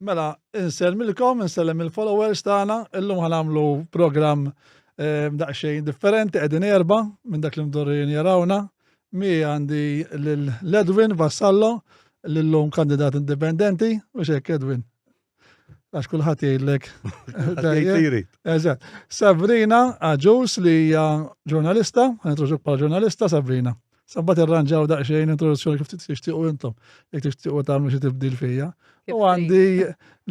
Mela, insellmilkom, insellem il-followers tagħna, illum ħa nagħmlu programm eh, daqsxejn differenti, qegħdin erba' minn dak li mdorrijin jarawna. Mi għandi lil Edwin Vassallo, l-lum kandidat indipendenti, u xek Edwin. Għax kulħadd jgħidlek. Eżatt. Sabrina Aġus li hija ġurnalista, ħa bħala ġurnalista Sabrina. Sabbat irranġaw daqsxejn introduzzjoni kif tixtiequ intom, jekk tixtiequ tagħmlu xi tibdil fija. U għandi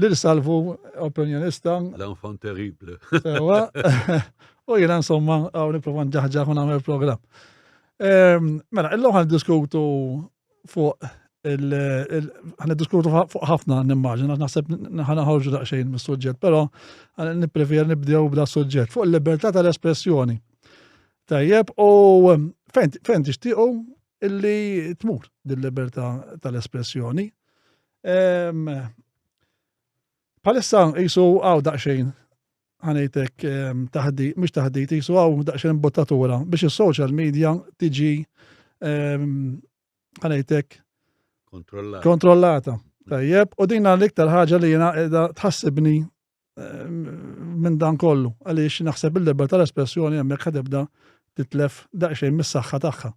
lil Salvu opinjonista. L'enfant terrible. Sewa. U jiena insomma hawn nipprova nġaħġaħ u nagħmel programm. Ehm, mela, illum ħan diskutu fuq ħan diskutu fuq ħafna nimmaġina, naħseb ħan ħorġu daqsxejn mis-suġġett, però nipprefer nibdew b'da suġġett fuq il-libertà tal-espressjoni. Tajjeb, u fejn fejn tixtiequ illi tmur din libertà tal-espressjoni. Palissa jisu għaw daqsxejn ħa ngħidlek taħdit, mhux taħdit, jisu għaw daqsxejn bottatura biex is-social media tiġi ħa ngħidlek Kontrollata. kontrollata. Tajjeb, u din l-iktar ħaġa li jiena qiegħda tħassibni minn dan kollu, għaliex naħseb il-libertà tal-espressjoni hemmhekk ħa tibda titlef daqsxejn mis-saħħa tagħha.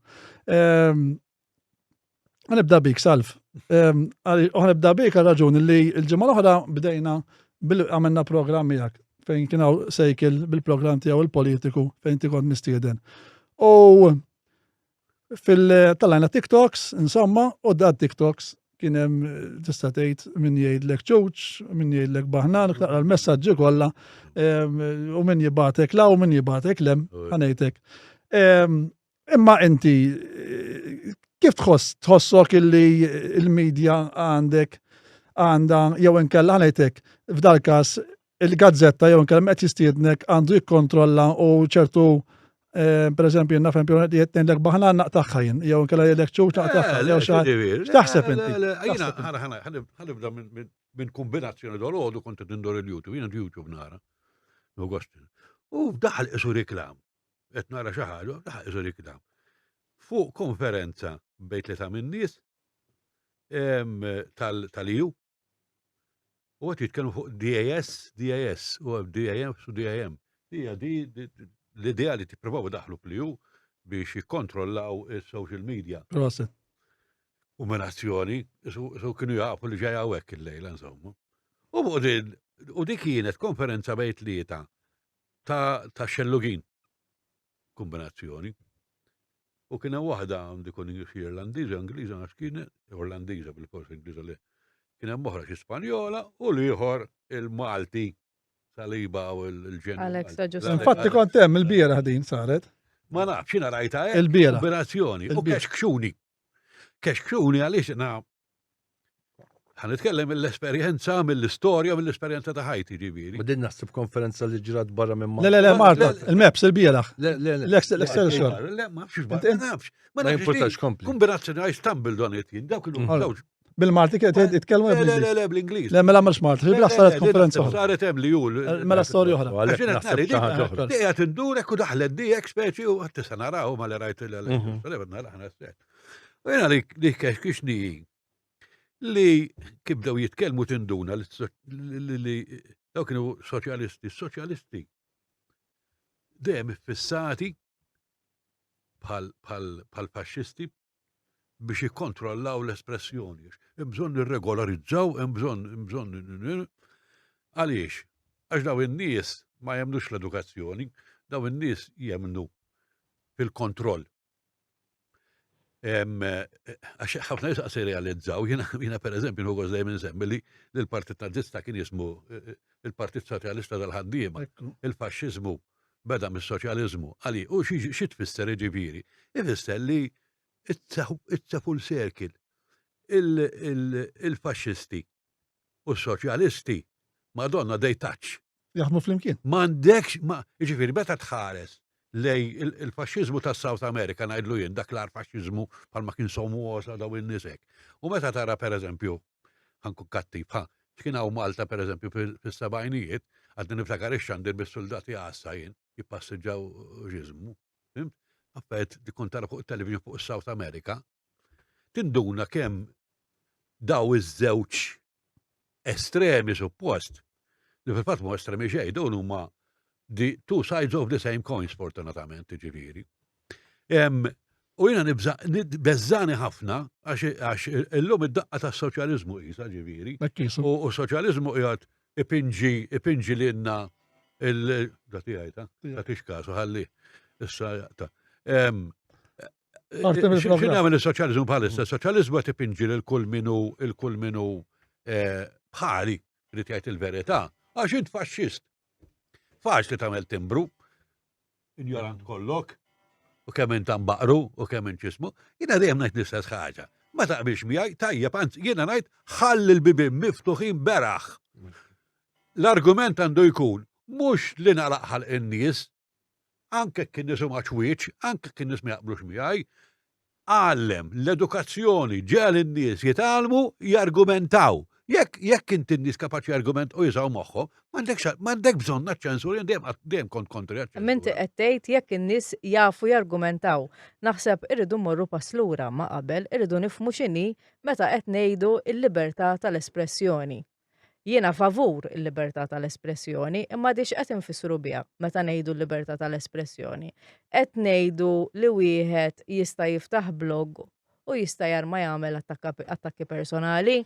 Ħa nibda bik, Salv. U ħa nibda bik għal raġuni li l-ġimgħa l-oħra bdejna għamilna programm miegħek fejn kien hawn sejkil bil-programm tiegħu il-politiku fejn ti kont mistieden. U fil-talajna TikToks, insomma, u da TikToks kien hemm tista' tgħid min jgħidlek ċuċ, min jgħidlek baħnan, taqra l-messaġġi kollha u min jibgħatek la u min jibgħatek lem, ħa ngħidlek. Imma inti kif tħoss tħossok illi il-medja għandek għandha jew inkella ħa ngħidlek f'dal każ il-gazzetta jew inkella qed jistiednek għandu jikkontrolla u ċertu eh, per eżempju, naf esempio, jgħidlek baħna naqtagħha jien, jew inkella jgħidlek ċuċ naqtagħha, jew xi X'taħseb inti? Jiena ħa nibda minn kombinazzjoni dal-għodu kont qed indur il-YouTube, jiena YouTube nara. Augustin. U daħal isu reklam. Qed nara xi ħaġa, daħal isu reklam. Fuq konferenza bejn tlieta min-nies tal-EU u qed jitkellmu fuq DAS, DAS, u DAM u DAM. Hija di l-idea li tippruvaw daħlu fl-EU biex jikkontrollaw il-social media. Proset. U minn azzjoni, su kienu jafu li ġej hawnhekk il-lejla insomma. U fuq din, u dik kienet konferenza bejn tlieta ta' ta' xellugin. Kombinazzjoni. U kien hemm waħda għandi kun xi Irlandiża, Ingliża għax kienet, Irlandiża bil-fors Ingliża li. Kien hemm oħra xi Spanjola u l-ieħor il-Malti Saliba u l-ġen. Alex Agius. Infatti kont hemm il-bieraħ din saret. Ma nafx, jiena rajta hekk. Il-bieraħ. Kombinazzjoni. U Il-bieraħ. kexkxuni. Kexkxuni għaliex na ħa nitkellem mill-esperjenza, mill-istorja, mill-esperjenza ta' ħajti ġifieri. Ma din naħseb konferenza li ġrat barra minn Le, le, le, Malta, il-MEPS, il-bieraħ. Le, le, le. L-Excelsior. Le, ma nafx, ma Int- nafx. Ma nafx jimpurtax din kompli. Kombinazzjoni I stumbled on it, jien dawk kienu Mm. dawk. Bil-Malti kienet jitkellmu Le, le, bl-Ingliż. le, le, bl-Ingliż. Le, mela mhux Malta, il-bieraħ saret konferenza oħra. Saret hemm li hu. Mela storja oħra. U għalhekk Għax jiena naħseb nara xi ħaġa oħra. Dejja tindurek u daħlet dijek speċi u għat tista' naraw ma li rajt Mhm. il U jena li li kexkixni li kif bdew jitkellmu tinduna li li li dawk kienu soċjalisti, soċjalisti dejjem iffissati bħal bħal bħal faxxisti biex jikkontrollaw l-espressjoni. Hemm bżonn nirregolarizzaw, hemm bżonn hemm bżonn għaliex? Għax daw in-nies ma jemmnux l-edukazzjoni, daw in-nies jemmnu fil-kontroll. Għax ħafna nies qas jirrealizzaw, jiena jiena pereżempju nieħu gost dejjem insemmi li l-Partit Nazista kien jismu eh, il-Partit Soċjalista tal-Ħaddiema. Ekku. Il-faxxiżmu beda mis-soċjaliżmu. Għali, u xi xi tfisser jiġifieri? Ifisser li it's a, it's a full circle. Il- il- Il-faxxisti u s-soċjalisti, madonna, they touch. Jaħdmu flimkien. M'għandekx, ma, jiġifieri meta tħares lej il- il-faxxiżmu ta' South America ngħidlu jien dak l-ar faxxiżmu bħalma kien Somoza daw in-nies hekk. U meta tara pereżempju, ħa nkun kattiv, ħa, x'kien hawn Malta pereżempju fis-sebgħinijiet, għadni niftakar ix-xandir bis-soldati għassa jien jippassiġġaw ġiżmu. Fhimt? Affarijiet li kont tara fuq it-television fuq is-South America. Tinduna kemm daw iż-żewġ. estremi suppost, li fil-fatt mhu estremi xejn, dawn huma the two sides of the same coin sfortunatament, ġifieri. U jiena nibża, beżżani ħafna għax illum id-daqqa tas-soċjaliżmu qisha ġifieri. U s-soċjaliżmu qiegħed ipinġi ipinġi lilna il da tiegħi ta' ta' tix kasu ħalli issa ta' X'inhu għamel is-soċjaliżmu bħalissa? Is-soċjaliżmu qed ipinġi lil kull minu il kull minu eh, bħali li jgħid il-verità għax int faxxist. Faċli tagħmel timbru, injorant kollok, u kemm int baqru u kemm int ġismu, jiena dejjem ngħid l-istess ħaġa. Ma taqbilx miegħi, tajjeb, anzi jiena ngħid ħalli l-bibien miftuħin beraħ. L-argument għandu jkun mhux li nagħlaq ħalq in-nies, anke kien nies huma ċwieċ, anke kien nies ma jaqblux miegħi, Għallem, l-edukazzjoni ġegħel in-nies jitgħallmu jargumentaw. Jekk jekk inti n-nies kapaċi jargument u jużaw moħħhom, m'għandekx m'għandek bżonn ċensura, jien dejjem dejjem kont kontri għaċ-ċensura. Inti qed tgħid jekk in-nies jafu jargumentaw. Naħseb irridu mmorru pass lura ma' qabel, irridu nifhmu x'inhi meta qed ngħidu l-libertà tal-espressjoni. Jiena favur il-libertà tal-espressjoni, imma di x'qed infissru biha meta ngħidu l-libertà tal-espressjoni? Qed ngħidu li wieħed jista' jiftaħ blog u jista' jarma jagħmel attakki personali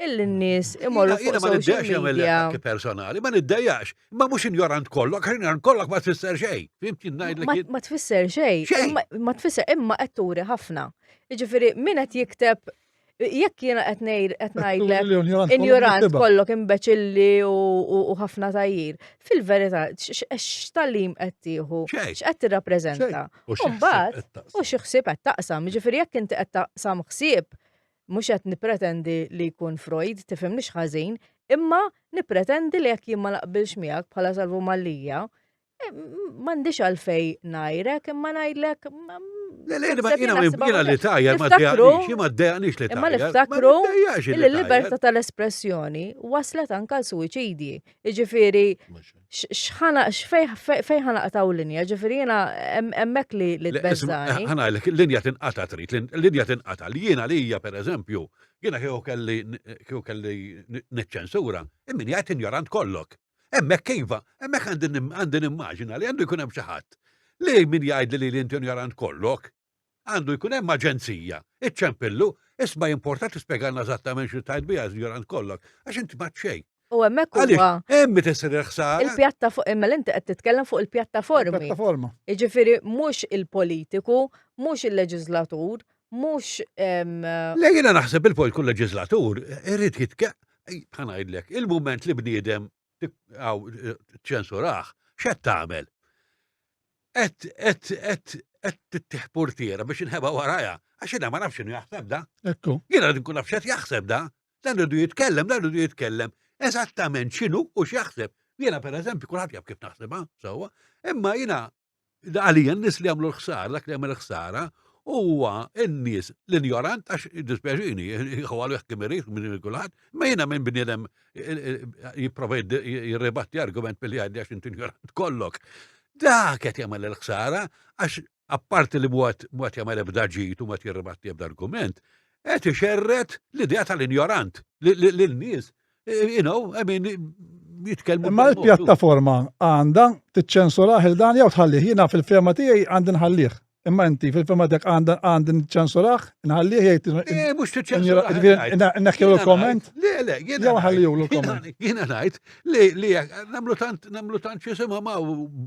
illi n-nies imorru fuq social media. Attakki personali, ma niddejjax, ma mhux injorant kollok, għax injorant kollok ma tfisser xejn. Fimt jien ngħidlek. Ma tfisser xejn, ma tfisser imma qed turi ħafna. Jiġifieri min qed jikteb Jekk jiena qed ngħid qed ngħidlek injorant kollok imbeċilli u ħafna tajjir. Fil-verità, x'tagħlim qed tieħu? X'qed tirrappreżenta? U mbagħad u xi ħsieb qed taqsam. Jiġifieri jekk inti qed taqsam ħsieb, mhux qed nippretendi li jkun Freud, tifhimnix ħażin, imma nippretendi li jekk jien ma naqbilx miegħek bħala Salvu Mallia, Eh, m'għandix għalfej ngħajrek, imma ngħidlek. Le, le, jiena jiena li tajjar ma ddejjaqnix, ma ddejjaqnix li tajjar. Imma niftakru li l-libertà tal-espressjoni waslet anke għal suwiċidji. Jiġifieri x'ħana fejn ħanaqtaw linja, ġifieri jiena hemmhekk li li tbeżżani. Ħanajlek, linja tinqata' trid, linja tinqata' li jiena li hija pereżempju, jiena kieku kelli kieku kelli niċċensura, immin jgħid injorant kollok. Hemmhekk iva, hemmhekk għandi nimmaġina li għandu jkun hemm xi ħadd li min jgħidli li inti injorant kollok, għandu jkun hemm aġenzija, iċċempillu, isma' jimporta tispjegalna eżattament xi tajt biha injorant kollok, għax inti ma xejn. U hemmhekk huwa. Hemm tisir il-ħsara. Il-pjattaforma, imma inti qed titkellem fuq il-pjattaformi. Il-pjattaforma. Jiġifieri mhux il-politiku, mhux il-leġislatur, mhux. Le jiena naħseb il-pol kull leġislatur irid jitke ħa ngħidlek, il-mument li bniedem ċensurah, x'qed tagħmel? Qed qed qed qed tittieħ portiera biex inħeba warajha, għax jiena ma nafx x'inhu jaħseb da. Ekku. Jiena rrid nkun naf x'qed jaħseb da. Dan rridu jitkellem, dan rridu jitkellem eżattament x'inhu u x'jaħseb. Jiena pereżempju kulħadd jaf kif naħsibha, sewwa, imma jiena Għalija n-nies li jagħmlu l-ħsara, dak li jagħmel ħsara, huwa n-nies l-injorant għax dispjaċini, għalu jekk irid minn kulħadd, ma jiena minn bniedem jipprova jirribatti argument billi għaddi għax inti injorant kollok. Dak qed jagħmel il-ħsara għax apparti li mwad jagħmel ebda ġid u mwad jirribatti ebda argument, qed ixerred l-idea tal-injorant lin-nies You know, I mean, jitkellmu. Imma l-pjattaforma għandha tiċċensurah il dan jew tħallih. Jiena fil-fema tiegħi għandi nħallih. Imma inti fil-fema tiegħek għandha għandi niċċensurah, nħallih jgħid. Eh, mhux tiċċensurah. Neħkilu l-komment. Le, le, jiena. Jew ħallilu l-komment. Jiena ngħid li li nagħmlu tant nagħmlu tant x'isimha ma'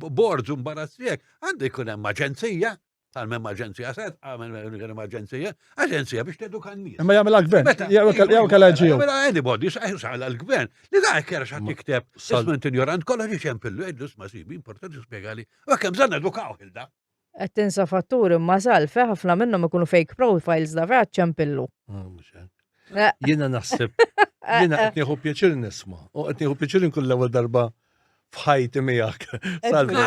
boards u mbarazzijek, għandu jkun hemm aġenzija Għal hemm aġenzija set, għamel hemm aġenzija, aġenzija biex teduka n-nies. Imma jagħmilha gvern, jew kellha NGO. Jagħmilha anybody, jagħmilha l-gvern. Li da jekk jara x'ħadd jikteb, isma' injorant kollha ġiċempillu, jgħidlu isma' sibi, importanti spjegali. U kemm bżonn edukaw hilda. Qed tinsa fattur imma salfe ħafna minnhom ikunu fake profiles da fejn ċempillu. Ah, eh. Jiena naħseb, jiena qed nieħu pjaċir nisma' u qed nieħu pjaċir inkun l-ewwel darba f'ħajti miegħek. Salve.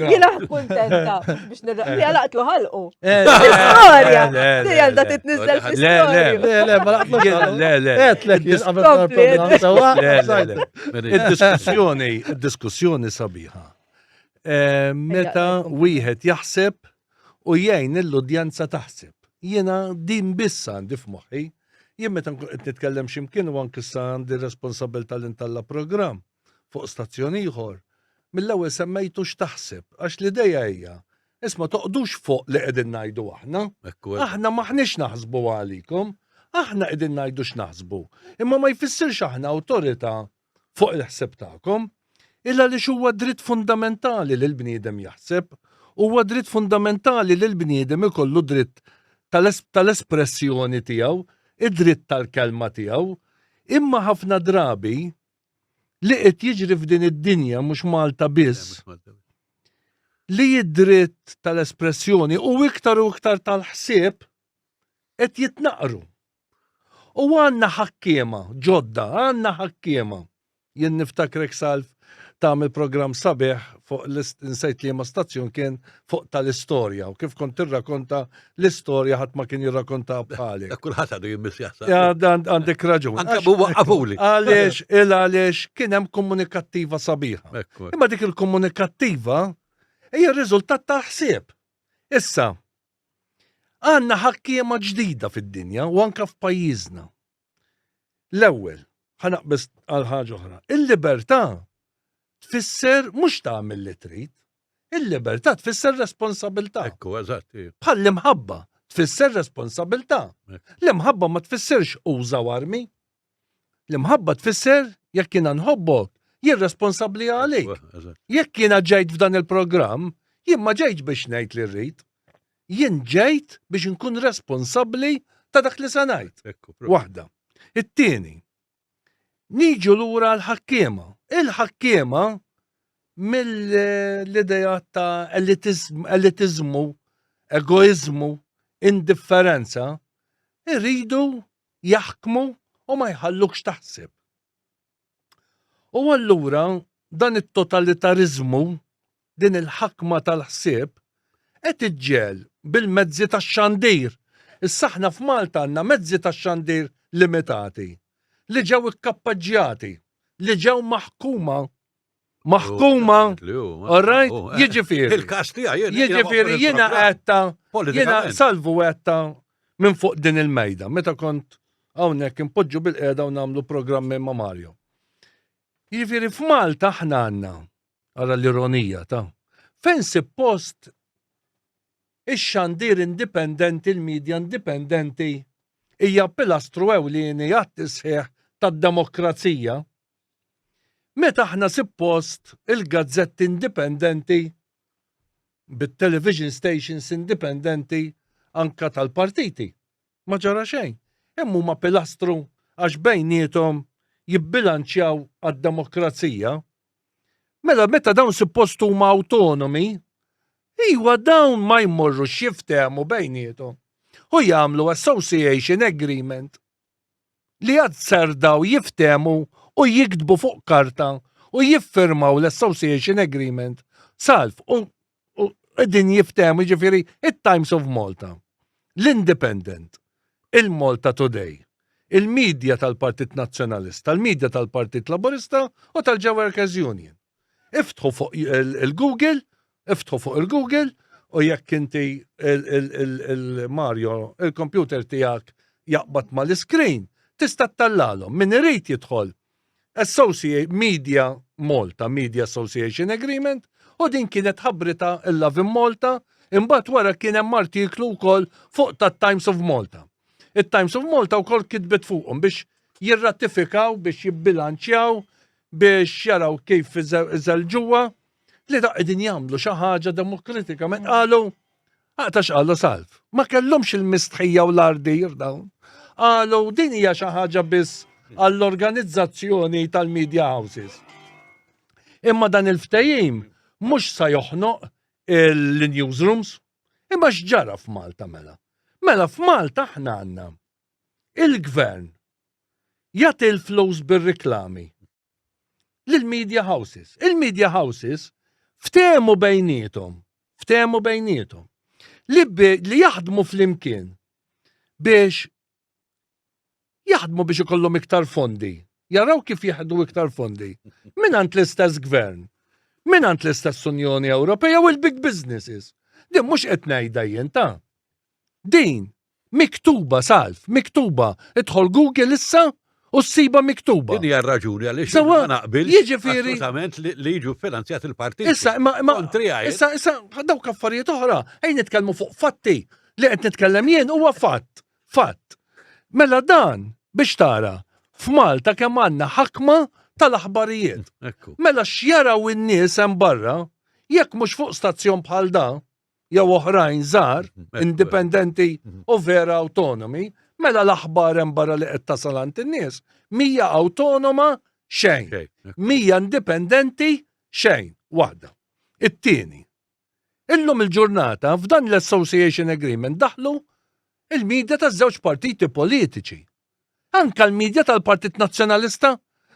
Jiena kuntenta biex nirra. laqtlu ħalqu. Eh, Storja. Di għandha titniżel fl-istorja. Le, le, le, ma laqtlu Le, le. Għetlek jien qabel Id-diskussjoni, id-diskussjoni sabiħa. Eh, meta wieħed jaħseb u jgħin l-udjenza taħseb. Jiena din biss għandi f'moħħi. Jien meta nkun qed nitkellem x'imkien u anke issa għandi r-responsabilità li ntella' programm fuq stazzjon ieħor, mill-ewwel semmejtu x'taħseb, għax l-idea hija, isma' toqgħdux fuq li qegħdin ngħidu aħna. Aħna m'aħniex naħsbu għalikom, aħna qegħdin ngħidu x'naħsbu. Imma ma jfissirx aħna awtorità fuq il-ħsieb tagħkom, illa għaliex huwa dritt fundamentali li l-bniedem jaħseb, huwa dritt fundamentali li l-bniedem ikollu dritt tal-espressjoni tiegħu, id-dritt tal-kelma tiegħu, imma ħafna drabi li qed jiġri f'din id-dinja mhux Malta biss, li id-dritt tal-espressjoni u iktar u iktar tal-ħsieb qed jitnaqru. U għandna ħakkiema ġodda, għandna ħakkiema. Jien niftakrek Salv tagħmel programm sabiħ fuq insejt liema stazzjon kien fuq tal-istorja u kif kont tirrakonta l-istorja ħadd ma kien jirrakonta bħalek. Dak kulħadd għadu jimmiss jaħseb. Għandek raġun. Anke waqqafuli. Għaliex il għaliex kien hemm komunikattiva sabiħa. Imma dik il-komunikattiva hija r-riżultat tal-ħsieb. Issa, Għandna ħakkiema ġdida fid-dinja u anka f'pajjiżna. L-ewwel, ħa naqbeż għal ħaġa oħra. Il-libertà tfisser mhux tagħmel li trid. Il-libertà tfisser responsabilità. Ekku, eżatt. Bħal l-imħabba tfisser responsabilità. L-imħabba ma tfissirx uża armi. L-imħabba tfisser jekk jiena nħobbok, jien responsabbli għalik. Jekk jiena ġejt f'dan il-programm, jien ma ġejtx biex ngħid li rrid. Jien ġejt biex nkun responsabbli ta' dak li se ngħid. Waħda. It-tieni, niġu lura l-ħakkiema. Il-ħakkiema mill-idea ta' elitizmu, egoizmu, indifferenza, irridu jaħkmu u ma jħallukx taħseb. U allura dan it-totalitariżmu, din il-ħakma tal-ħsieb, qed iġġegħel bil-mezzi tax-xandir. Issa aħna f'Malta għandna mezzi tax-xandir limitati li ġew ikkappaġġjati, li ġew maħkuma maħkuma, all right, eh. jiġifieri. Il-każ tiegħi jiġifieri jiena għedta, jiena salvu għedta minn fuq din il-mejda, meta kont hawnhekk impoġġu bil-qiegħda u nagħmlu programmi ma' Mario. Jiġifieri f'Malta aħna għandna, ara l-ironija ta' fejn suppost ix-xandir indipendenti, il-medja indipendenti hija pilastru ewlieni għat-tisħiħ tad-demokrazija. Meta aħna suppost il-gazzetti indipendenti bit-television stations indipendenti anka tal-partiti. Ma ġara xejn. Hemm huma pilastru għax bejniethom jibbilanċjaw għad-demokrazija. Mela meta dawn suppost huma autonomi, iwa dawn ma jmorrux jiftehmu bejniethom u jagħmlu association agreement li jazzardaw jiftehmu u jiktbu fuq karta u jiffirmaw l-Association Agreement salv u qegħdin jiftehmu jiġifieri it-Times of Malta, l-Independent, il-Malta Today, il-media tal-Partit Nazzjonalista, il-media tal-Partit Laburista u tal-Ġew Workers Union. Iftħu fuq il-Google, iftħu fuq il-Google u jekk inti il-Mario, il-computer tiegħek jaqbad mal-iskrin, tista' ttallalhom. Min irid jidħol Associate Media Malta, Media Association Agreement, u din kienet ħabbrita il-Love in Malta, imbagħad wara kien hemm artiklu wkoll fuq tat-Times of Malta. It-Times of Malta wkoll kitbet fuqhom biex jirratifikaw, biex jibbilanċjaw, biex jaraw kif iżelġuha li da qegħdin jagħmlu xi ħaġa demokratikament qalu aqta x'qalu salv. Ma kellhomx il-mistħija u l-ardir dawn. Qalu din hija xi ħaġa biss għall-organizzazzjoni tal-media houses. Imma dan il-ftehim mhux sa joħnoq il-newsrooms. Imma x'ġara f'Malta mela? Mela f'Malta aħna għandna il-gvern jagħti l-flus bir-riklami lill-media houses. Il-media houses ftehmu bejniethom, ftehmu bejniethom li, li jaħdmu flimkien biex jaħdmu biex ikollhom iktar fondi, jaraw kif jaħdu iktar fondi minant l-istess gvern, minant l-istess Unjoni Ewropea u l-big businesses. Din mhux qed ngħidha jien ta' Din. Miktuba, Salv, miktuba. Idħol Google issa u ssiba miktuba. Din hija r-raġuni għaliex Sewa, ma naqbilx jiġifieri- assolutament li li jiġu finanzjat il-partiti. Issa, imma, imma, Kontri għajr. issa, issa, dawk affarijiet oħra, ejn nitkellmu fuq fatti li qed nitkellem jien huwa fatt, fatt. Mela dan biex tara f'Malta kemm għandna ħakma tal-aħbarijiet. Ekku. Mela x'jaraw in-nies hemm barra jekk mhux fuq stazzjon bħal da jew oħrajn żgħar, Mhm, indipendenti Mhm. u vera autonomi, mela l-aħbar hemm barra li qed tasal għand in-nies mija awtonoma xejn. Xejn, ekku. Mija indipendenti xejn, waħda. It-tieni, illum il-ġurnata f'dan l-Association Agreement daħlu il-media taż-żewġ partiti politiċi. Anka l-media tal-Partit Nazzjonalista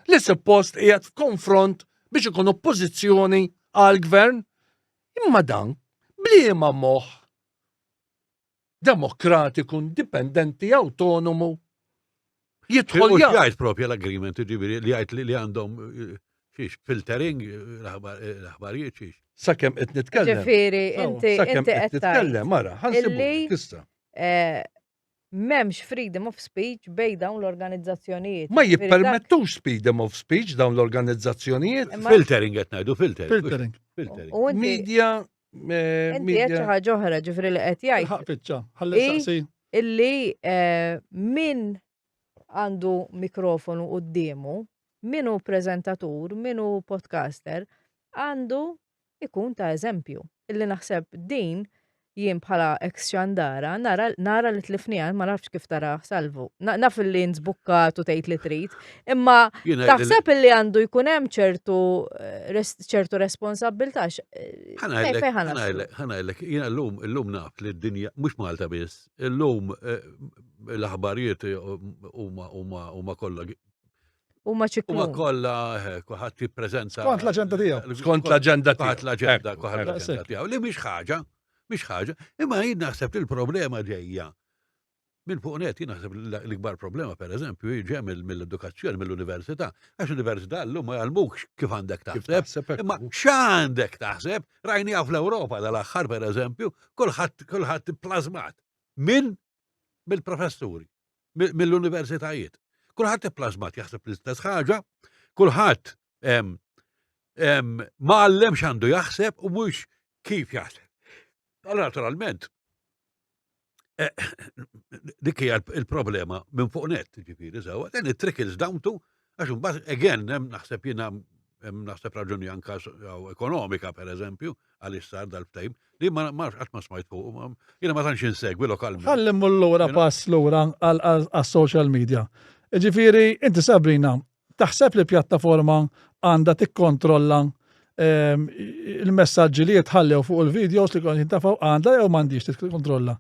li suppost qiegħed f'konfront biex ikun oppożizzjoni għall-gvern. Imma dan bliema moħħ demokratiku, indipendenti, autonomu jidħol Mhux jgħid propja l-agreement, ġifieri li jgħid li għandhom eh, xiex filtering eh, eh, l-aħbarijiet xiex. Sakemm qed nitkellem. Ġifieri, inti Sakemm inti qed qed tgħid nitkellem, mara, ħansibu illi- issa. eh, m'hemmx freedom of speech bej dawn l-organizzazzjonijiet. Ma Ġifieri dak- jippermettux freedom of speech dawn l-organizzazzjonijiet. Imma- Filtering qed ngħidu, filtering. Filtering. Filtering. U inti Media eh, inti qed xi media. ħaġa oħra ġifieri li qed jgħid Ħaq fiċċa, ħalli I- saqsi. illi eh, min għandu mikrofonu quddiemu, min hu preżentatur, min hu podcaster, għandu ikun ta' eżempju. Illi naħseb din jien bħala ex xandara nara, nara li tlifniha, ma nafx kif tara Salvu. Na, naf li nżbukkat u tgħid li trid, imma Jiena taħseb illi għandu jkun hemm ċertu eh, res, ċertu responsabbiltà x- eh, Ħa fejn ngħidlek, fejn ħa naslu? ħa ngħidlek, ħa ngħidlek, jiena llum, illum naf li d-dinja, mhux Malta biss, illum eh, l-aħbarijiet huma huma huma kollha Huma huma ċiklun. kollha eh, kulħadd jippreżenta Skont l-aġenda tiegħu. Skont l-aġenda Kulħadd tiegħu. l-aġenda, Ekku, kulħadd ekku. l-aġenda tiegħu. Li mhix ħaġa, mhix ħaġa, imma jien naħseb li l-problema ġejja minn fuq net, jien naħseb li l-ikbar problema per eżempju ġej mill-edukazzjoni, mill-università, għax l-università llum ma jgħallmukx kif għandek Kif taħseb, taħseb ekku. Imma x'għandek taħseb? Rajniha fl-Ewropa dal-aħħar per eżempju, kulħadd kulħadd plasmat minn mill-professuri, mi- mill-universitajiet. Kulħadd ipplasmat jaħseb l-istess ħaġa, kulħadd em, em, ma għallem x'għandu jaħseb u mhux kif jaħseb. Allora naturalment, eh, dik hija il-problema minn fuq net, ġifieri sewwa, then it trickles down to għax imbagħad again hemm naħseb jiena hemm naħseb raġuni anka s- jew ekonomika per eżempju għaliex sar dal-ftehim li ma ma nafx qatt ma smajt fuq, ma- jiena ma tantx insegwi lokalment. Ħalli mmur lura You know? pass lura għas-social media. Ġifieri, inti Sabrina, taħseb li pjattaforma għandha tikkontrolla ehm, il-messaġġi li jitħallew fuq il-videos li kon jintafaw għandha jew m'għandix tikkontrolla?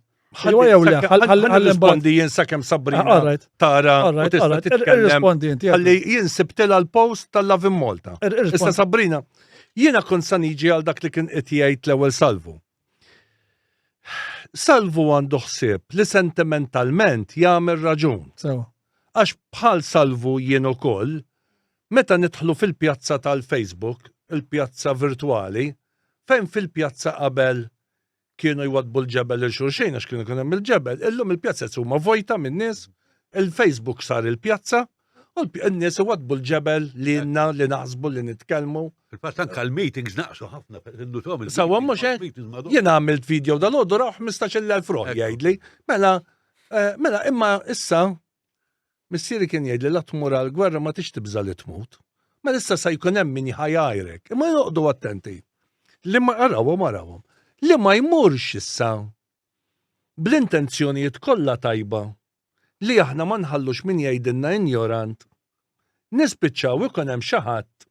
Iwa jew le, Ħalli ħalli mbagħad. rispondi jien sakemm Sabrina Ah, All right, tara all u right, tista' all right. titkellem. Irrispondi inti. Ħalli jien sibtilha l-post tal-Love in Malta. Issa Irrispondi. Sabrina, jiena kont sa niġi għal dak li kien qed jgħid l-ewwel Salvu. Salvu għandu ħsieb li sentimentalment jagħmel raġun. Sewa. Għax bħal Salvu jien ukoll, meta nidħlu fil-pjazza tal-Facebook, il-pjazza virtwali, fejn fil-pjazza qabel kienu jwadbu l-ġebel lil xulxin għax kienu kien hemm il-ġebel, illum il-pjazzez huma vojta min-nies, il-Facebook sar il-pjazza, u n-nies iwadbu l-ġebel li jenna li naħsbu li nitkellmu. Fil-fatt anka l-meetings naqsu ħafna, innutom il- Sawa mhux hekk? meetings madwar. Jien għamilt video dal-għodu raw 15,000 ruħ Ekku. jgħidli. Mela, eh, mela imma issa missieri kien jgħidli la tmur għal gwerra ma tix tibża li tmut. Mela issa sa jkun hemm min ħajajrek. Imma joqogħdu attenti. Li ma arawhom arawhom. Li ma jmurx issa bl-intenzjonijiet kollha tajba li aħna ma nħallux min jgħidilna injorant. Nispiċċaw ikun hemm xi ħadd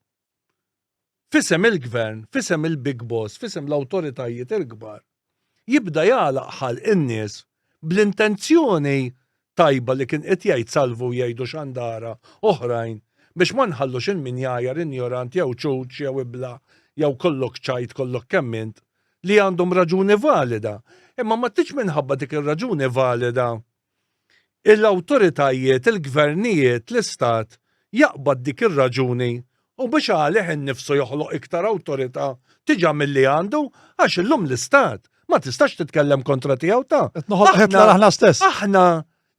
f'isem il-gvern, f'isem il-big boss, f'isem l-awtoritajiet il-kbar, jibda jagħlaq ħalq in-nies bl-intenzjoni tajba li kien qed jgħid Salvu jgħidu xandara oħrajn biex ma nħallux il min jgħajjar injorant jew ċuċ jew ibla jew kollok ċajt kollok kemm int li għandhom raġuni valida. Imma ma tridx minħabba dik ir-raġuni valida l-awtoritajiet, il-gvernijiet, l-istat jaqbad dik ir-raġuni u biex għalih innifsu joħloq iktar awtorità diġà milli għandu għax illum l-istat. Ma tistax titkellem kontra tiegħu ta'. Aħna stess. Aħna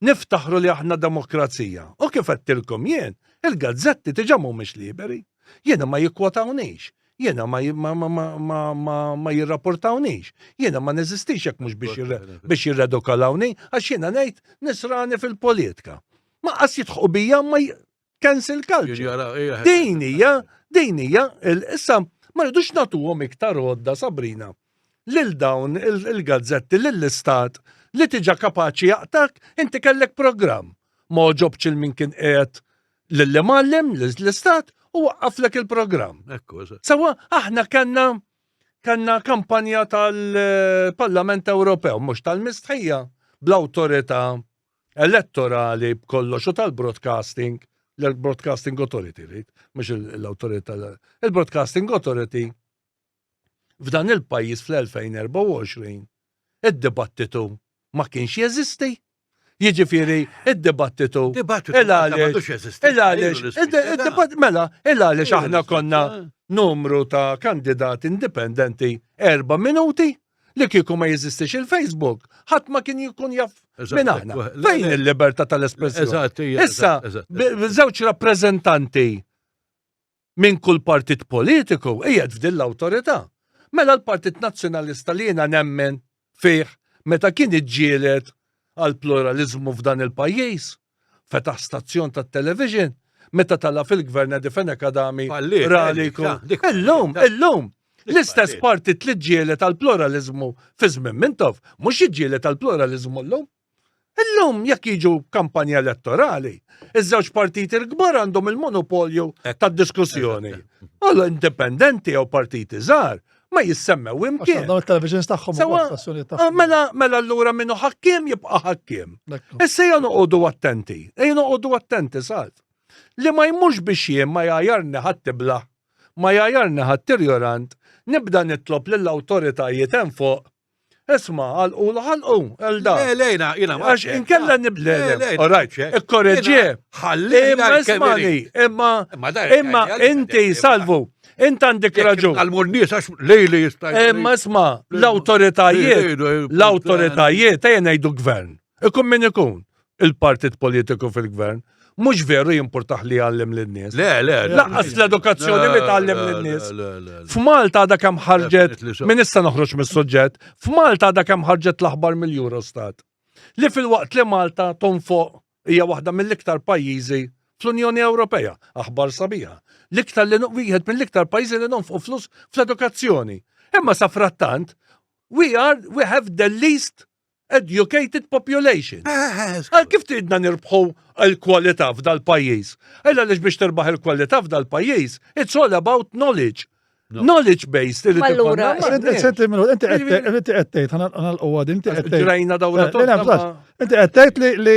niftaħru li aħna demokrazija. U kif għedtilkom jien, il-gazzetti diġà mhumiex liberi. Jiena ma jikkwotawniex. Jiena ma, ma, ma, ma, ma, ma, ma jirrapportawnix. Jiena ma neżistix jekk mhux biex biex jirredokalawni, għax jiena ngħid nisrani fil-politika. Ma qas jidħqu bija ma cancel culture. Din hija, din hija, issa ma rridux nagħtuhom iktar għodda Sabrina lil dawn il-gazzetti lill-istat li tiġa kapaċi jaqtak inti kellek programm. Ma oġobx il min kien qiegħed lill-imgħallem l-istat u waqqaflek il-programm. Sawa aħna kellna kellna kampanja tal-Parlament Ewropew, mhux tal-mistħija, bl-awtorità elettorali b'kollox u tal-broadcasting, l-Broadcasting Authority, rrid, mhux l-awtorità, il-Broadcasting Authority f'dan il-pajjiż fl-2024 id-dibattitu ma kienx jeżisti. Jiġifieri id-dibattitu. Dibattitu. Il-għaliex, mela, il-għaliex aħna konna numru ta' kandidati indipendenti erba' minuti li kieku ma jeżistix il-Facebook, ħadd ma kien jkun jaf minn aħna. Fejn il-libertà tal-espressjoni? Issa, żewġ rappreżentanti minn kull partit politiku qiegħed f'din l-awtorità. Mela l-Partit Nazzjonalista li jiena nemmen fih meta kien iġġieled għal pluralizmu f'dan il-pajjiż, fetaħ stazzjon tat-television, meta tala fil-gvern Eddie Fenech Adami rali Illum, illum, l-istess partit li ġġieled għal pluralizmu fi żmien Mintoff, mhux jiġġieled għal pluralizmu llum. Illum jekk jiġu kampanja elettorali, iż-żewġ partiti l-kbar għandhom il-monopolju tad-diskussjoni. Għallu indipendenti jew partiti żgħar ma jissemmew imkien. Dawn il-televisions tagħhom ah, Mela mela allura minnu ħakkiem jibqa' ħakkiem. Issa ejja noqogħdu attenti, ejja noqogħdu attenti salv. Li ma jmux biex jien ma jgħajarni ħadd tibla, ma jgħajarni ħadd irjorant, nibda nitlob lill-awtoritajiet hemm fuq Isma, għalqu l-ħalqu, għal-da. Le, le, jina, jina. Għax inkella nible. All right, ikkorreġi. Ħalli. Imma ismani, imma, imma inti, salvu, inti għandek raġun. Għal-mur nies għax lejli jista' Imma isma, l-autoritajiet, l-autoritajiet, ejja ngħidu gvern. Ikun min ikun il-partit politiku fil-gvern, mhux veru jimpurtaħ li jgħallem lin-nies. Le, le, Laqqas l-edukazzjoni li tgħallem lin-nies. F'Malta għadha kemm ħarġet, minn issa noħroġ mis-suġġett, f'Malta għadha kemm ħarġet l-aħbar mill-Eurostat. Li filwaqt li Malta tonfoq hija waħda mill-iktar pajjiżi fl-Unjoni Ewropea, aħbar sabiħa. L-iktar li wieħed mill-iktar pajjiżi li nonfqu flus fl-edukazzjoni. Imma sa frattant, we are we have the least educated population. Għal kif tridna nirbħu l-kwalità f'dal-pajjiż? Illa għaliex biex terbaħ il-kwalità f'dal-pajjiż, it's all about knowledge. Knowledge based. Allura, senti minut, inti qed tgħid, ħanalqu inti qed tgħid. Ġrajna dawra Inti qed tgħid li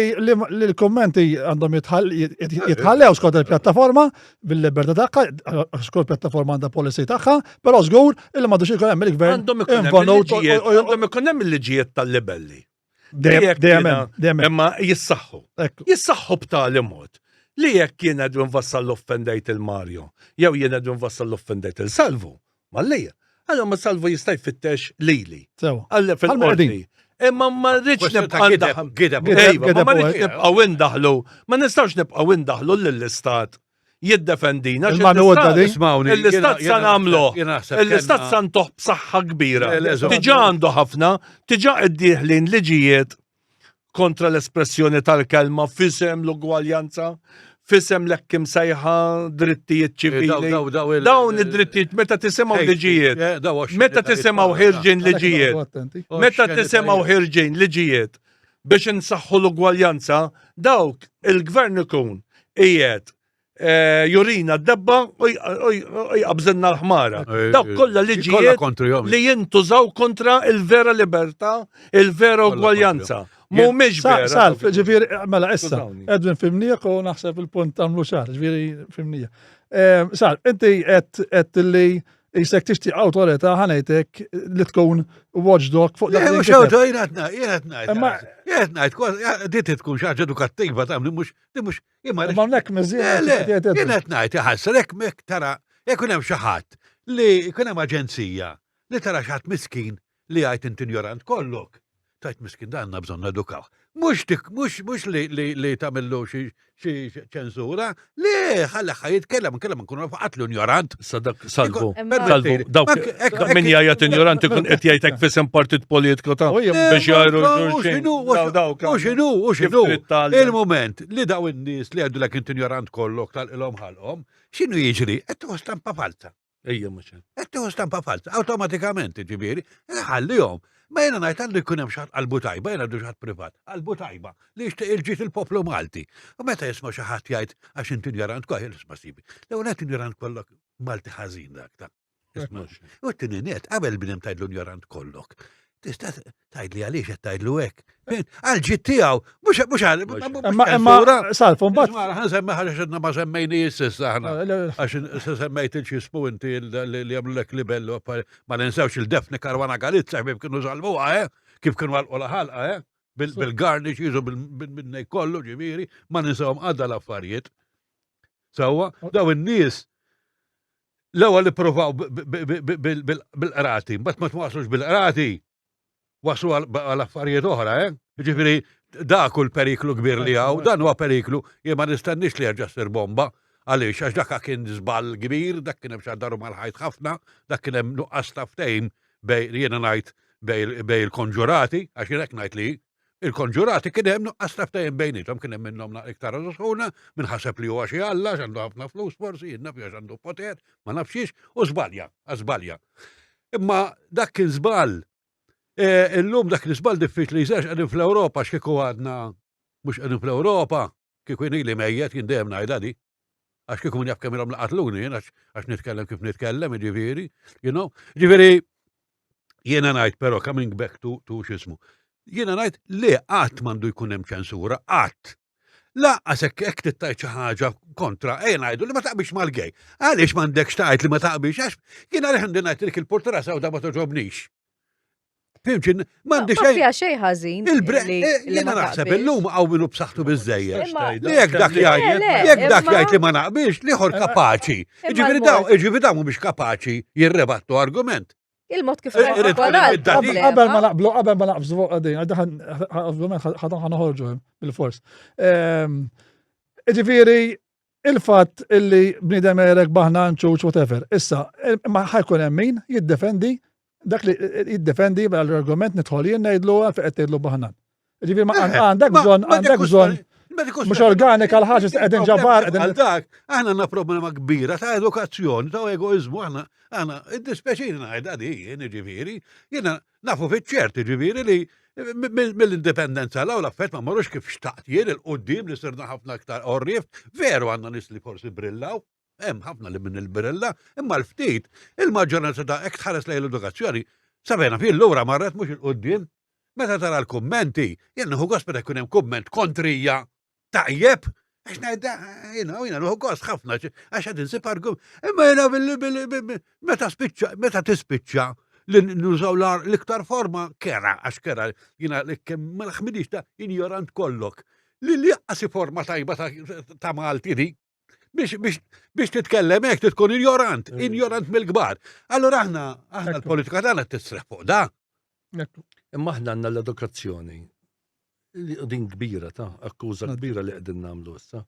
l-kummenti għandhom jitħallew skont il-pjattaforma bil-libertà tagħha, għax kull pjattaforma għandha policy tagħha, però żgur illi m'għandux ikun hemm il-gvern. Għandhom ikun hemm ikun hemm il-liġijiet tal-libelli. Dejjem dejjem. Imma jissaħħu. Jissaħħu b'tali mod li jekk jien Edwin Vassallo offendejt il-Mario, jew jien Edwin Vassallo offendejt il-Salvu, Mallija. Allora ma Salvu jista' jfittex lili. Sewa. Għalli fil-qorti. Imma ma rridx nibqa' Gideb. Iva, ma rridx nibqgħu indaħlu, ma nistgħux nibqgħu indaħlu lill-istat jiddefendina. L-istat sa nagħmlu. L-istat sa ntoħ b'saħħa kbira. Diġà għandu ħafna, diġà qed dieħlin liġijiet kontra l-espressjoni tal-kelma fisem l-ugwaljanza, fisem l-hekk imsejħa drittijiet eh, ċivili. Dawn id-drittijiet meta tisimgħu liġijiet, eh, meta tisimgħu ħirġin liġijiet, meta tisimgħu ħirġin liġijiet biex insaħħu l-ugwaljanza, dawk il-gvern ikun qiegħed Eh, jurina d-debba u jqabżilna l-ħmara. Eh, Dawk eh, kollha liġijiet li jintużaw kontra il-vera libertà, il-vera ugwaljanza. Mhumiex vera. Salf, ġifieri, mela issa, Edwin fimnijek u naħseb il-punt għamlu ċar, ġifieri fimnija. Salf, inti qed li jisek tixtieq awtorità ħanejtek li tkun watchdog fuq dak. Mhux awtorità, jien qed ngħid, jien qed ngħid, dit tkun xi ħaġa edukattiva tagħmel mhux mhux Imma hawnhekk miżjed. Jien qed ngħid iħassar hekk mek tara jekk hemm xi ħadd li jkun hemm aġenzija li tara xi ħadd miskin. li jgħid int injorant kollok, tgħid miskin dan għandna bżonn nedukawh. Mhux dik, mhux mhux li li li tagħmillu xi xi ċensura, le ħalli ħa jitkellem, inkella ma nkunu nafu qatt l-injorant. Issa dak salvu. Imma- Salvu, dawk Hekk- hekk- min jgħajjat injorant ikun qed jgħidlek fisem partit politiku ta' U jien- biex jgħajru U x'inhu, u x'inhu, u x'inhu. Kif trid tgħallem. Il-moment li daw in-nies li jgħidulek int injorant kollok tal-ilhom ħalqhom, x'inhu jiġri? Qed tieħu stampa falza. Ejja mhux hekk. Qed tieħu stampa falsa, awtomatikament ġifieri, ħallihom. Ma jiena ngħid għandu jkun hemm xi ħadd qalbu tajba, jiena għandu xi ħadd privat, qalbu tajba li jixtieq il-ġid il-poplu Malti. U meta jisma' xi ħadd jgħid għax inti injorant kollha, isma' sibi. L-ewwel qed injorant kollok Malti ħażin dak ta' Isma' U t-tieni net, qabel bnem tgħidlu injorant kollok. Tista' tgħidli għaliex qed tgħidlu hekk. Għal ġid tiegħu, mhux mhux għal. Imma imma salfu mbagħad. Mara ħan semmi ħaġa xedna ma semmejni issa aħna. Għax se semmejt il-xismu inti li jagħmlu libellu ma ninsewx il-Defni Karwana Galizza kif kienu salvuha, eh? Kif kienu għalqu ħalqa, eh? Bil-garnish jiżu bil-nej kollu ġifieri, ma ninsewhom għadda l-affarijiet. Sewwa, daw in-nies L-ewwel ippruvaw bil-qrati, mbagħad ma twaslux bil-qrati, waslu għal affarijiet oħra, eh? Ġifieri dak hu l-periklu kbir li hawn, dan huwa periklu, jien ma nistennix li jerġa' ssir bomba. Għaliex, għax dak kien żball kbir, dak kien hemm xaddaru mal-ħajt ħafna, dak kien hemm nuqqas ta' ftehim bej jiena ngħid bej il-konġurati, għax jien hekk ngħid li Il-konġurati kien hemm nuqqas ta' ftehim bejniethom, kien hemm minnhom iktar sħuna, min ħaseb li huwa xi alla, għax għandu ħafna flus forsi, jien naf għax għandu poter, ma nafx xiex, u żbalja, żbalja. Imma dak kien żball. E, illum dak l-iżball diffiċli jsir qegħdin fl-Ewropa x'kieku għadna mhux qegħdin fl-Ewropa, kieku jien ili mejjet jien dejjem ngħidha di. Għax kieku min jaf kemm ilhom laqatluni jien għax nitkellem kif nitkellem, jiġifieri, you know. Jiġifieri Jiena ngħid però coming back to, to x'ismu. Jiena ngħid li qatt m'għandu jkun hemm ċensura, qatt. Laqqas hekk hekk tittajt xi ħaġa kontra, ejja ngħidu li ma taqbilx mal-gej. Għaliex m'għandekx tgħid li ma taqbilx għax jiena għaliex għandi ngħid dik il-portra sewda ma toġobnix. Fimx, m'għandi xejn. Ma xejn ħażin. Eh, jiena naħseb illum hawn minnu b'saħħtu biżejjed. Li jekk dak jgħid, jekk dak jgħid li ma naqbilx, liħor kapaċi. Jiġifieri daw, jiġifieri daw mhumiex kapaċi jirrebattu argument. Il-mod kif Qabel ma naqblu, qabel ma naqbżu fuq din, ovvjament ħadan ħanoħorġu bil-fors. Ehm, ġifieri il-fatt illi bniedem erek baħna nċuċ whatever. Issa, ma ħajkun hemm min jiddefendi dak li jiddefendi l-argument nidħol jien ngħidlu għalfejn qed tgħidlu baħnan. Ġifieri ma eh, għandek bżonn għandek bżonn mhux organika l-ħaġa qegħdin ġabar qegħdin. Dak, aħna għandna problema kbira ta' edukazzjoni, ta' egoizmu, aħna aħna id-dispeċini ngħidha di jien ġifieri, jiena nafu fiċ-ċert ġifieri li mill-indipendenza l l-affett ma marrux kif xtaqt jien il-qudiem li sirna ħafna aktar orrif, veru għandna nies li forsi brillaw, Hemm ħafna li minn il-birella, imma l-ftit, il-maġġoranza ta' hekk tħares lejn l-edukazzjoni, sabena fil lura marret mhux il-qudiem. Meta tara l-kummenti, jien nieħu gost meta jkun hemm kumment kontrija tajjeb, għax ngħid jiena jiena nieħu gost ħafna għax qed insib argument. Imma jiena meta spiċċa, meta tispiċċa li nużaw l-iktar forma kera, għax kera jiena kemm ma naħmilix ta' injorant kollok. Li li forma tajba ta' Malti di. Biex, biex, biex titkellem hekk tkun injorant, mm. injorant mill-kbar. Allura aħna aħna l-politika tagħna tisreħ fuq da. Imma aħna għandna l-edukazzjoni li din kbira ta' akkuża kbira li qegħdin nagħmlu issa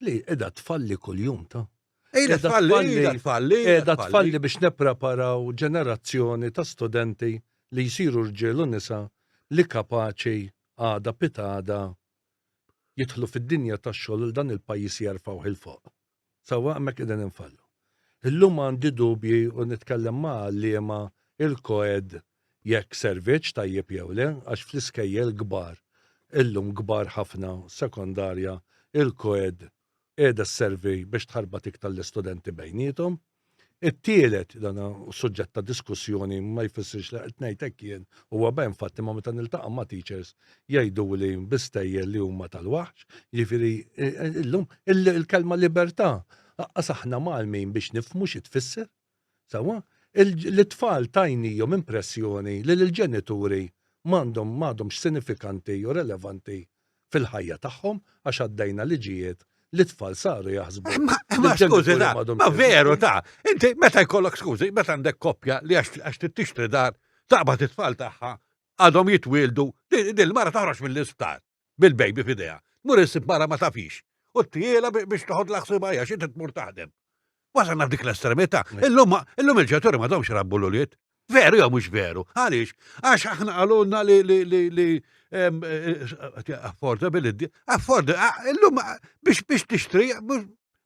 li qiegħda tfalli kuljum ta' Qiegħda tfalli, qiegħda tfalli. Qiegħda tfalli biex nippreparaw ġenerazzjoni ta' studenti li jsiru rġiel u nisa li kapaċi għada pitada jidħlu fid-dinja tax-xogħol u dan il-pajjiż jerfgħuh 'il fuq. Sewwa hemmhekk qegħdin infallu. Illum għandi dubji u nitkellem ma' għalliema il-co-ed jekk servitx tajjeb jew le għax fl-iskejjel kbar illum kbar ħafna sekondarja il-co-ed qiegħda sservi biex tħarbat iktar l-istudenti bejniethom. It-tielet, dan suġġett ta' diskussjoni ma jfissirx li qed ngħid hekk jien, huwa ben fatt imma meta niltaqa' ma' teachers jgħiduli bi stejjer li huma tal-waħx, jiġifieri illum il-kelma libertà aqqas aħna mgħallmin biex nifhmu xi tfisser. Sewwa? L-itfal tajnihom impressjoni li l-ġenituri m'għandhom m'għadhomx sinifikanti u relevanti fil-ħajja tagħhom għax għaddejna liġijiet li t-tfal saru jaħsbu. Ma skużi, ma veru ta' inti meta jkollok skużi, meta għandek koppja li għax tixtri dar. taqbad it-tfal tagħha għadhom jitwieldu, dil-mara toħroġ mill-isptar bil-baby f'idejha. Tmur issib mara ma tafix u ttiela biex toħodlha ħsiebha hija xi tmur taħdem. Wasalna f'dik l-estremità. Illum illum il-ġenituri m'għadhomx rabbu l-ulied. Veru jew mhux veru? Għaliex? Għax aħna qalulna li li li li affordability, afford, illum biex biex tixtri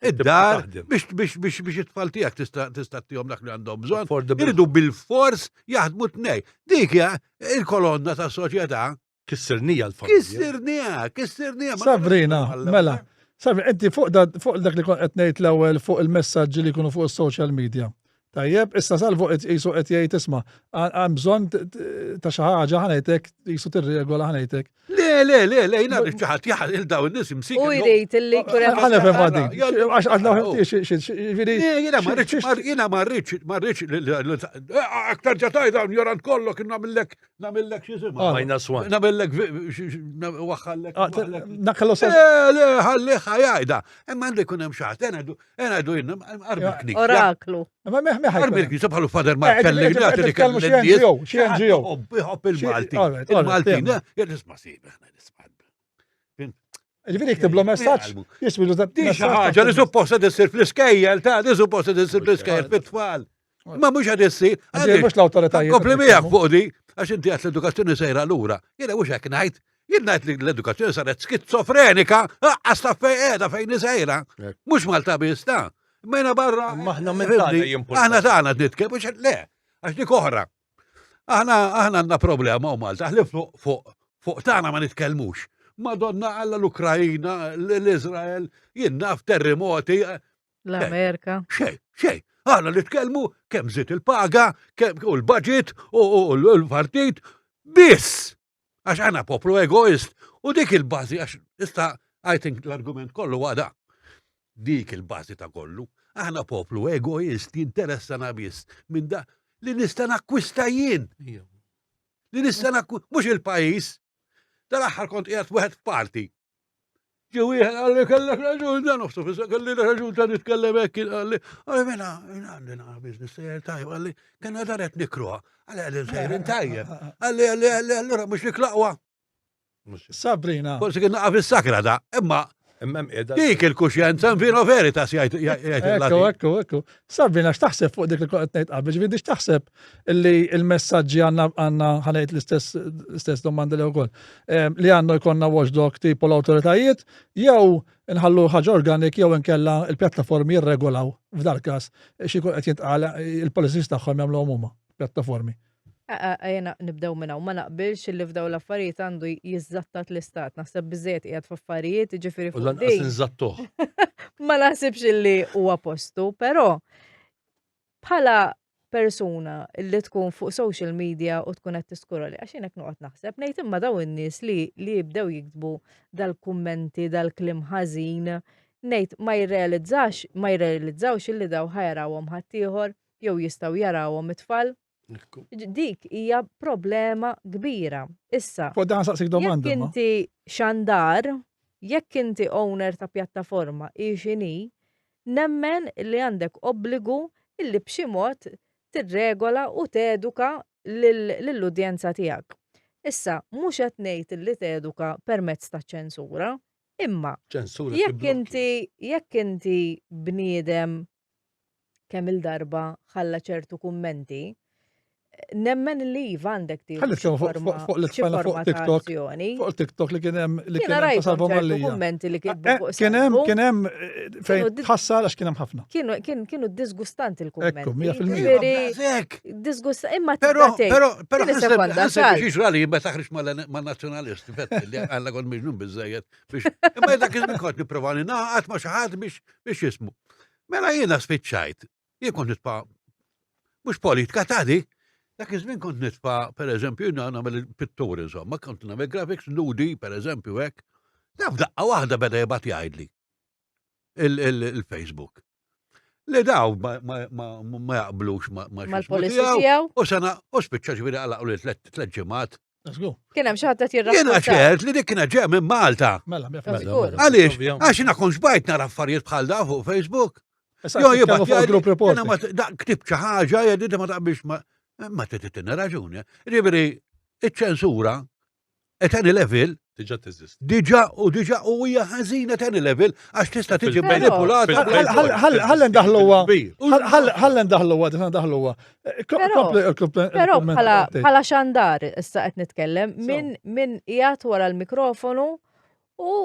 id-dar biex biex biex biex it-tfal tiegħek tista' tista' tihom dak li għandhom bżonn. Iridu bil-fors jaħdmu tnej. Dik hija il-kolonna tas-soċjetà. Kissirnija l-familja. Kissirnija, kissirnija. Sabrina, mela. Sabrina, inti fuq dak li kont qed ngħid l-ewwel fuq il-messaġġi li jkunu fuq is-social media. Tajjeb, issa salvu qed qisu qed jgħid isma' hemm bżonn ta' xi ħaġa ħanejtek qisu tirregola ħanejtek. Le, le, le, le, jiena rrid xi ħadd jaħal il daw in-nies imsik. U jrid illi jkun hemm. Ħa nifhem għadi. Għax għadna ġifieri. Jiena ma rridx, jiena ma rridx, ma rridx aktar ġataj dawn jorant kollok nagħmillek Namillek xi sima. Ah, Minus one. Namillek waħħallek. Ah, Nakallu sa. Le, le, ħalli ħajajda. Imma għandu jkun hemm xi ħadd. Ngħidu jien armi l-knisja. Oraklu. Ma meħ meħ. Armi l-knisja bħalu Fader eh, Marcelli. eh, Nitkellmu xi NGO, xi NGO. Iħobb il-Malti. Il-Malti, nisma' sib, nisma' Ġifieri jiktiblu messaġġ, jiswilu Di xi ħaġa li supposta tissir fl-iskejjel ta' di supposta tissir fl-iskejjel fit-tfal. Ma mhux qed issir. Mhux l-awtoritajiet. Kompli miegħek fuq di, għax inti għat l-edukazzjoni sejra lura. Jiena mhux hekk ngħid. Jien ngħid li l-edukazzjoni saret skizofrenika, għas ta' fejn qiegħda fejn sejra. Mhux Malta biss ta' Mena barra. Maħna minn tagħna Aħna tagħna nitkellmu le, għax dik oħra. Aħna aħna għandna problema u Malta, ħlif fuq fuq fuq tagħna ma nitkellmux. Madonna għalla l-Ukrajina, l-Izrael, jien naf terremoti. Eh, L-Amerika. Xej, xej. Aħna nitkellmu kemm żied il-paga, kemm u l-budget u l-partit, biss. Għax aħna poplu egoist u dik il-bażi għax issa I think l-argument kollu għada. Dik il-bażi ta' kollu. Aħna poplu egoist jinteressana biss minn da li nista' nakkwista jien. Li nista' nakkwista mhux il-pajjiż. Dal-aħħar kont qiegħed wieħed f'parti. Ġi wieħed qalli kellek raġun da nofsu fissa kelli raġun ta' nitkellem hekk qalli qalli mela għandi naqra business sejjer tajjeb qalli kellna dar qed nikruha qalli qegħdin sejrin tajjeb qalli qalli qalli allura mhux niklaqwa. Sabrina. Forsi kien naqa' fis-sakra da, imma Dik il-kuxjenza vino veritas jgħid Ekku, ekku, ekku. Sabrina, x'taħseb fuq dik li kont ngħid qabel, ġifieri x'taħseb li l-messaġġi għandna għandna ħanejt l-istess domanda li wkoll. Li għandna jkollna watchdog tipo l-awtoritajiet jew nħallu ħaġa organik jew inkella il-pjattaformi jirregolaw f'dal każ xi jkun qed jintqal il-policies tagħhom jagħmluhom huma pjattaformi. Jena nibdew minn hawn ma naqbilx li f'daw l-affarijiet għandu jiżżattat l-istat. Naħseb biżejjed qiegħed f'affarijiet, jiġifieri fuq. Lanqas inżattuh. Ma naħsibx illi huwa postu, però bħala persuna li tkun fuq social media u tkun qed tiskuroli għax jien hekk noqgħod naħseb ngħid imma daw in-nies li li jibdew jiktbu dal-kummenti, dal-kliem ħażin, ngħid ma jirrealizzax, ma jirrealizzawx illi daw ħajarawhom ħaddieħor jew jistgħu jarawhom it-tfal. Dik hija problema kbira. Issa, Fuq dan saqsik domanda. Jekk inti xandar, jekk inti owner ta' pjattaforma hi x'inhi, nemmen li għandek obbligu illi b'xi mod tirregola u teduka lill-udjenza tiegħek. Issa, mhux qed ngħid illi teduka permezz ta' ċensura, imma jekk inti jekk inti bniedem kemm il-darba ħalla ċertu kummenti, nemmen li iva għandek tieħu. Ħalli fuq fuq li tfajna fuq TikTok. Fuq TikTok li kien hemm li kien hemm salva Mallia. Kummenti li kien eh, fuq Kien hemm kien hemm eh, fejn tħassar għax kien hemm ħafna. Kienu kienu disgustanti l-kummenti. Ekku, 100%. Disgust imma Però però però ħasseb li meta ħriġ man-nazzjonalisti li għalla kont miġnun biżejjed biex imma dak iż-żmien kont nipprova ningħaqad ma' xi ħadd biex biex jismu. Mela jiena spiċċajt, jien kont nitfa' mhux politika ta' dik, dak iż-żmien kont nitfa' pereżempju jiena nagħmel pittur insomma, kont nagħmel graphics nudi pereżempju hekk. Taf daqqa waħda beda jibgħat jgħidli il-Facebook. Li daw ma jaqblux ma' mal-policy tiegħu. U sena u spiċċa ġifieri għalaqu li tliet ġimgħat Kien hemm xi ħadd qed jirrakkonta. Jiena ċert li dik kienet ġejja minn Malta. Mela, mela, mela. Għaliex, għax jiena kont xbajt nara affarijiet bħal da fuq Facebook. Jo, jibgħat fuq group report. Jiena ma ktib xi ħaġa, jgħid ma taqbilx ma. Ma tittinna raġuni. Ġifieri, iċ-ċensura at any level Diġa teżisti. Diġa u diġa u hija ħażina at any level għax tista' tiġi manipulata. Ħalli ndaħluha. Ħalli ndaħluha, diġa ndaħluha. Però bħala xandar issa qed nitkellem minn min qiegħed wara l-mikrofonu u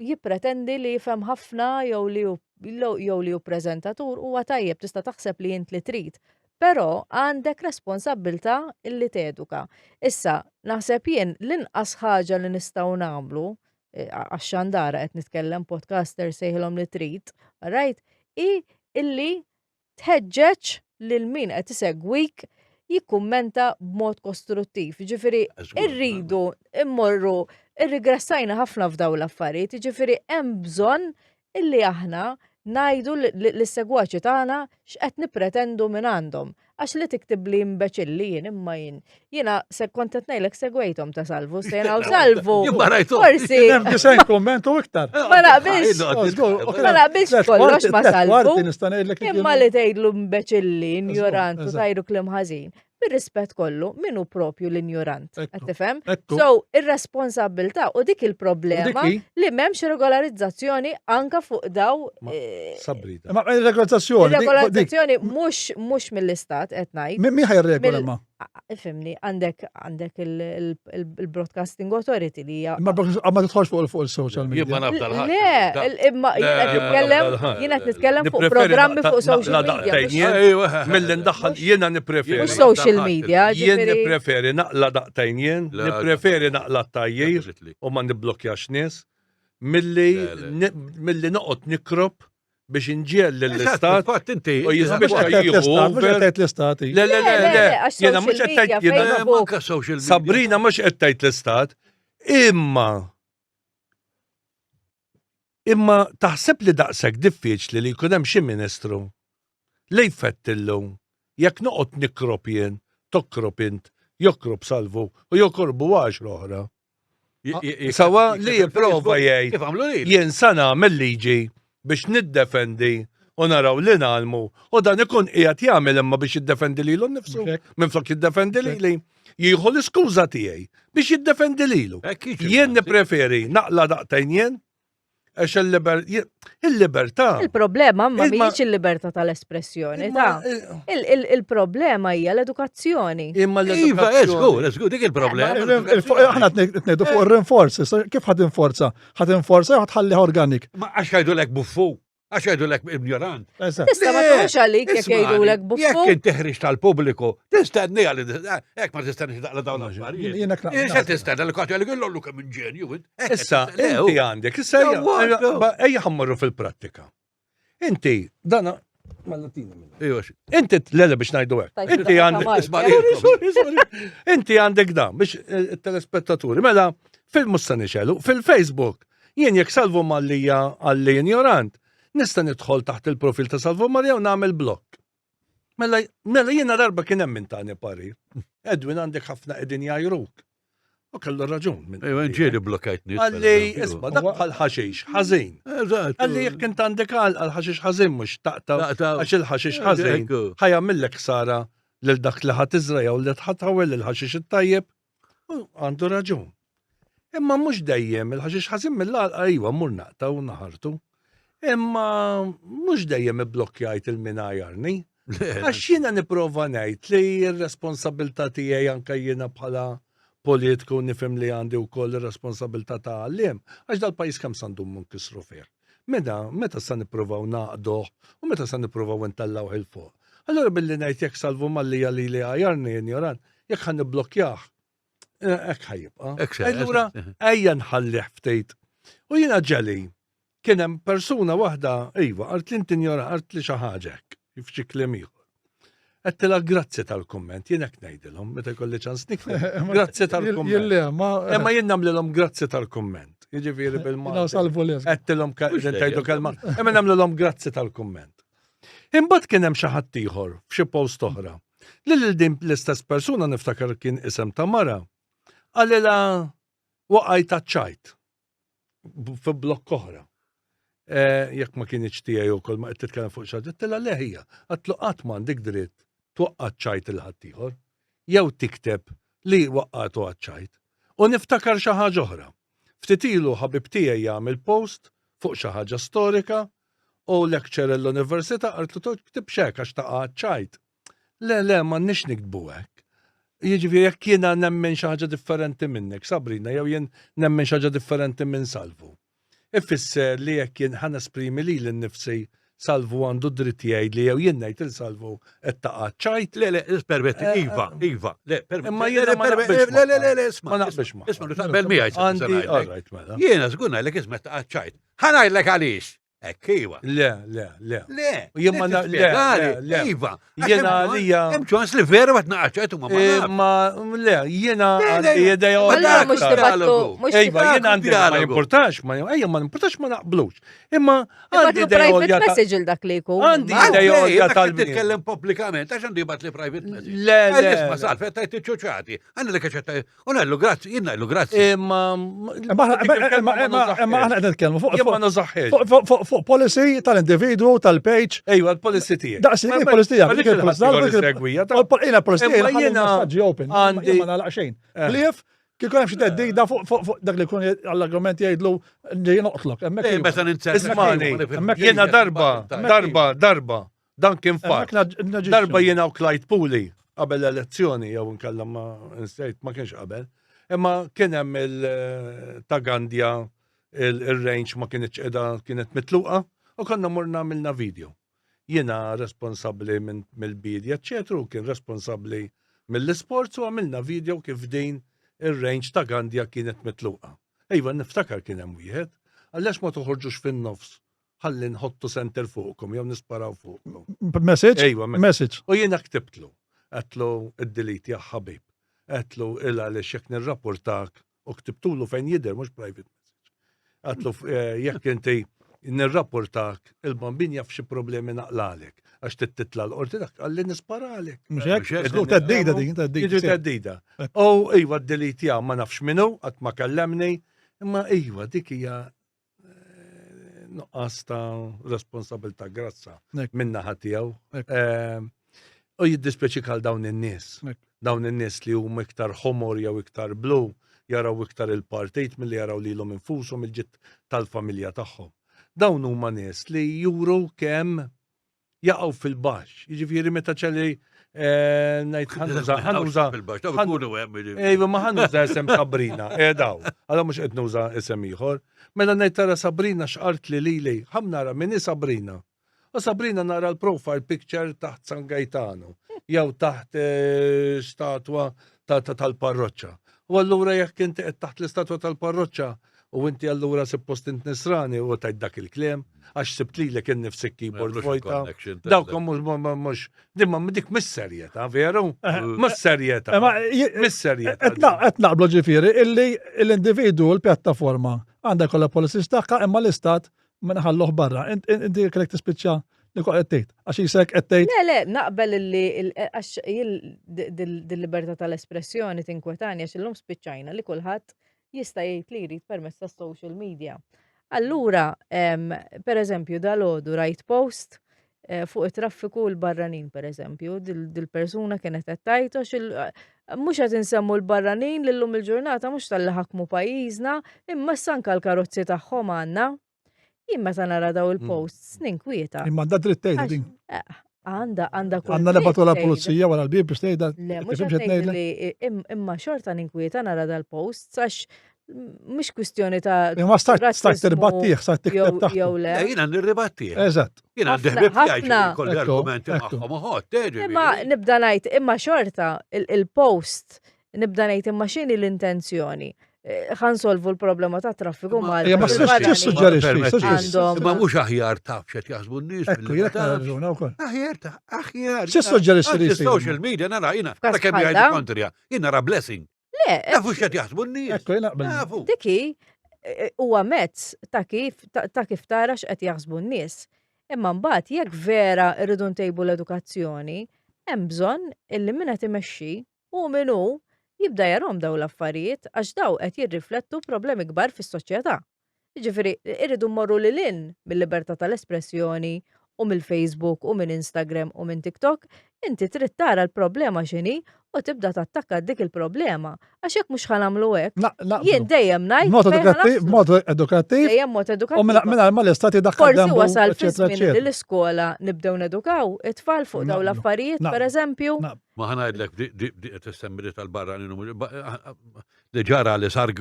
jippretendi li jifhem ħafna jew li hu jew li hu preżentatur huwa tajjeb tista' taħseb li int li trid. Però għandek responsabbiltà li teduka. Issa, naħseb jien l-inqas ħaġa li nistgħu nagħmlu eh, għax-xandara qed nitkellem podcaster sejħilhom li trid, right? I illi tħeġġeġ lil min qed isegwik jikkummenta b'mod kostruttiv. Ġifieri irridu immorru irrigressajna ħafna f'daw l-affarijiet, ġifieri hemm bżonn illi aħna ngħidu lis-segwaċi tagħna x'qed nippretendu minn għandhom. Għax li tiktib li imbeċilli jien imma jien. Jiena se kont qed ngħidlek segwejthom ta' Salvu, se u Salvu. Forsi. Hemm disajn komment u iktar. Ma naqbilx. Ma naqbilx kollox ma' Salvu. Imma li tgħidlu imbeċilli, injorant u tajru kliem ħażin. Bir-rispett kollu, min hu propju l-injorant. Qed tifhem? So, ir-responsabbiltà u dik il-problema li m'hemmx regolarizzazzjoni anka fuq daw. Eh, Sabrina. Ma regolarizzazzjoni. Regolarizzazzjoni mhux mhux mill-istat qed ngħid. Min ħajregola ma? Ifhimni, għandek għandek il-Broadcasting Authority li hija. Ma ma tidħolx fuq fuq il-social media. Jien ma nafda l-ħadd. Le, imma jien qed nitkellem jien qed nitkellem fuq programmi fuq social media. Milli ndaħħal jiena nippreferi. Mhux social media. Jien nippreferi naqla daqtajn jien, nippreferi naqla tajjir u ma nibblokjax nies milli milli noqgħod nikrob biex inġiel lill-istat. Fatt inti. U jispiċċa jieħu. Mhux qed tgħid l-istat. Le, le, le, le. Jiena mhux qed tgħid jiena. Sabrina mhux qed tgħid l-istat. Imma Imma taħseb li daqshekk diffiċli li jkun hemm xi ministru li jfettillu jekk noqgħod nikrob jien, tokrob int, jokrob Salvu u jokorbu għaxra oħra. Sawa li jipprova jgħid jien sa nagħmel liġi biex niddefendi u naraw li nagħlmu u dan ikun qiegħed jagħmel imma biex jiddefendi lilu nnifsu minflok jiddefendi lili jieħu l-iskuża tiegħi biex jiddefendi lilu. Jien nippreferi naqla daqtejn jien Għax il-libertà. Il-problema ma mhijiex il-libertà tal-espressjoni, ta' il-problema hija l-edukazzjoni. Imma l-edukazzjoni. Iva, żgur, żgur, dik il-problema. Aħna qed fuq ir-rinforz, kif ħad inforza? Ħad inforza jew ħadħalliha organik? Ma għax jgħidulek buffu. Għax jgħidulek ignorant. Tista' ma tkunx għalik jekk jgħidulek buffu. Jekk inti ħriġ tal-pubbliku, tistenni għal hekk ma tistenniex daqla dawn l-affarijiet. Jiena tistenna li kont jgħidlek illollu kemm inġenju. Issa, inti għandek, issa ejja ħammorru fil-prattika. Inti, dana, Inti l biex ngħidu hekk. Inti għandek Inti għandek dan biex eh, telespettaturi. Mela, fil-musta nixelu, fil-Facebook, jien jekk Salvu Mallia għalli ignorant, nista' nidħol taħt il-profil ta' Salvu Mallia u nagħmel blok. Mela, mela jiena darba kien hemm min tani parir. Edwin għandek ħafna qegħdin jgħajruk. U kellu raġun. Ejwa, ġieli blokkajt nies. Għalli, isma, dak bħal ħaxix, ħażin. Għalli jekk int għandek għal ħaxix ħażin mhux taqta' għax il-ħaxix ħażin ħajamillek ħsara lil dak li ħadd iżra jew li ħadd il-ħaxix it-tajjeb. Għandu raġun. Imma mhux dejjem il-ħaxix ħażin mill-għalqa iva mmur naqta' u naħartu. Imma mhux dejjem ibblokkjajt il-min għajarni. Għax jiena nipprova ngħid li r-responsabilità tiegħi anke jiena bħala politiku nifhem li għandi wkoll ir-responsabilità ta' għalliem, għax dal-pajjiż kemm sa ndumu nkissru fih. Meta, meta sa nippruvaw nagħqduh u meta sa nippruvaw intellgħuh 'il fuq. Allura billi ngħid jekk Salvu Mallia lili għajarni injorant, jekk ħa nibblokkjah, eh, hekk ħa jibqa'. Allura ejja nħallih ftit. U jiena ġeli, kien hemm persuna waħda, iva, qalt li intinjora qalt li xi ħaġa hekk, f'xi kliem ieħor. Għedtilha grazzi tal-kumment, jien hekk ngħidilhom meta jkolli ċans nikteb. Grazzi tal-kumment. Imma jien nagħmlilhom grazzi tal-kumment. Jiġifieri bil-Malti. Salvu li. Għedtilhom tgħidu kelma. Imma nagħmlilhom grazzi tal-kumment. Imbagħad kien hemm xi ħadd ieħor f'xi post oħra. Li lil din l-istess persuna niftakar kien isem ta' mara. Qalilha waqajt għaċ-ċajt. fi blokk oħra. Eh, jekk ma kienx tiegħi wkoll ma qed titkellem fuq xi ħaġa, tela leħija, għatlu qatt m'għandek dritt twaqqat ċajt il ħaddieħor. jew tikteb li waqqatu għaċ-ċajt. U niftakar xi ħaġa oħra. Ftit ilu ħabib tiegħi jagħmel post fuq xi ħaġa storika u lecturer l-università qaltlu tiktibx hekk għax taqa' għaċ-ċajt. Le, le, m'għandniex niktbu hekk. Jiġifieri jekk jiena nemmen xi ħaġa differenti minnek, Sabrina, jew jien nemmen xi ħaġa differenti minn Salvu. Ifisser li jekk jien ħa nesprimi lili nnifsi Salvu għandu dritt jgħidli jew jien ngħid il Salvu qed taqa' ċajt. Le, le, permetti, eh, iva, eh. iva, le, permetti. Imma jiena ma naqbilx. Le, le, le, le, isma. Ma naqbilx ma. Isma, taqbel miegħi. Għandi, all right, mela. Jiena żgur ngħidlek isma taqa' ċajt. Ħa ngħidlek għaliex. Ekk, iva. Le, le, le. Le. Jien ma le, le, le. Iva. Jiena għalija. Hemm ċans li vera ma tnaqax ma eh, Ma le, jiena għandi idea oħra. Mhux dibattu. Iva, jiena għandi ma importax, ma ejja ma importax ma naqblux. Imma għandi idea private message il dak li jkun. Għandi idea għolja tal Titkellem pubblikament, għax għandi jibgħat li private message. Le, le. Ma salf, tajt iċ-ċuċati. Għandi li kaċetta U ngħidlu grazzi, jien ngħidlu grazzi. Imma Imma aħna qed nitkellmu fuq ma nużaħħiex. Fuq policy tal-individwu, tal-page. Ejwa, l-policy tiegħek. Daqs li policy tiegħek. Jiena policy tiegħek. Jiena messaġġi open. Għandi ma nagħlaq xejn. Eh. Ħlief kieku hemm xi teddida fuq dak li jkun għall-argument jgħidlu li noqtlok. Hemmhekk eh, meta ninser. Ismani, jiena darba, darba, darba. Dan kien fatt. Darba jiena u Clyde Puli qabel l-elezzjoni jew inkella ma nsejt ma kienx qabel. Imma kien hemm il-ta' Gandja il-range ma kienx qiegħda kienet mitluqa u konna morna għamilna video. Jiena responsabbli mill-bidja, eċċetera, u kien responsabbli mill-isports u għamilna video kif din ir-range ta' Gandja kienet mitluqa. Iva niftakar kien hemm wieħed, għaliex ma toħorġux fin-nofs ħalli nħottu center fuqkom jew nisparaw fuqkom. Message? Ejwa, message. U jiena ktibtlu, għedtlu id-delete ja ħabib. Għedtlu il għaliex jekk nirrapportak u ktibtulu fejn jidher mhux private message. Għedtlu eh, jekk inti nirrapportak il-bambin jaf xi problemi naqlalek għax titla l-qorti dak għalli nisparalek. Mhux hekk? Teddida din, teddida. Teddida. U iva d-delete ja ma nafx minnu, qatt ma kellemni, imma iva dik hija nuqqas ta' responsabilità grazza minna tiegħu. Ehm, u jiddispjaċi għal dawn in-nies. Dawn in-nies li huma iktar ħomor jew iktar blu, jaraw iktar il-partit milli jaraw lilhom infushom il-ġid tal-familja tagħhom. Dawn huma nies li juru kemm jaqgħu fil-baxx. Jiġifieri meta ċeli eh, ngħid ħanuża ħanuża. Fil-baxx, daw ikunu hemm. Ejwa ma ħanuża isem Sabrina, eh daw. Għala mhux qed nuża isem ieħor. Mela ngħid tara Sabrina x'qart li lili, ħam nara min hi Sabrina. U Sabrina nara l-profile picture taħt San Gaetano jew taħt eh, statwa tal-parroċċa. U allura jekk inti qed taħt l-istatwa tal-parroċċa u inti allura suppost int nisrani u tajt dak il-kliem, għax sibt lilek innifsek keyboard vojta. Dawk mhux dimma dik mhix serjetà, veru? Eh, mhux serjetà. Eh, mhix serjetà. Qed naqblu ġifieri illi l-individwu l-pjattaforma għandha kollha policies tagħha imma l-istat ma nħalluh barra. Inti kellek tispiċċa li kont qed tgħid. Għax jisek qed tgħid. Le, le, naqbel illi għax dil-libertà tal-espressjoni tinkwetani għax illum spiċċajna li kulħadd jista' jgħid li jrid permezz tas social media. Allura, per eżempju, dal-għodu rajt post eh, fuq it-traffiku l-barranin, per eżempju, dil-persuna kienet qed tgħid għax eh, mhux qed insemmu l-barranin li llum il-ġurnata mhux tal-li ħakmu pajjiżna, imma sanka l-karozzi tagħhom għandna. Jien meta nara daw mm. il-posts ninkwieta. Imma għandha dritt tgħidha din. Eh, għandha għandha kull. Għandna nebatu la pulizija wara l-bib biex tgħidha. Le, mhux qed li imma xorta ninkwieta nara dal-posts għax mhux kwistjoni ta' Imma start start tirbattih, start tikteb taħt. Jew le. Jiena nirribattih. Eżatt. Jiena għandi ħbieb tiegħi kolli argumenti magħhom uħod. Imma nibda ngħid imma xorta il-post Nibda ngħid imma x'inhi l-intenzjoni? Eh, ħansolvu l-problema ta' traffiku mal. Ma suġġerixxi. Ma mhux aħjar taf x'qed jaħsbu n-nies. Ekku, jekk raġuna wkoll. Aħjar ta' aħjar. X'issuġġerixxi li Social media nara jiena nara kemm jgħidu kontrija, jien nara blessing. Le. Nafu x'qed jaħsbu n-nies. Ekku, jien naqbel. Diki eh, huwa mezz ta' kif ta' kif tara x'qed jaħsbu n-nies. Imma mbagħad jekk vera rridu ntejbu l-edukazzjoni, hemm bżonn illi min qed imexxi Hu min hu, jibda jarahom dawn l-affarijiet għax dawn qed jirriflettu problemi kbar fis-soċjetà. Jiġifieri, irridu mmorru lil hinn mil-libertà tal-espressjoni u mill-Facebook u minn Instagram u minn TikTok, inti trid tara l-problema x'inhi u tibda tattakka dik il-problema. Għax jekk mhux ħa nagħmlu hekk, jien dejjem ngħid. Mod edukattiv, mod edukattiv. Dejjem mod edukattiv. U mingħajr ma l-istat idaħħal Forsi wasal fi żmien li l-iskola nibdew nedukaw it-tfal fuq dawn l-affarijiet, pereżempju. Ma ħa ngħidlek di qed issemmi tal-barranin li ġara li sar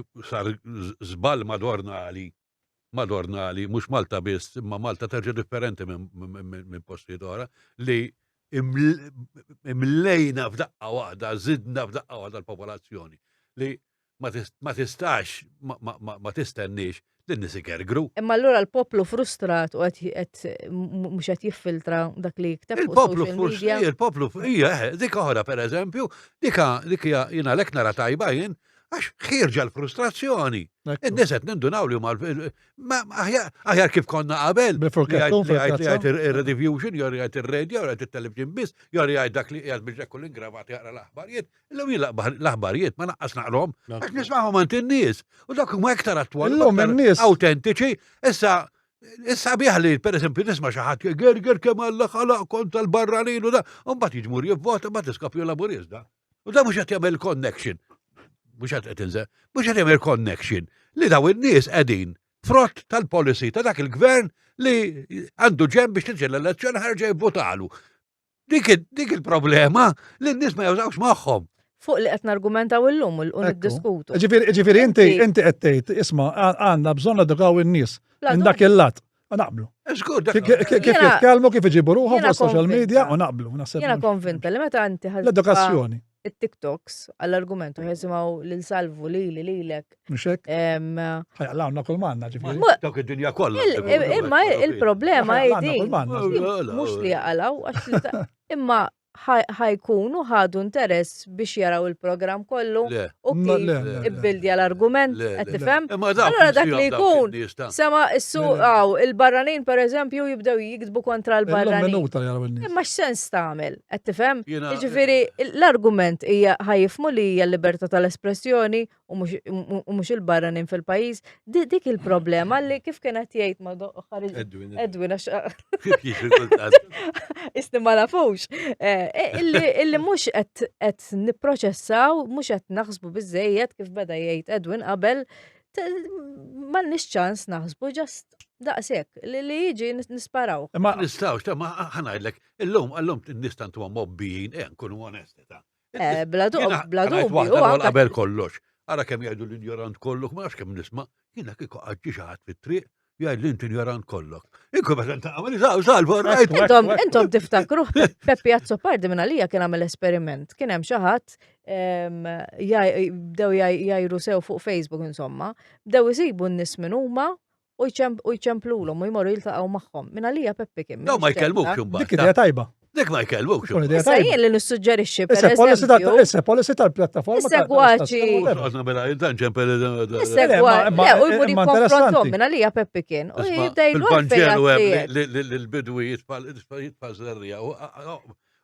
żball madornali madornali, mhux Malta biss, imma Malta terġa' differenti minn postijiet oħra, li imlejna f'daqqa waħda, zidna f'daqqa waħda l-popolazzjoni li ma tistax, ma tistenniex li n-nies igergru. Imma allura l-poplu frustrat u qed mhux qed jiffiltra dak li jikteb. Il-poplu frustrat, il-poplu, hija, eh, dik oħra pereżempju, dika dik hija jiena lek nara tajba jien, Għax ħierġa l-frustrazzjoni. In-nies qed nindunaw li huma aħjar kif konna qabel. Li jgħid ir-rediffusion, jew jgħid ir-radio, jew jgħid it-television biss, jew jgħid dak li qiegħed biex kull ingravat jaqra l-aħbarijiet. Illum jien l-aħbarijiet ma naqqas naqrom għax nismagħhom għand in-nies. U dak huma iktar attwali. Illum in-nies autentiċi. Issa Issa biħ li, per eżempju, nisma xi ħadd ger ger kemm Alla ħalaq kont tal-barranin u da, u mbagħad jiġmur jivvota, mbagħad iskopju laburist da. U da mhux qed jagħmel connection. Mhux qed qed inżel, mhux qed jagħmel connection li daw in-nies qegħdin frott tal-policy ta' dak il-gvern li għandu ġem biex tiġi l-elezzjoni ħarġa jivvotalu. Dik dik il-problema li n-nies ma jużawx magħhom. Fuq li qed nargumentaw illum u niddiskutu. Ġifieri inti inti qed tgħid isma' għandna bżonn edukaw in-nies minn dak il-lat. U naqblu. Żgur, Kif jitkellmu, kif iġibu ruħhom fuq social media u naqblu. Jiena konvinta li meta inti ħad. L-edukazzjoni. Il-TikToks għall-argument u jisimgħu lil salvu lili lilek. Mhux hekk? Ħajqlawna kull manna ġifieri. Dak id-dinja kollha. Imma il-problema hi din. Mhux li jaqalgħu għax imma ħajkunu ħadu interess biex jaraw il-programm kollu u kif ibbildja l-argument, qed tifhem? Allura dak li jkun sema s-suq għaw il-barranin pereżempju jibdew jiktbu kontra l-barranin. Imma x'sens tagħmel, qed tifhem? Jiġifieri l-argument hija ħajifmu li hija l-libertà tal-espressjoni u mhux il-barranin fil-pajjiż. Dik il-problema li kif kien qed jgħid ma ħareġ Edwin. Edwin għax Isni ma nafux. Eh, eh, illi mhux qed nipproċessaw, mhux qed naħsbu biżejjed kif beda jgħid Edwin qabel m'għandniex ċans naħsbu ġast daqshekk li li jiġi nisparaw. Ma nistgħux, ta' ma ħanajdlek, illum illum n-nies tant huma mobbijin, eh nkunu onesti ta' Eh, bla dubju. Qabel kollox. Ara kemm jgħidu l-injorant kollok, ma nafx kemm nisma', jiena kieku qatt xi ħadd fit-triq jgħid li inti injorant kollok. Inkun meta ntaqgħu sal salva rajt. Intom intom tiftakru Peppi Azzopardi minn għalija kien għamel esperiment. Kien hemm xi ħadd bdew jgħajru sew fuq Facebook insomma, bdew isibu n-nies minn huma u jċemplulhom u jmorru jiltaqgħu magħhom. Minn għalija Peppi kien. Daw ma jkellmuk imbagħad. Dik idea tajba. Dik ma jkellmuk. Issa jien li nissuġġerixxi per eżempju. Issa policy tal-pjattaforma. Is-segwaċi. Is-segwaċi. U jmur jikkonfrontom minn għalija Peppi kien. U jibda jgħidu. Il-Vanġelu hemm li l-bidwi jitfa' żerriegħa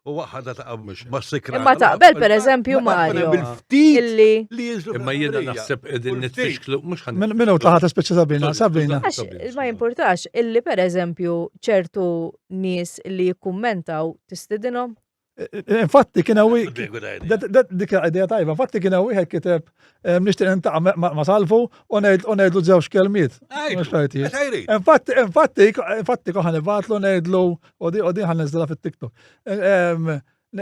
U waħda ta' massikra. Imma taqbel per eżempju Mario. Bil-ftit illi. Li jinżlu. Imma jiena naħseb qegħdin nitfixklu mhux ħan. Minnu taħat speċi Sabina, Sabina. Ma jimpurtax illi per eżempju ċertu nies li jikkummentaw tistidinhom. Infatti kien hawn dik idea tajba, infatti kien hawn wieħed kiteb nixtieq nintaqa' ma' Salvu u ngħidlu żewġ kelmiet. Infatti, infatti, infatti koħan ibatlu ngħidlu u di u di ħan niżilha fit-TikTok.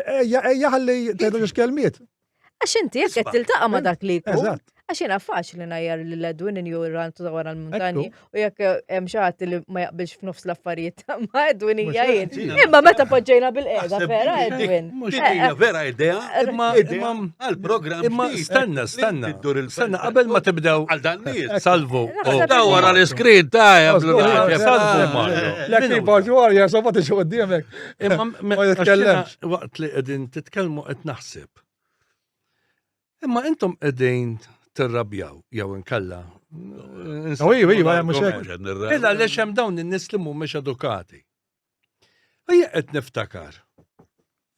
Ejja, ejja ħalli tgħidlu żewġ kelmiet. Għax inti jekk qed tiltaqa' ma' dak li jkun. Għax jiena faċli ngħajjar lil Edwin injurant ta' wara l-muntanji u jekk hemm xi ħadd li ma jaqbilx f'nofs l-affarijiet ma' Edwin hija jien. Imma meta poġġejna bil-qiegħda vera Edwin. Mhux eh, hija eh. vera idea, imma imma għall-programm. Imma stenna, stenna. Stenna qabel ma tibdew għal dan nies. Salvu. Da wara l-iskrin ta' Salvu Mario. L-keyboard warrior, so ma tiġi quddiemek. Imma ma jitkellemx. Waqt li qegħdin titkellmu qed naħseb. Imma intom qegħdin tirrabjaw jew inkella. Iva, iva, mhux hekk. Illa għaliex hemm dawn in-nies li mhumiex edukati. Ejja qed niftakar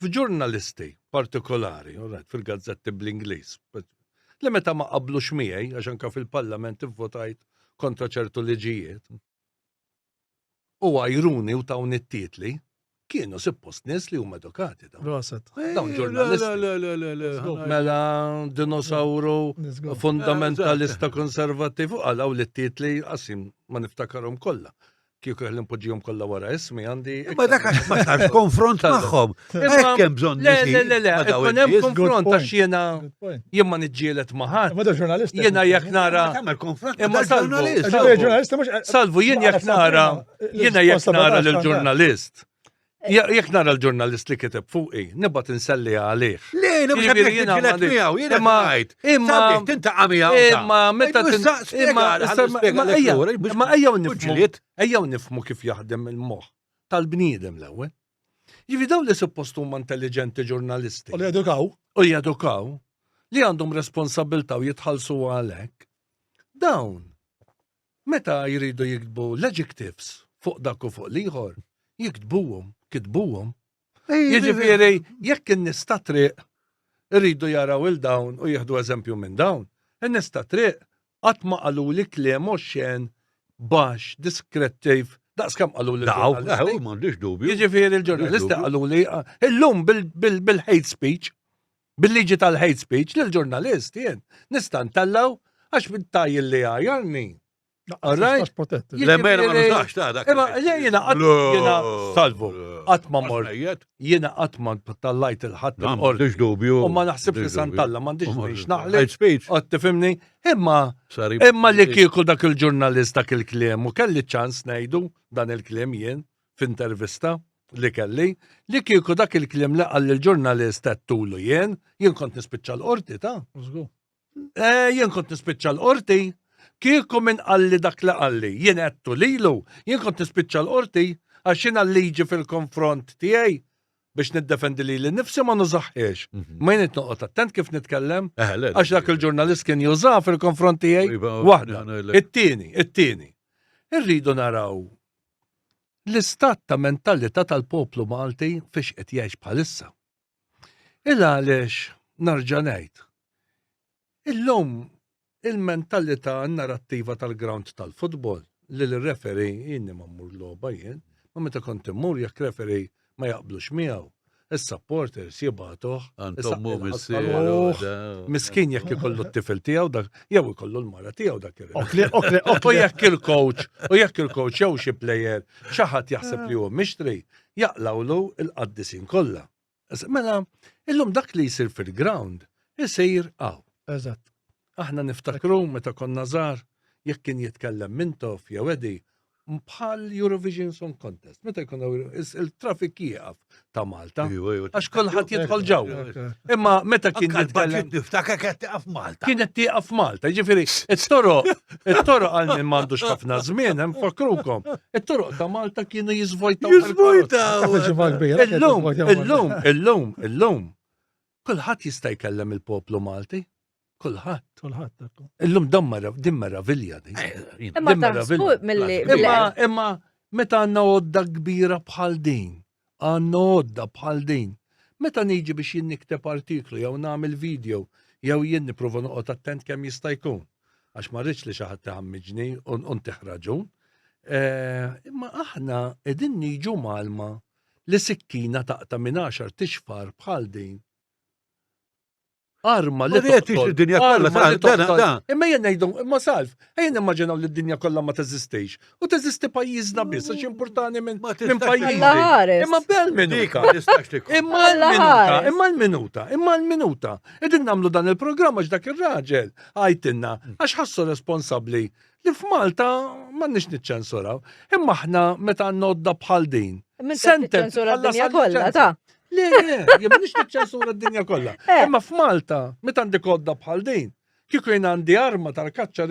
f'ġurnalisti partikolari, fil-gazzetti bl-Ingliż, li meta ma qablux miegħi għax anke fil-Parlament ivvotajt kontra ċertu liġijiet. u għajruni u tawni t-titli, kienu suppost nies li huma edukati dawn. Proset. Dawn ġurnalisti. Le, le, le, le, Mela dinosawru fundamentalista konservattiv u għalaw li t-titli qasim ma niftakarhom kollha. Kieku jħalli npoġġihom kollha wara ismi għandi. Ma dak għax ma sarx konfront magħhom. Hekk hemm bżonn. Le, le, le, le, ikun hemm konfront għax jiena jien ma niġġieled ma' ħadd. Ma ġurnalist. Jiena jekk nara. Tagħmel konfront Imma salvu. Salvu jien jekk nara, jiena jekk nara lill-ġurnalist. Jekk nara l-ġurnalist li kiteb fuqi, nibgħat inselli għalih. Le, le, mhux qed niġġieled miegħu, jiena ngħid. Imma tintaqa' miegħu. Imma meta imma imma ejjew nifhmu ejjew nifhmu kif jaħdem il-moħħ tal-bniedem l-ewwel. Jiġifieri dawn li suppost huma intelligenti ġurnalisti. U li jedukaw. U jedukaw li għandhom responsabilità u jitħallsu għalhekk. Dawn Meta jridu jiktbu l-adjectives fuq dak u fuq l-ieħor, jiktbuhom, kitbuhom. Jiġifieri jekk in-nies ta' triq iridu jaraw il dawn u jieħdu eżempju minn dawn, in-nies ta' triq qatt ma qaluli kliem oxxen, baxx, diskrettiv, daqs kemm qaluli l-ġurnalisti. M'għandix dubju. Jiġifieri l-ġurnalisti qaluli illum bil-hate speech Bil-liġi tal-hate speech lill-ġurnalist jien nista' ntellgħu għax bit-tajjel li għajarni. Alright? Le mela ma nużax ta' dak. Imma jiena qatt jiena salvu qatt ma mort. Jiena qatt ma tallajt il-ħadd il-qorti. dubju. U ma naħsibx li santalla m'għandix biex naħli. Hate speech. Qatt tifhimni? Imma imma li kieku dak il-ġurnalist dak il-kliem u kelli ċans ngħidu dan il-kliem jien f'intervista li kelli, li kieku dak il-kliem li qal il-ġurnalist għedtulu jien, jien kont nispiċċa l-qorti ta'. Eh, jien kont nispiċċa l-qorti. Kieku minn qalli dak li qalli, jien għedtu lilu, jien kont nispiċċa l-qorti għax jiena l-liġi fil-konfront tiegħi biex niddefendi li li nifsi ma nużaħiex. Mhm. Ma jien noqgħod attent kif nitkellem, eh, għax dak il-ġurnalist kien juża fil-konfront tiegħi. Iva, Waħda. It-tieni, it-tieni. Irridu naraw l-istat ta' mentalità tal-poplu Malti fiex qed jgħix bħalissa. Il għaliex narġa' ngħid. Illum il-mentalità narrattiva tal-ground tal-futbol li l-referee jiena ma mmur logħba jien, ma meta kont immur jekk referee ma jaqblux miegħu, is-supporters jibgħatuh. Għandhom missieru. Miskin jekk ikollu t-tifel tiegħu dak jew ikollu l-mara tiegħu dak U jekk il-coach, u jekk il-coach jew xi player xi ħadd jaħseb li huwa mixtri, jaqlawlu il-qaddisin kollha. Mela, illum dak li jsir fil-ground isir hawn. Eżatt. Aħna niftakru meta konna żgħar jekk kien jitkellem Mintoff jew Eddie bħal Eurovision Song Contest. Meta jkun il-traffic jieqaf ta' Malta. Għax kulħadd jidħol ġewwa. Imma meta kien jitkellem. Niftakar kienet tieqaf Malta. Kienet tieqaf Malta. Jiġifieri, it-toroq, it-toroq għal min m'għandux ħafna żmien, hemm fakrukom. It-toroq ta' Malta kienu jiżvojtaw. Jiżvojtaw. Illum, illum, illum, illum. Kulħadd jista' jkellem il-poplu Malti. Kulħadd. Kulħadd. Illum dan din meravilja din. Eh, imma taħsbu milli. Imma imma meta għandna għodda kbira bħal din, għandna għodda bħal din. Meta niġi biex jien nikteb artiklu jew nagħmel video jew jien nipprova noqgħod attent kemm jista' jkun. Għax ma rridx li xi ħadd iħammiġni u ntih raġun. Eh, imma aħna qegħdin niġu malma li sikkina taqta' minn għaxar tixfar bħal din. Arma li toqtol. Id-dinja kollha. Imma jien ngħidu, imma salf, ejja nimmaġinaw li d-dinja kollha ma teżistix. U teżisti pajjiżna biss għax importanti minn pajjiżna. Imma bel minuta. Imma l-minuta, imma l-minuta, imma l-minuta. Qegħdin nagħmlu dan il-programm għax dak ir-raġel għajtinna għax ħassu responsabbli li f'Malta m'għandniex niċċensuraw. Imma aħna meta għandna għodda bħal din. Senten ċensura d-dinja kollha, ta' Le, le, jien m'għandniex niċċensura d-dinja kollha. Eh. Imma f'Malta, meta għandek għodda bħal din, kieku jien għandi arma tal-kaċċa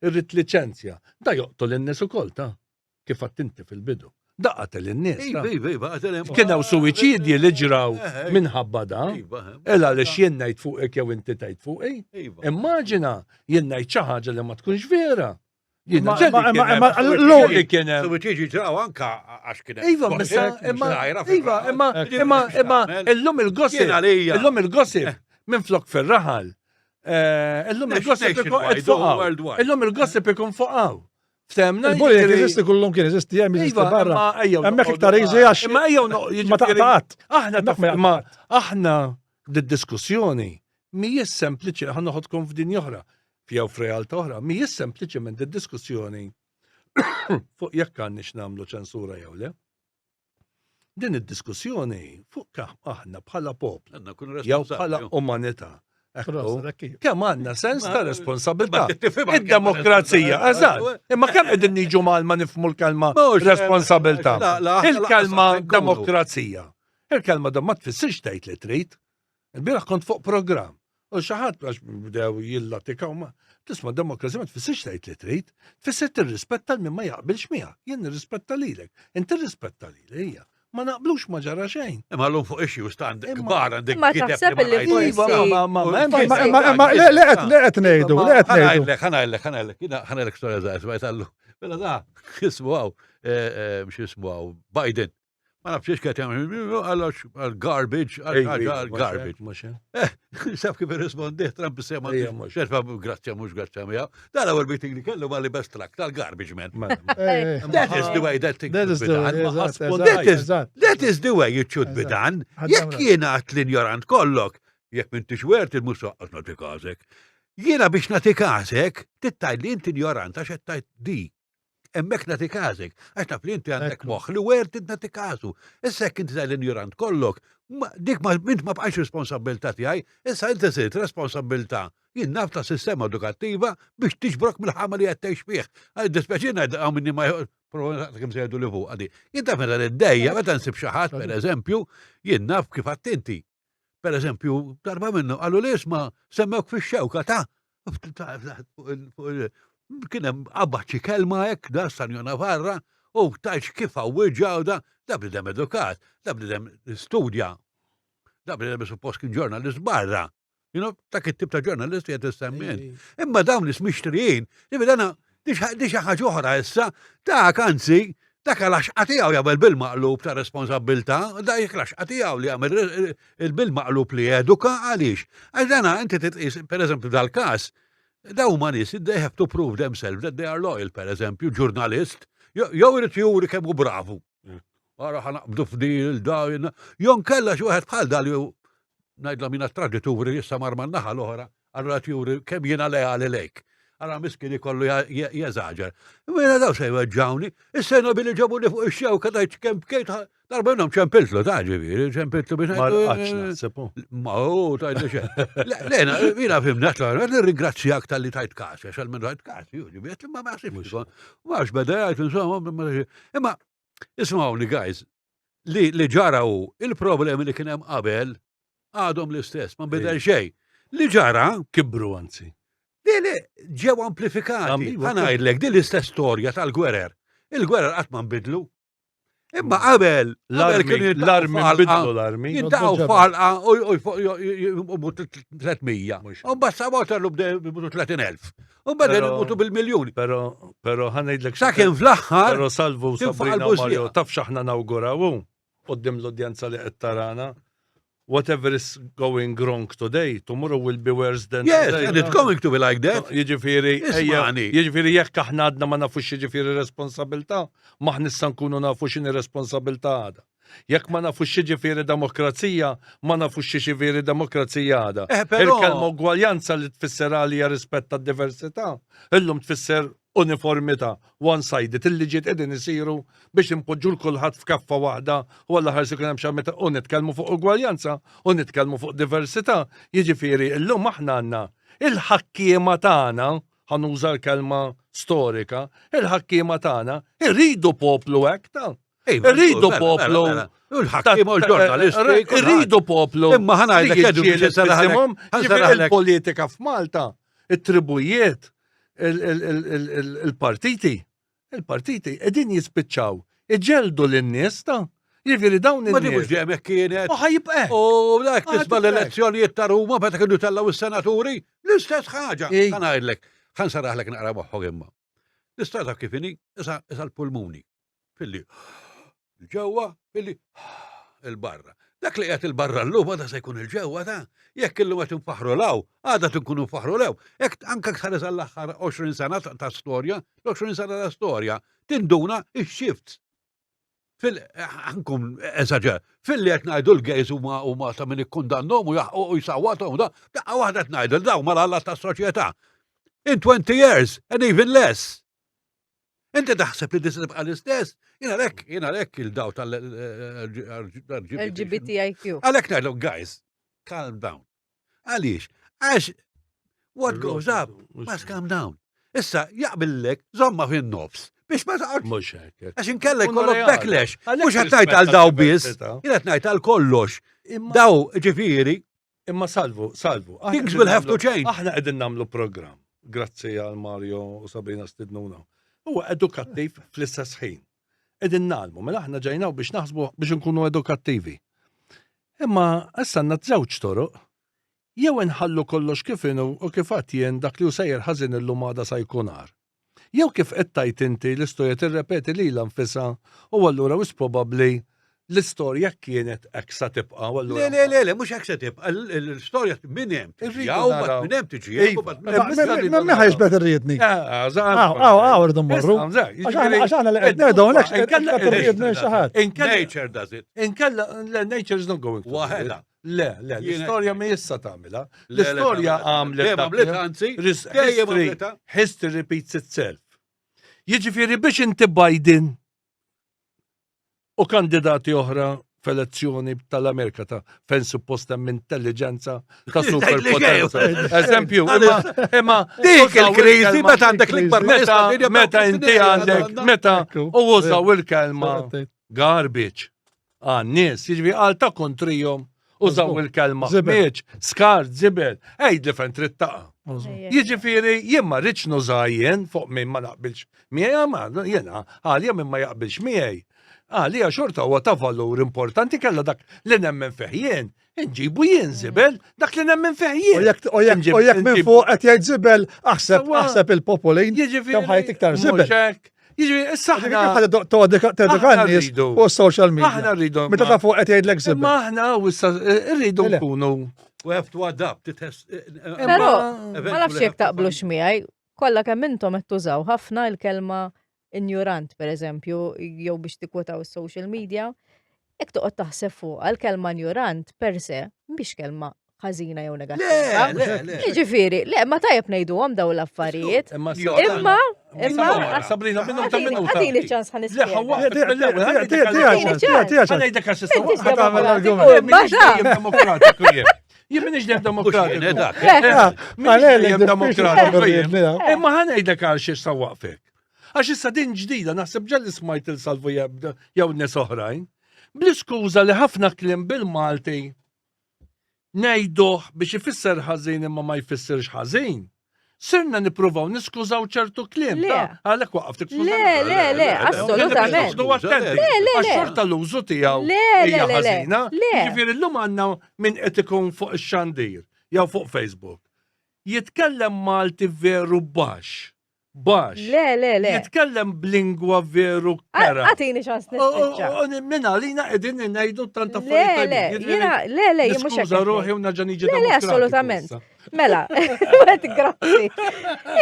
rrid liċenzja. Da joqtol in-nies ukoll ta' kif għadt inti fil-bidu. Da qatel in-nies. Iva, iva, iva, qatel hemm. Kien hawn suwiċidji li ġraw Eh, eh. minħabba da. Iva, eh. Ela għaliex jien ngħid fuqek jew inti tgħid fuqi. Iva. Immaġina jien ngħid xi ħaġa li ma tkunx vera. Jiena Ma- ġeli ma- kien ma- hemm- ma- l- ġeli kien hemm. Suwiċidji ġraw anka għax kien hemm. Iva, missa, imma, iva, imma, imma, imma, illum il-gossip, Jien għalija. illum il-gossip, minn flok fil-raħal, eh, illum il-gossip ikun fuqaw. Illum il-gossip ikun fuqaw. Ftemna. Il-bullying jeżisti kullum kien jeżisti hemm jeżisti Iva, barra. imma ejjew Hemmhekk noqogħdu- iktar easy għax Imma ejjew ma taqtaqat. Aħna taf Hemmhekk ma ma aħna d-diskussjoni mhijiex sempliċi aħna noħodkom f'din oħra, jew f'realtà oħra, mhijiex sempliċement id-diskussjoni fuq jekk għandniex nagħmlu ċensura jew le. Din id-diskussjoni fuq kemm aħna bħala poplu Għandna nkunu jew bħala responsabbli. umanità. Ekku, Prosa, dak kif. Kemm għandna sens ta' responsabilità. Ma tifhimha kemm Id-demokrazija, eżatt. Imma kemm qegħdin niġu mal ma nifhmu l-kelma Mhux, responsabilità. la, la, aħna Il-kelma lanqas nkunu. demokrazija. Il-kelma da ma tfissirx tgħid li trid. Il-bieraħ kont fuq programm. U xi ħadd għax bdew jillatikaw ma tisma' demokrazija ma tfissirx tgħid li trid, tfisser tirrispetta l min ma jaqbilx miegħek. Jien nirrispetta lilek, inti tirrispetta lili hija. Ma naqblux ma ġara xejn. Imma l-lum fuq issues ta' għandek Imma- kbar għandek Imma kiteb taħseb li ma li ngħidx. forsi- Iva, ma ma ma Ma- ma- ma- Le le qed le qed ngħidu, le qed ngħidu. Ħanajlek, ħanajlek, ħanajlek, jina ħanajlek storja zaħir, smajt għallu. Mela da, jismu għaw, mx jismu għaw, Biden. Ma nafx xiex kħet jgħamil, għal garbage, għal garbage. Saf kif irrispondi, Trump sema. Ejja, mhux. Xerfa, grazzja, mhux grazzja miegħu. Dan l-ewwel meeting li kellu ma li best truck tal-garbage man. Eh, That is the way that thing That should is be the done. eżatt, That eżatt, is- eżatt. That is the way it should be Eżatt. done. Ħadd Jekk għamra. jiena għat l-injorant kollok, jekk m'intix wert il-musoqqas nagħti każek. Jiena biex nagħti każek, tittajt li inti injorant għax qed tgħid di. Hemmhekk nagħti każek, għax naf li inti għandek Ekku. moħħ li wert int nagħti każu. Issa jekk inti tgħid l-injorant kollok, ma- dik ma int ma bqajx responsabilità tiegħi, issa inti sirt responsabilità jien naf ta' sistema edukattiva biex tiġbrok mill-ħama li qed tgħix fih. Għal dispjaċina għaw minni ma Prova kemm se jgħidu li fuq għadi. Jien taf meta niddejja, meta nsib xi ħadd, pereżempju, jien naf kif attenti. Per eżempju, darba minnu qalu li isma' semmewk fix-xewka ta' kien hemm qabad xi kelma hekk da Sanjo Navarra u tajx kif għawwiġha u da da bniedem edukat, da bniedem studja, da bniedem suppost kien ġurnalist barra. You know, dak it-tip ta' ġurnalist qed issemmi. Imma dawn nies mixtrijin, li dana di xi ħaġa oħra issa, dak anzi, dak għal tiegħu jagħmel bil-maqlub ta' responsabbiltà, da jekk l-għaxqa tiegħu li jagħmel il-bil-maqlub li jeduka għaliex. Għax dana inti titqis, pereżempju dal-każ, daw huma nies they have to prove themselves that they are loyal, pereżempju, ġurnalist, jew irid juri kemm hu bravu. Ara ħa naqbdu f'dil da jew nkella xi wieħed bħal dal jew ngħidla mina tradituri issa mar man-naħa l-oħra, allura juri kemm jiena leali lejk. Allora miskin ikollu jeżaġer. Mela daw se jweġġawni, is-sena billi ġabuni fuq ix-xewka tajt kemm bkejt darba minnhom ċempiltlu ta' ġifieri, ċempiltlu biex Ma ngħidlu, rqadx naħseb. hu. Ma u tajt li xejn. Le, le, jiena fimna, nirringrazzjak tal-li tajt kas, għax għal minn tajt kas, ju, ġifieri, ma ma ħsibx. Ma għax beda jgħid, insomma, ma- imma ismawni guys, li li ġara hu il-problemi li kien hemm qabel għadhom l-istess, ma nbidel xejn. Li ġara, Kibru anzi. li li ġew amplifikati. Iva, Ħa ngħidlek din l-istess storja tal-gwerer. Il-gwerer qatt ma nbidlu. Imma qabel, qabel L-armi, kienu jintaqgħu l-armi f'għalqa, nbidlu l-armi. Jintaqgħu f'għalqa u jmutu 300. Mhux. U mbagħad sa Waterloo bdew imutu 30,000. U mbagħad Però- imutu bil-miljuni. Pero, pero ħa ngħidlek Sakemm fl-aħħar Pero Salvu tinfaq Sabrina u l-bużija. Mario, taf x'aħna nawguraw quddiem l-udjenza li qed tarana. Whatever is going wrong today, tomorrow will be worse than Yes, today. and it's going to be like that. Jiġifieri, ejja, Ismani. jiġifieri jekk aħna għadna ma nafux jiġifieri responsabilità, ma nista nkunu nafu x'inhi responsabilità għada. Jekk ma nafux jiġifieri demokrazija, ma nafux jiġifieri demokrazija għada. Eh, però- Il-kelma ugwaljanza li tfisser għalija rispett tad-diversità, illum tfisser uniformità, one-sided, il-liġiet qegħdin isiru biex impoġġu l kulħadd f'kaffa waħda u għalla ħarsi kien hemm xi meta u nitkellmu fuq ugwaljanza u nitkellmu fuq diversità. Jiġifieri illum aħna għandna il-ħakkiema tagħna, ħa nuża l-kelma storika, il-ħakkiema tagħna irridu poplu hekk ta' Ejwa, Irridu mela, poplu. mela, mela. U l-ħakkiema u l-ġurnalisti. Irridu poplu. Imma ħa ngħidlek, li Edu, biex jiġġieled insarraħlek- f'isimhom. ħa Ġifieri nsarraħlek. Il-politika f'Malta, it-tribujiet, il-partiti, il-partiti qegħdin jispiċċaw, iġeldu lin-nies ta' jiġifieri dawn Ma di mhux in-nies. dejjem hekk kienet. U ħa jibqa' hekk. U dak Ah, tisma' tibqa' l-elezzjonijiet ta' Ruma meta kienu tellgħu is-senaturi, l-istess ħaġa. Ej. Ħa ngħidlek, ħa nsarraħlek naqra moħħok imma. L-istat kif inhi, isa isa l-pulmuni. Filli ġewwa, filli il-barra. Dak li qiegħed il-barra llum għada se jkun il-ġewwa ta' jekk illum qed infaħħru law, għada tinkunu nfaħħru lew. Jekk anke tħares għall-aħħar 20 sena ta' storja, l-20 sena ta' storja, tinduna x-shifts. Fil ħankun eżaġer, fil-li qed ngħidu l-gays huma huma ta' min ikkundannhom u jaħqu u jsawwathom da, daqqa waħda qed ngħidu daw mal-alla tas-soċjetà. In 20 years and even less. Inti taħseb li tista' tibqa' l-istess? Jien għalhekk, jien għalhekk il-daw tal-LGBTIQ. Għalhekk ngħidlhom guys, calm down. Għaliex? Għax what goes up must come down. Issa jaqbillek żomma fin-nofs biex ma taqgħodx. Mhux hekk. Għax inkella jkollok backlash. Mhux qed ngħid għal daw biss, jien qed ngħid għal kollox. Daw ġifieri Imma salvu, salvu. Things will have to change. Aħna qegħdin nagħmlu programm, grazzi għal Mario u Sabrina stidnuna. Huwa edukattiv fl-istess ħin. Qegħdin nagħlmu, mela aħna ġejnaw biex naħsbu biex nkunu edukattivi. Imma issa għandna żewġ toroq. Jew inħallu kollox kif inhu u kif għad jien dak li hu sejjer ħażin illum għada sa jkun agħar. Jew kif qed tgħid inti l-istorja tirrepeti lilha nfisha u allura wisq probabbli l-istorja kienet hekk sa tibqa' u allura. Le, le, le, le, mhux hekk se tibqa', l-istorja minn hemm tiġi hawn, mbagħad minn hemm tiġi hemm, mbagħad minn hemm. Min ħa jiġbed irriedni? Aw, aw, aw, rridu mmorru. Għax aħna li qed ngħidu hawnhekk qed irriedni xi ħadd. Nature does it. Inkella, nature is not going to. Waħedha. Le, le, l-istorja mi issa tagħmilha. L-istorja għamlet. Għamlet anzi, history repeats itself. Jiġifieri biex inti Biden u kandidati oħra f'elezzjoni tal-Amerika ta' fejn suppost hemm intelligenza ta' superpotenza. Eżempju, imma dik il-kriżi meta għandek l-ikbar meta inti għandek meta u użaw il-kelma garbage. Għan-nies, jiġifieri għal ta' kontrijhom użaw il-kelma ħmieġ, skart, żibel, għid li fejn trid taqa'. Jiġifieri jien ma rridx nuża jien fuq min ma naqbilx miegħi ma jiena għalija min ma jaqbilx miegħi. Għalija xorta huwa ta' valur importanti kellha dak li nemmen fih jien Nġibu jien żibel, dak li nemmen fih jien. U jekk minn fuq qed jgħid żibel, aħseb aħseb il-popolin. Jiġifieri kemm ħajt iktar żibel. Jiġifieri issa aħna. Teduka n-nies fuq social media. Aħna rridu. Meta ta' fuq qed jgħidlek żibel. Ma aħna u issa eh, rridu nkunu. We have to adapt. It has. Eh, eh, Però ma nafx jekk taqblux miegħi, kollha kemm intom qed tużaw ħafna l-kelma injurant pereżempju jew biex tikkwotaw is-social media, jekk toqgħod taħseb fuqha l-kelma injurant per se mhix kelma ħażina jew negattiva. Le, le, le. Jiġifieri, le, ma tajjeb ngħiduhom dawn l-affarijiet. Imma Imma, imma, Sabrina, minuta, minuta. Għatini ċans ħan Le, Ħanejda għax issa. M'intix Ħa tagħmel demokratiku, argument. M'inix imma dejjem demokratiku jien. Jien m'inix dejjem demokratiku. M'inix dejjem demokratiku jien. Imma ħanejdlek għal xiex sa waqfek. Għax issa din ġdida naħseb ġalli smajt il-salvu jew nies oħrajn. Bl-iskuża li ħafna kliem bil-Malti ngħiduh biex ifisser ħażin imma ma jfissirx ħażin. Sirna nippruvaw niskużaw ċertu kliem. Le. Għalhekk waqaftek Le, le, le, assolutament. attenti. Le, le, le. Għax xorta l-użu tiegħu Le, le, hija le, le. ħażina. Le. Jiġifieri llum għandna min qed ikun fuq ix-xandir jew fuq Facebook. Jitkellem Malti veru baxx. Baxx. Le, le, le. Jitkellem b'lingwa veru kera. Għatini ċans nispiċċa. Minn għalina qegħdin ngħidu tant Le, affarijiet. le, tajbin. jiena, le, le, jien mhux hekk Niskuża qed ruħi u nerġa' niġi Le, le, demokratiku assolutament. issa. Mela, grazzi.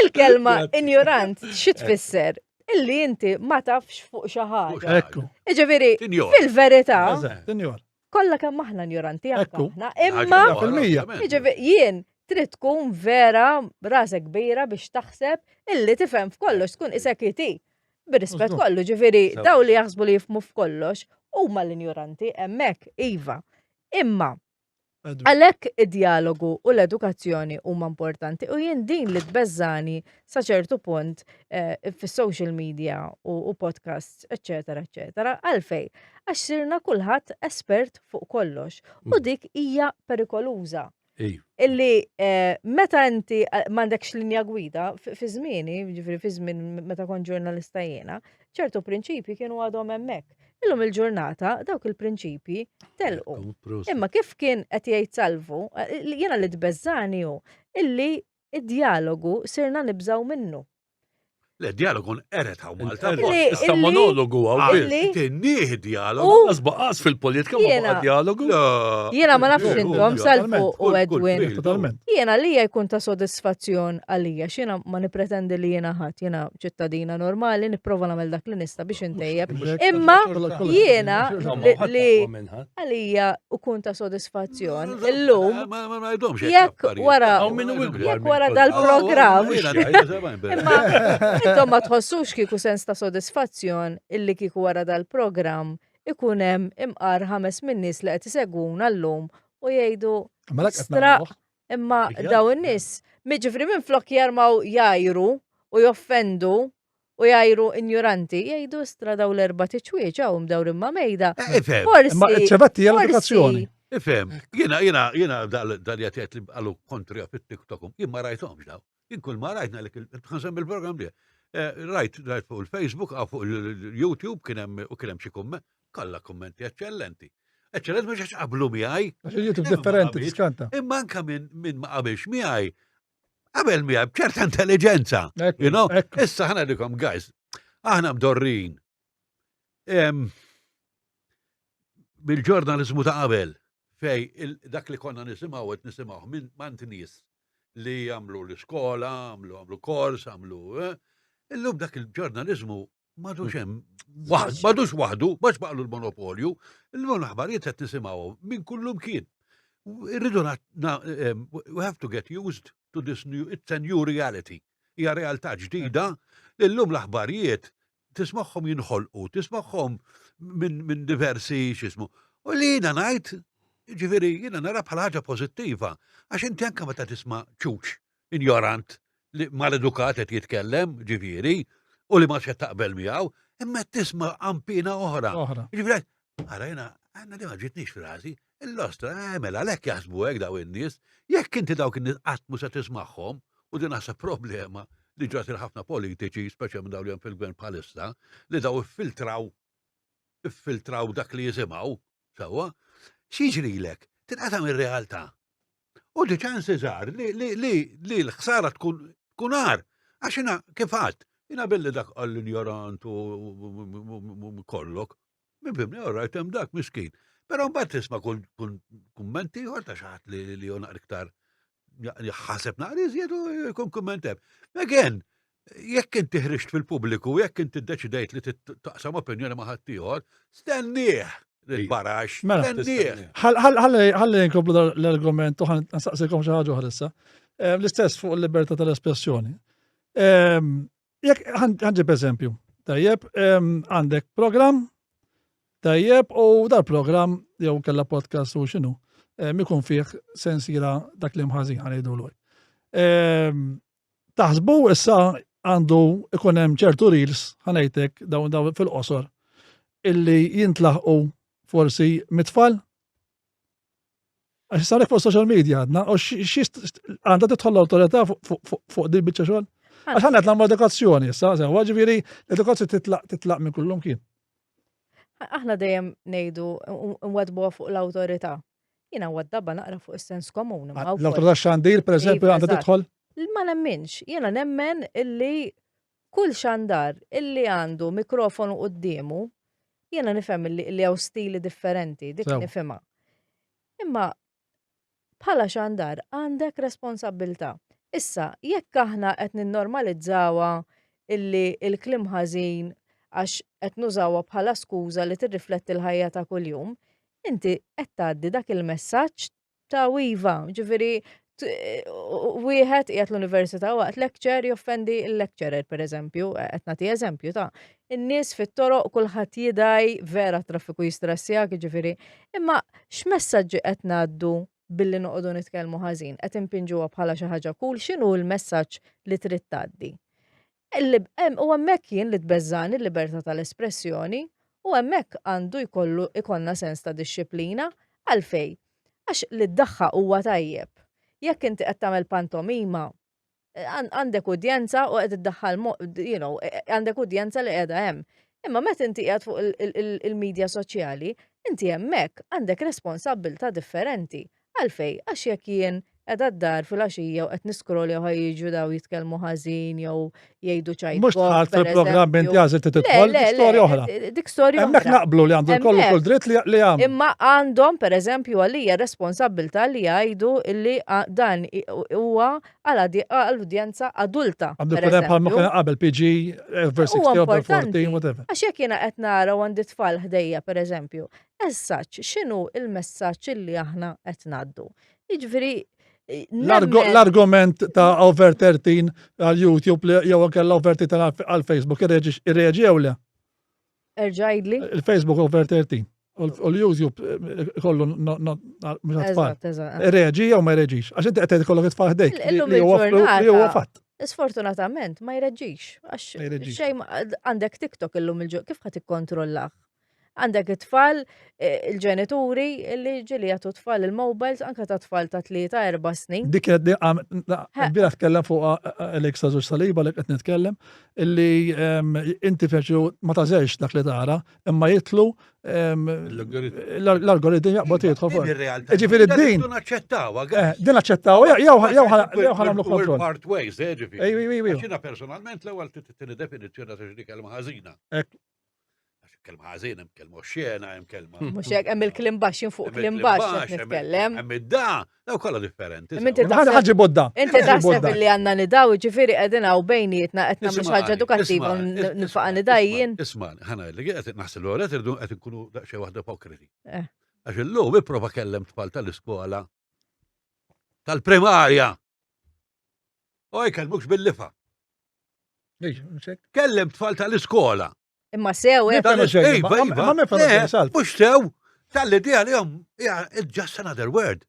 Il-kelma injorant xi tfisser? Illi inti ma tafx fuq xi ħaġa. Ekku, Jiġifieri, Tinjora. fil-verità, tinjor. kollha kemm aħna injoranti anke Ekku. aħna, imma Fil-mija. jiġifieri jien trid tkun vera rasek kbira biex taħseb illi tifhem f'kollox tkun isek iti. Bir-rispett Mażgur. kollu, ġifieri Sewa. daw li jaħsbu li jifhmu f'kollox huma l-injoranti hemmhekk iva. Imma Għalhekk id-djalogu u l-edukazzjoni huma importanti u jien din li tbeżżani sa ċertu punt eh, fis-social media u, u podcasts, eċetera, eċetera. Għalfej, għax sirna kulħadd espert fuq kollox u Mm. dik hija perikoluża. Ej. Illi eh, meta inti eh, m'għandekx linja gwida, fi fi żmieni, ġifieri fi żmien meta kont ġurnalista jiena, ċertu prinċipji kienu għadhom hemmhekk. Illum il-ġurnata dawk il-prinċipji telqu. Imma kif kien qed jgħid Salvu, eh, li jiena li tbeżżani hu illi id-dialogu sirna nibżgħu minnu. Le, dialogu nqeret hawn Malta. Issa monologu hawn. Tinnieh dialogu. Qas fil-politika ma baqa' dialogu. Jiena ma nafx intom Salvu u Edwin. Jiena li jkun ta' sodisfazzjon għalija, x'jiena ma nipretendi li jiena ħadd, jiena ċittadina normali, nipprova nagħmel dak li nista' biex intejjeb. Imma jiena li għalija ukun ta' sodisfazzjon illum. Jekk wara jekk wara dal-programm. Imma intom ma tħossux kieku sens ta' sodisfazzjon illi kieku wara dal-programm ikun hemm imqar ħames min-nies li qed isegwuna llum u jgħidu Mela qed Stra- nagħmluh. imma daw in-nies miġifri minn flok jarmaw jajru u joffendu u jgħajru injuranti, jgħidu stra daw l-erba tiċwieċ hawn mdawrin ma' mejda. Eh, ifhem. Forsi. Imma ċevetti hija l-edukazzjoni. Ifhem, jiena jiena jiena dal jgħid li qalu kontri fit-TikTok, jien ma rajthomx daw. Jien kull ma rajt ngħidlek ħansem il-programm li. Eh, rajt rajt fuq il-Facebook, għaw fuq il-YouTube kien hemm u kien hemm xi kumment, kollha kummenti eċċellenti. Eċċellenti mhux għax qablu miegħi. Għax il-YouTube differenti, tiskanta. Imma anka minn ma qabilx miegħi, qabel miegħi b'ċerta intelligenza. You know? Issa ħana dikom, guys, aħna mdorrin. Bil-ġurnalizmu ta' qabel, fej dak li konna nisimgħu qed nisimgħu minn mant nies li għamlu l-iskola, għamlu għamlu kors, għamlu. Eh, illum dak il-ġurnalizmu Madux hemm, madux waħdu, bax baqlu l-monopolju, illum l-aħbarijiet qed nisimgħuhom minn kullum kien. Irridu we have to get used to this new, it's a new reality. Hija realtà ġdida li llum l-aħbarijiet tismagħhom jinħolqu, tismagħhom minn min diversi x'ismu. U li jiena ngħid, ġifieri jiena nara bħala ħaġa pożittiva, għax inti anke meta tisma' ċuċ injorant li maledukat qed jitkellem, ġifieri, u li ma qed taqbel miegħu, imma qed tisma' qampina oħra. Ġifieri, ara jiena għandna li ma ġitniex frażi, il-lostra, eh, mela għalhekk jaħsbu hekk daw in-nies, jekk inti dawk in-nies qatt mhux se tismagħhom, u din naħseb problema li ġrat il-ħafna politiċi, speċjalment minn dawn li hemm fil-gvern bħalissa, li daw iffiltraw iffiltraw dak li jisimgħu, sewwa, x'jiġrilek? Tinqata' mir-realtà. U the chances are li, li, li, li l-ħsara tkun tkun għar. Għax jina kif għadt, jina billi dak għall-injorant u kollok. Mifimni, all right, hemm dak miskin. Però mbagħad tisma' kull kummenti ieħor ta' xi ħadd li li jonaq iktar ħaseb naqra iżjed u jkun kumment hemm. Again, jekk inti ħriġt fil-pubbliku, jekk inti ddeċidejt li taqsam opinjoni ma' ħaddieħor, stennieh il-barax, mela, stennieh. Ħalli nkomplu l-argument u nsaqsikom xi ħaġa oħra issa. Eh, l-istess fuq il-libertà tal-espressjoni. Ehm, jekk ħanġib eżempju, tajjeb, ehm, għandek program, tajjeb, u dal-program jew kella podcast u x'inhu, ehm, ikun fih sensiela dak li mħażin ħanejdu l Taħsbu issa għandu ikun hemm ċertu reels ħanejtek dawn dawn fil-qosor illi jintlaħqu forsi mit-tfal? Għax sarek fuq social media għadna, u għandha tidħol l-awtorità fuq din biċċa xogħol? Għax ħana qed nagħmlu edukazzjoni issa, sewa ġifieri l-edukazzjoni titlaq titlaq minn kullum kien. Aħna dejjem ngħidu nwadbuha fuq l-awtorità. Jiena waddaba naqra fuq is-sens komun. Ah, l-awtorità xandir, per eżempju, għandha tidħol? Ma nemminx. Jiena nemmen illi kull xandar illi għandu mikrofonu quddiemu, jiena nifhem illi hawn stili differenti, dik nifhimha. Imma bħala xandar għandek responsabbiltà. Issa, jekk aħna qed ninnormalizzawha illi l-kliem ħażin għax qed nużawha bħala skuża li tirrifletti l-ħajja ta' kuljum, inti qed tgħaddi dak il-messaġġ ta' iva, ġifieri wieħed qiegħed l-università waqt lecture joffendi l-lecturer pereżempju, qed nagħti eżempju ta' in-nies fit-toroq kulħadd jidaj vera traffiku jistressjak, ġifieri. Imma x'messaġġi qed ngħaddu billi noqogħdu nitkellmu ħażin, qed impinġuha bħala xi ħaġa cool, x'inhu l-messaġġ li trid tgħaddi? U hemmhekk jien li tbeżżani l-libertà tal-espressjoni u hemmhekk għandu jkollu ikollna sens ta' dixxiplina. Għalfejn? Għax li ddaħħaq huwa tajjeb. Jekk inti qed tagħmel pantomima, għandek udjenza u qed iddaħħal you know, għandek udjenza li qiegħda hemm. Imma meta inti qiegħed fuq il-medja soċjali, inti hemmhekk għandek responsabbiltà differenti. Għalfejn? Għax jekk jien Qiegħda d-dar filgħaxija u qed niskrolja u ħa jiġu daw jitkellmu ħażin jew jgħidu ċajt. Mhux dħalt fil-programm inti għażilt li tidħol, dik storja oħra. Dik storja oħra. Hemmhekk naqblu li għandu jkollu kull dritt li jagħmel. Imma għandhom pereżempju għalija responsabbiltà li jgħidu li dan huwa għal udjenza adulta. Għandu jkun hemm bħalma kien qabel PG over 60 over 14 whatever. Għax jekk jiena qed nara u għandi tfal ħdejja pereżempju, as such x'inhu il-messaġġ illi aħna qed ngħaddu? Jiġifieri L-argument ta' over 13 għal YouTube li jew anke over 13 għal Facebook irreġi jew le? Erġajdli. Il-Facebook over 13. U l-YouTube eh, kollu mhux għat-tfal. Irreġi jew ma jreġix. Għax inti qed kollok it-tfal ħdejk. Li huwa fatt. Sfortunatament ma jreġix. Għax xejn għandek TikTok illum il-ġo kif ħadd ikkontrollah? Għandek it-tfal, eh, il-ġenituri li ġili jagħtu tfal il-mobiles anke ta' tfal ta' tlieta erba' snin. Dik kienet tkellem fuq eh, eh, Alexa Żewġ Saliba li qed nitkellem illi ehm, inti feċu ma tażelx dak li tara imma jitlu ehm, l-algoritmi jaqbad jidħol fuq. Ġifieri din. Din Din aċċettaw jew jew ħanamlu kontroll. Part ways, ġifieri. Jiena personalment l-ewwel tittieni definizzjoni ta' xi kelma ħażina. Kelma ħażin, hemm kelma xena, hemm kelma. Mhux hekk hemm il-klim baxx jien fuq klim baxx qed nitkellem. Hemm id-da, daw kollha differenti. Ħaġi bodda. Inti taħseb li għandna nidaw, ġifieri qegħdin hawn bejnietna qed nagħmlu xi ħaġa edukattiva nifaqa' nidajjin. Isma' ħana li qed naħseb l qed irdu qed inkunu daqsxejn waħda ipokriti. Eh. Għax illum ipprova kellem tfal tal-iskola tal-primarja. U jkellmukx bil-lifa. Kellem tfal tal-iskola. Imma sew, eh. Iva, iva. Mux sew, tal-idea li jom, it's just another word.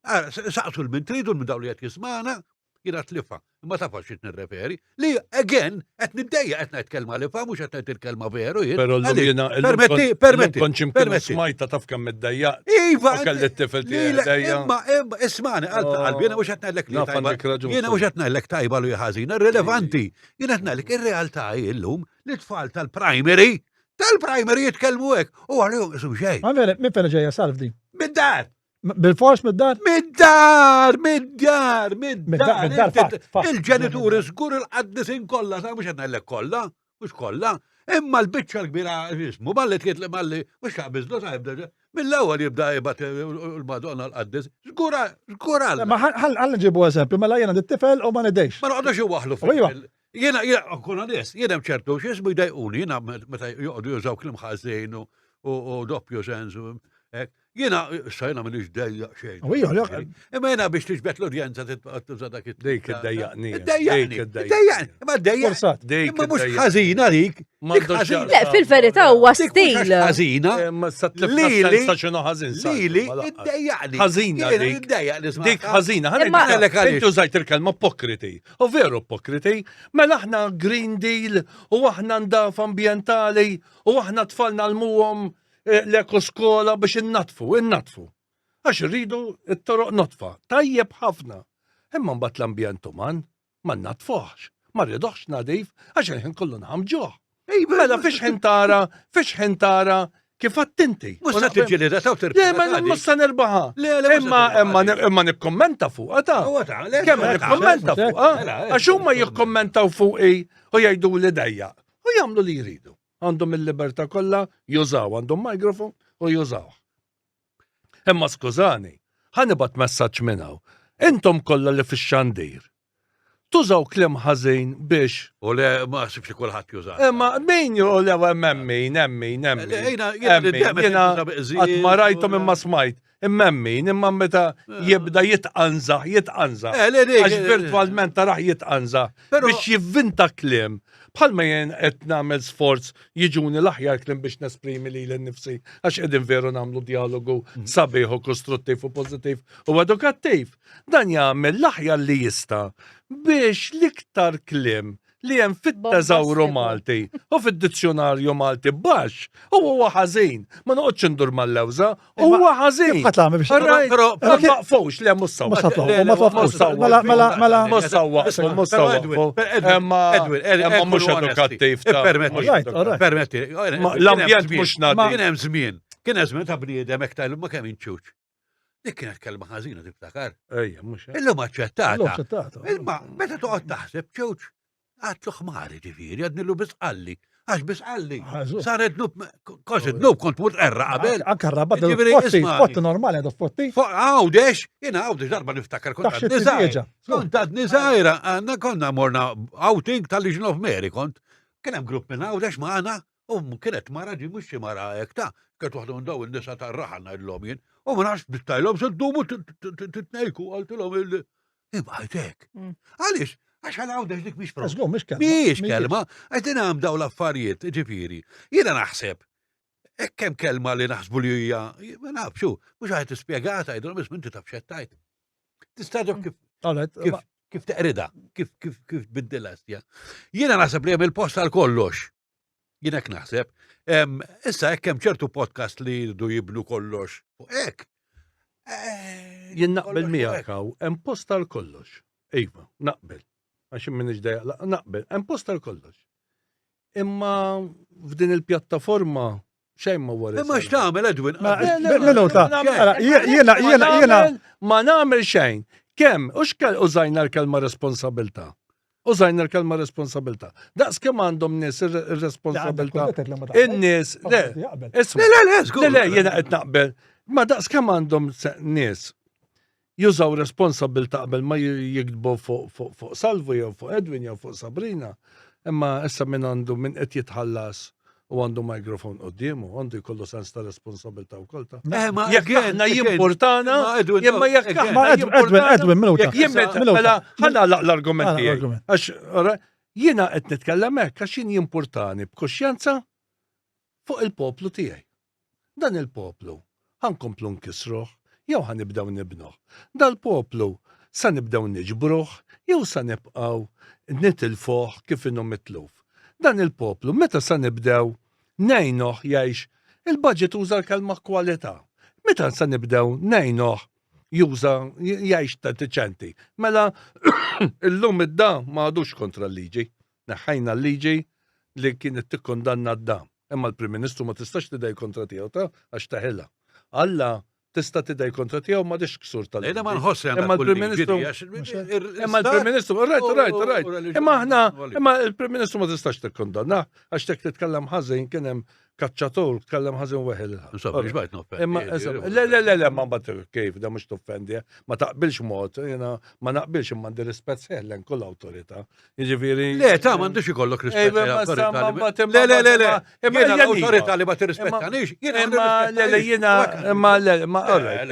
Ah, saqsu l-min tridu minn dawn li qed jismana, jiena tlifa. Imma taf għal xi nirreferi, li again qed niddejja qed ngħid kelma li fa mhux qed ngħid il-kelma veru jien. Però llum jiena permetti, permetti. Konċ imkien smajta taf kemm iddejja. Iva, kelli t-tifel tiegħi. Imma imma ismani qalb qalbi jiena mhux qed ngħidlek li tajba. Jiena mhux qed ngħidlek tajba li ħażina, rilevanti. Jiena qed ngħidlek ir-realtà hi llum li tfal tal-primary tal-primary jitkellmu hekk u għalihom isum xejn. Ma minn fejn ġejja salv di? Mid-dar. Bil-fors mid-dar? Mid-dar, mid-dar, mid-dar. Il-ġenituri żgur il-qaddisin kollha, sa mhux qed ngħidlek kollha, mhux kollha, imma l-biċċa l-kbira jismu malli tkiet malli mhux taqbiżlu sa jibda mill-ewwel jibda jibgħat il-Madonna l-qaddis. Żgura, żgura. Ma ħalli nġibu eżempju, mela jiena tifel u ma nidejx. Ma noqgħodux iwaħħlu fuq. Jiena, jiena, nkun onest, jiena hemm ċertu x'ismu jdejquni, jiena meta joqogħdu jużaw kliem ħażin u doppju sens. Jiena, issa jiena minix dejjaq xejn. Imma jiena biex tiġbed l-udjenza tuża dak it Dik iddejjaqni. Iddejjaqni. Iddejjaqni. Imma ddejjaq. Imma mhux ħażina dik. Le, fil-verità huwa stil. Ħażina. Lili. Lili, iddejjaqni. Ħażina dik. Dik ħażina. Inti użajt il-kelma ipokriti. U veru ipokriti. Mela aħna Green Deal u aħna ndaf ambjentali u aħna tfal nagħlmuhom eh, l-ekoskola biex innatfu, innatfu. Għax irridu t-toroq notfa. Tajjeb ħafna. Imma mbagħad l-ambjent uman ma nnatfuhx, ma rriduhx nadif għax il-ħin kollu nħamġuh. Mela fiex ħin tara, fiex ħin tara kif għattinti. Mhux se tiġġielidha sew tirbaħ. Le, ma mhux se nirbaħha. Imma imma imma nikkommenta fuqha ta. Kemm nikkommenta fuqha. Mela, għax huma jikkommentaw fuqi u jgħidu li dejja. U jagħmlu li jridu. Għandhom il-libertà kollha jużaw, għandhom mikrofon u jużaw. Imma skużani, ħa nibgħat messaġġ minn hawn. Intom kollha li fix-xandir. Tużaw kliem ħażin biex. U le, ma ħsibx li kulħadd juża. Imma min u le hemm min, hemm min, hemm min. Jiena qatt ma rajthom imma smajt. Imma hemm min, imma meta jibda jitqanżaħ, jitqanżaħ. Eh, Għax virtwalment taraħ jitqanżaħ. Biex jivvinta kliem. Bħalma jien qed nagħmel sforz jiġuni l-aħjar kliem biex nesprimi lili nnifsi għax qegħdin veru nagħmlu djalogu mhm. sabiħ u kostruttiv u pożittiv u edukattiv. Dan jagħmel l-aħjar li jista' biex l-iktar kliem li hemm fit-teżawru Malti u fid-dizzjonarju Malti baxx u huwa ħażin. Ma noqgħodx indur mal-lewża, huwa ħażin. Kif tagħmel biex Però ma twaqfux le mhux sewwa. Ma twaqqfux. Mela mela mela mhux sewwa, mhux sewwa. Imma imma mhux edukattiv. Permetti, permetti. L-ambjent mhux nadi. Kien hemm żmien, kien hemm żmien ta' bniedem hekk tal ma kemm inċuċ. Dik kienet kelma ħażina tiftakar. Ejja, mhux. Illum aċċettata. Illum aċċettata. Imma meta toqgħod taħseb ċewċ għatlu ħmari ġifieri, għadnilu bisqalli. Għax bisqalli. Saret dnub, kważi dnub kont mur erra qabel. Anka rabat fotti, fotti normali għadu fotti. Għawdex, jena għawdex darba niftakar kont għadni zaħira. Kont għadni zaħira, għanna konna morna outing tal-Legion of Mary kont. Kien hemm grupp minn għawdex maħna U kienet mara ġi mhux xi mara hekk ta' kienet waħda minn daw in-nisa tar-raħal ngħidilhom jien. U ma nafx bittajlhom se ddumu titnejku qaltilhom il Ibqajt hekk. Mm. Għaliex? Għax għal għawdex dik mhix problema. Mhix kelma. Mhix kelma, għax din hemm daw l-affarijiet, ġifieri. Jiena naħseb hekk hemm kelma li naħsbu li hija, ma nafx, mhux għajt tispjegata, jgħidulhom isma' inti taf x'qed Tista' kif kif kif teqrida, kif kif kif tbiddilha stja. Jiena naħseb li hemm il-post għal kollox. Jien hekk naħseb. Issa hekk hemm ċertu podcast li jridu jibnu kollox fuq hekk. Eh, Jien naqbel miegħek hawn, hemm post għal kollox. Iva, naqbel. Għax m'iniex dejjaq, naqbel, hemm post għal kollox. Imma f'din il-pjattaforma xejn ma wara. Imma x'tagħmel Edwin? Minuta, jiena jiena jiena ma nagħmel xejn. Kemm u x'kel użajna l-kelma responsabilità. Użajna l-kelma responsabilità. Daqs kemm għandhom nies ir-responsabilità. In-nies, le, isma' le, le, le, le, jiena qed naqbel. Ma daqs kemm għandhom nies jużaw responsabbiltà qabel ma jiktbu fuq Salvu jew fuq Edwin jew fuq Sabrina. Imma issa min għandu min qed jitħallas u għandu mikrofon quddiemu, għandu jkollu sens ta' responsabilità wkoll ta'. Eh, jekk aħna jimpurtana, imma jekk aħna Edwin, Edwin, minuta. Jekk mela ħa nagħlaq l-argument tiegħi. Għax jiena qed nitkellem hekk għax jien jimpurtani b'kuxjenza fuq il-poplu tiegħi. Dan il-poplu ħa nkomplu nkissruh jew ħa nibdew nibnuh? Dal-poplu sa nibdew niġbruh jew sa nibqgħu nitilfuh kif inhu mitluf? Dan il-poplu meta sa nibdew ngħinuh jgħix, il-budget uża l-kelma kwalità, meta sa nibdew ngħinuh juża jgħix ta' diċenti? Mela illum id-da ma għadux kontra l-liġi. Neħħejna l-liġi li kienet tikkundanna d-da. Imma l-Prim Ministru ma tistax tidgħi kontra tiegħu ta' għax teħilha. Alla tista' tidgħi kontra tiegħu ma dix ksur tal Ejda ma nħoss Imma l-Prim Ministru Imma l-Prim Ministru, right, right, right. Imma aħna, imma l-Prim Ministru ma tistax tikkundanna għax tek titkellem ħażin kien hemm kaċċatur tkellem ħażin weħel. Insomma, biex bajt noffendi. Imma, le, le, le, le, ma bat kif, da mhux toffendi, eh. ma taqbilx mod, jiena ma naqbilx imma għandi rispett sħiħ lejn kull awtorità. Jiġifieri. Le, ta' m'għandux ikollok rispett. Le, le, le, le. Imma jiena l-awtorità li ma tirrispettanix, jiena Imma le, le, jiena, imma le, ma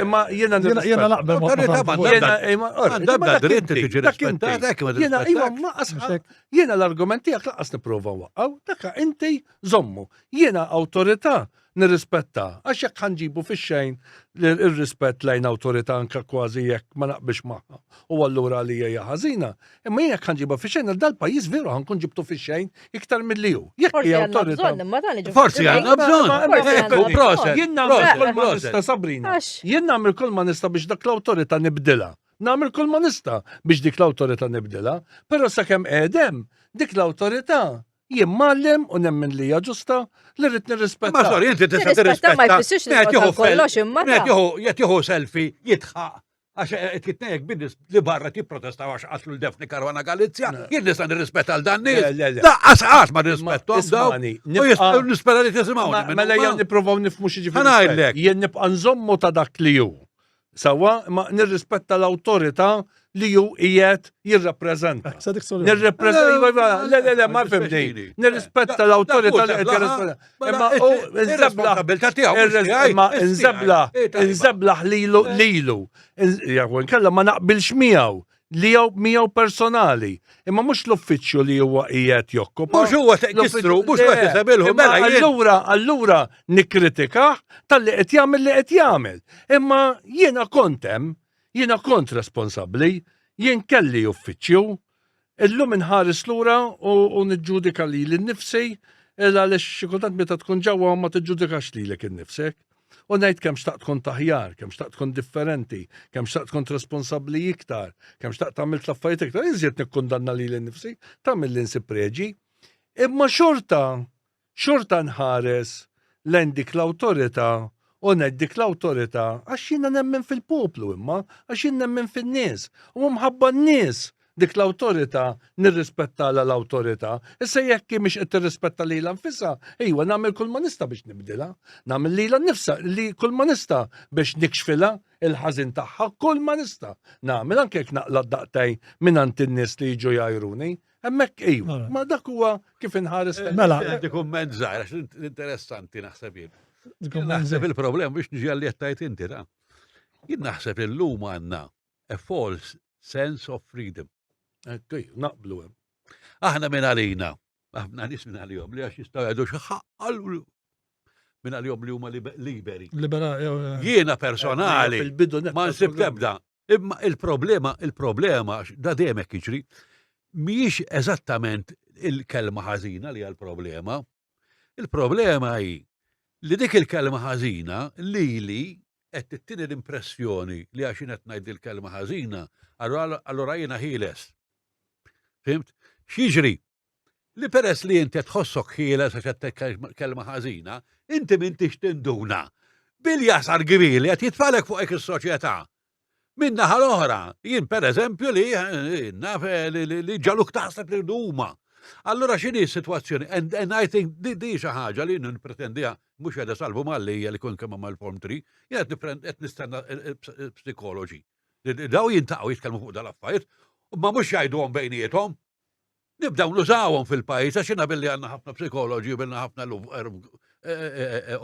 imma jiena Jiena naqbel ma Jiena, imma għandha dritt tiġi rispettata, Jiena, iva, ma jiena l-argument tiegħek laqas nipprova waqqaw, dak inti Żommu, jiena awtorità nirrispetta, għax jekk ħa nġibu fix-xejn ir-rispett lejn awtorità anke kważi jekk ma naqbilx magħha u allura għalija hija ħażina, imma jien jekk ħa nġibha fix-xejn għal dal-pajjiż veru ħa nkun ġibtu fix-xejn iktar milli hu. Jekk hija awtorità. Forsi għandna bżonn. Jien nagħmel kull ma nista' Sabrina. Jien nagħmel kull ma nista' biex dak l-awtorità nibdilha. Nagħmel kull ma nista' biex dik l-awtorità nibdilha, però sakemm qegħdem dik l-awtorità Jien mgħallem u nemmen li hija ġusta li rrid nirrispetta. Ma sorry, inti tista' tirrispetta. Ma jfissirx li tieħu kollox imma. Qed jieħu selfie jitħaq għax qed jitnejjek bin-nies li barra jipprotestaw għax qatlu l-Defni Caruana Galizia, jien nista' nirrispetta għal dan nies. Daqqas qatt ma nirrispettom daw. U nispera li tisimgħuni. Mela jien nippruvaw nifhmu xi ġifieri. Jien nibqa' nżommu ta' dak li hu. Sewwa, imma nirrispetta l-awtorità li hu qiegħed jirrappreżenta. Nirrappreżenta, iva, iva, le, le, le, ma fimni. Nirrispetta l-awtorità li qed jirrappreżenta. Imma u nżebla tiegħu. Imma nżebla, nżeblaħ lilu lilu. Jew inkella ma naqbilx miegħu li jew miegħu personali, imma mhux l-uffiċċju li huwa qiegħed jokkupa. Mhux huwa kisru, mhux huwa tisebilħu, mela allura allura nikkritikah talli qed jagħmel li qed jagħmel. Imma jiena kont hemm, jiena kont responsabbli, jien kelli uffiċċju, illum inħares lura u niġġudika lili nnifsi għaliex xi kultant meta tkun ġewwa ma tiġġudikax lilek innifsek. U ngħid kemm xtaqt kont aħjar, kemm xtaqt kont differenti, kemm xtaqt kont responsabbli iktar, kemm xtaqt għamilt l-affarijiet iktar, iżjed nikkundanna lili nnifsi, tagħmel li nsib preġi. Imma xorta, xorta nħares lejn dik l-awtorità U ngħid dik l-awtorità għax jiena nemmen fil-poplu imma, għax jien nemmen fin-nies. U mħabba n-nies dik l-awtorità nirrispettala l-awtorità. Issa jekk hi mhix qed tirrispetta lilha nfisha, iwa nagħmel kull ma nista' biex nibdilha. Nagħmel lilha nnifsha li kull ma nista' biex nikxfilha il-ħażin tagħha, kull ma nista' nagħmel anke jekk naqla' daqtejn mingħand in-nies li jiġu jgħajruni. Hemmhekk iwa, ma dak huwa kif inħares. Eh, mela, għandi kumment żgħir għax interessanti naħseb jien. Naħseb il-problem biex niġi għalli qed inti ta' Jien naħseb illum għandna a false sense of freedom. Ekku, naqblu hemm. Aħna minn għalina, aħna nies minn għalihom li għax jistgħu jgħidu xi ħaqq minn għalihom li huma liberi. Libera, Jiena personali, ma nsib tebda. Imma il-problema, il-problema, da dejjem hekk jiġri, mhijiex eżattament il-kelma ħażina li hija l-problema. Il-problema hi li dik il-kelma ħażina lili qed tittini l-impressjoni li għax jien qed ngħid il-kelma ħażina, allura jiena ħieles. Fimt? X'jiġri? Li peress li inti tħossok ħieles għax qed kelma ħażina, inti m'intix tinduna bil-jasar kbir li qed jitfalek fuqek is-soċjetà. Min-naħa l-oħra, jien per eżempju li eh, naf eh, li ġaluk taħseb li huma. Allura x'inhi s-sitwazzjoni? And, and I think di, di xi ħaġa li nipretendija mhux qiegħda salvu mallija li kun kemm mal-form 3, jien qed nistenna psikoloġi. Daw jintaqgħu jitkellmu fuq dal-affarijiet, ma mhux jgħiduhom bejniethom. Nibdew nużawhom fil-pajjiż għax jiena billi għandna ħafna psikoloġi u billi ħafna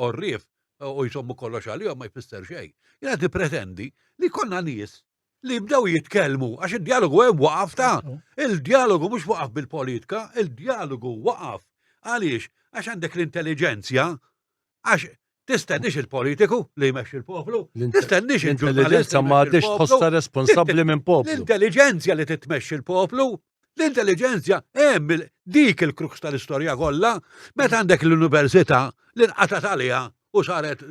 orrief u jżommu kollox għalihom ma jfisser xejn. Jiena nippretendi li jkollna nies li jibdew jitkellmu għax id-dialogu hemm waqaf ta' il-dialogu mhux waqaf bil-politika, il-dialogu waqaf għaliex għax għandek l-intelliġenzja għax Tistennix il-politiku li jmexxi l-poplu, tistennix il-ġurnalista ma għadix tħossha responsabbli minn poplu. L-intelliġenzja li titmexxi l-poplu, l-intelliġenzja hemm dik il-kruks tal-istorja kollha, meta għandek l-università li nqatat għaliha u saret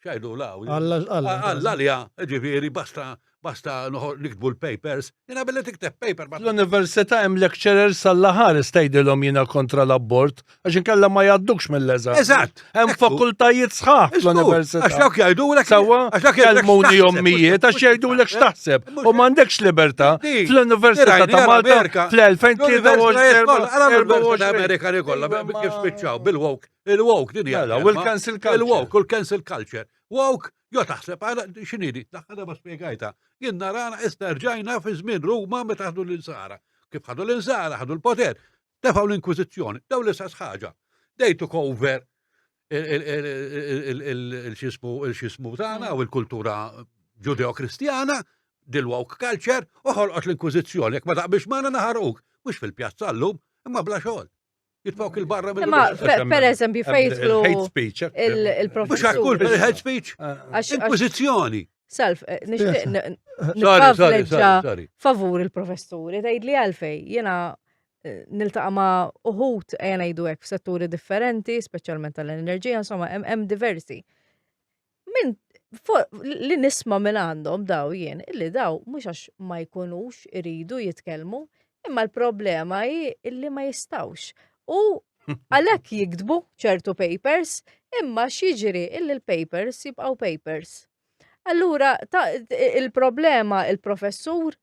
xajdu law. Alla li ġifieri basta basta niktbu l-papers, jina billi tikteb paper. L-università hemm lecturers sal-laħar tgħidilhom jiena kontra l-abort, għax inkella ma jgħaddukx mill-eżami. Eżatt. Hemm fakultajiet sħaħ fl-università. Għax dawk jgħidulek. Sewwa, għax dawk jgħidulek ommijiet għax jgħidulek x'taħseb. U m'għandekx libertà fl-Università ta' Malta fl-2023. Amerikani kollha kif spiċċaw bil-woke. Il-woke din hija. Mela, u l-cancel culture. Il-woke u l-cancel culture. Woke Jo taħseb, għala xinidi, l-aħħar darba spjegajta, jien narana issa rġajna fi żmien Ruma meta ħadu l-insara. Kif ħadu l-insara, ħadu l-poter, tefgħu l-Inkwiżizzjoni, daw l-istess ħaġa. They took over il-xismu il-xismu tagħna u l-kultura ġudeo-kristjana, dil-woke culture, u ħolqot l-Inkwiżizzjoni, jekk ma taqbilx magħna naħarquk, mhux fil-pjazza llum, imma bla xogħol. Jitfawk il-barra mill Ma, per eżempju, fejtlu hate speech. Il-professur. Mux għakul, hate speech. Ah. Inkwizizjoni. Self, eh, nishtiq nipavleġġa favur il-professuri, tgħid li għalfej, jiena eh, niltaqa' ma' uħut ejja ngħidu hekk f'setturi differenti, speċjalment tal-enerġija, insomma, hemm diversi. Min li nisma' minn għandhom daw jien, illi daw mhux għax ma jkunux iridu jitkellmu, imma l-problema hi illi ma jistawx. U għalhekk jiktbu ċertu papers, imma x'jiġri illi l-papers jibqgħu papers. Allura il-problema il-professur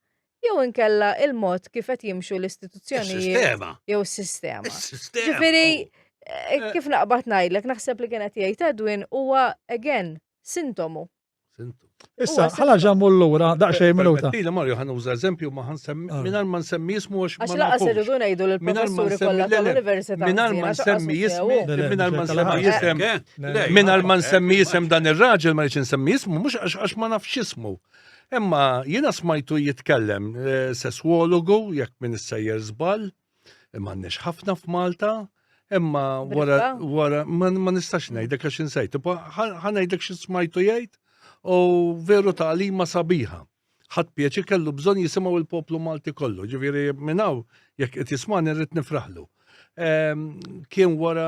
jew inkella il-mod kif qed jimxu l-istituzzjonijiet jew s-sistema. Ġifieri eh, eh. kif naqbad ngħidlek naħseb li kienet jgħid Edwin huwa again sintomu. Issa, ħala ġammu l-lura, daqxej minuta. Tila Mario ħan uża eżempju ma ħan semmi, ah. minar ma nsemmi jismu għax ma laqas irridu ngħidu l-professuri kollha tal-università. Minar ma nsemmi jismu, minar ma nsemmi jisem, minar ma nsemmi jisem dan ir-raġel ma rridx nsemmi jismu, mhux għax ma nafx jismu. Imma jiena smajtu jitkellem eh, sesswologu jekk min issejjer żball, imma għandniex ħafna f'Malta, imma wara wara ma nistax ngħidlek għax insejt. Ħa ngħidlek xi smajtu jgħid u veru tagħlima sabiħa. Ħadd pjaċir kellu bżonn jisimgħu il-poplu Malti kollu, ġifieri minn hawn jekk qed jismani rrid nifraħlu. Ehm, kien wara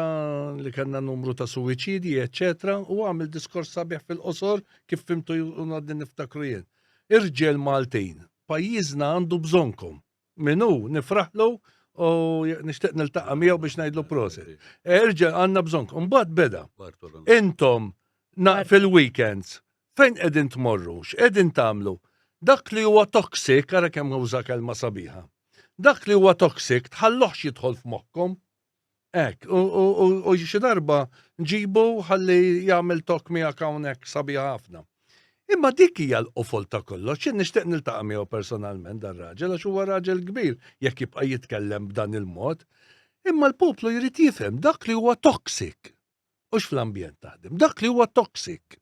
li kellna numru ta' suwiċidi, eċċetera, u għamil diskors sabiħ fil-qosor kif fimtu u għadni niftakru jien. Irġiel Maltin, pajjiżna għandu bżonnkom. Min hu nifraħlu u nixtieq niltaqa' miegħu biex ngħidlu prosit. Irġiel għandna bżonnkom. Mbagħad beda. Intom Fil-weekends, fejn qegħdin tmorru, x'qegħdin tagħmlu? Dak li huwa toxic, ara kemm uża kelma sabiħa. Dak li huwa toxic tħalluhx jidħol f'moħħkom. Hekk, u xi darba nġibu ħalli jagħmel tok miegħek hawnhekk sabiħa ħafna. Imma dik hija l-qofol ta' kollox, jien nixtieq niltaqa' miegħu personalment dar-raġel għax huwa raġel kbir jekk jibqa' jitkellem b'dan il-mod. Imma l-poplu jrid jifhem dak li huwa toxic. Hux fl-ambjent taħdem, dak li huwa toxic.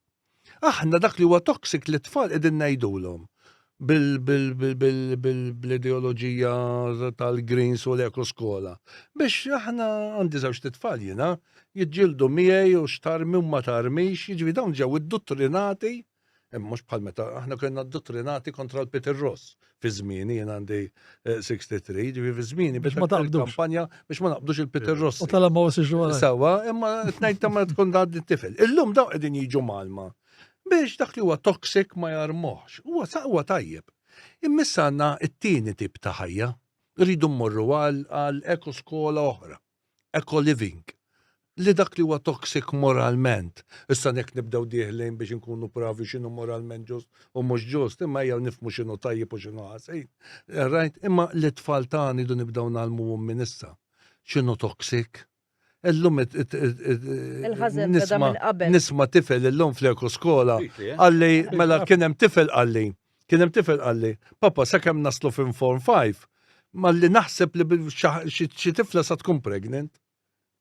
Aħna dak li huwa toxic li tfal qegħdin ngħidulhom bil-ideoloġija tal-Greens u l-eko skola. Biex aħna għandi żewġ tfal jiena, jiġġieldu miegħi u x'tarmi u ma tarmix, jiġifieri dawn ġew idduttrinati, imma mhux bħal meta aħna konna addottrinati kontra l-Peter Ross fi żmieni jien għandi 63, eh, ġifieri fi żmieni biex ma taqbdux kampanja biex ma naqbdux il-Peter Ross. U tal ma wasix wara. Sawa, imma tnejn ta' ma tkun għaddi tifel. Illum dawn qegħdin jiġu malma biex dak li huwa toxic ma jarmohx. Huwa huwa tajjeb. Immissa għandna t-tieni tip ta' ħajja. Rridu mmorru għal ekoskola oħra. Eco-living, li dak li huwa toxic moralment. Issa jekk nibdew dieħlin biex inkunu pravi x'inhu moralment ġust u mhux ġust, imma ejja nifhmu x'inhu tajjeb u x'inhu ħażin. Right? Imma li tfal tagħna jdu nibdew ngħallmuhom minn issa x'inhu toxic. Illum nisma' tifel illum fl-eko skola eh? qalli mela kien hemm tifel qalli Kien hemm tifel qalli, Papa, sakemm naslu fin Form 5, malli naħseb li xi tifla sa tkun pregnant.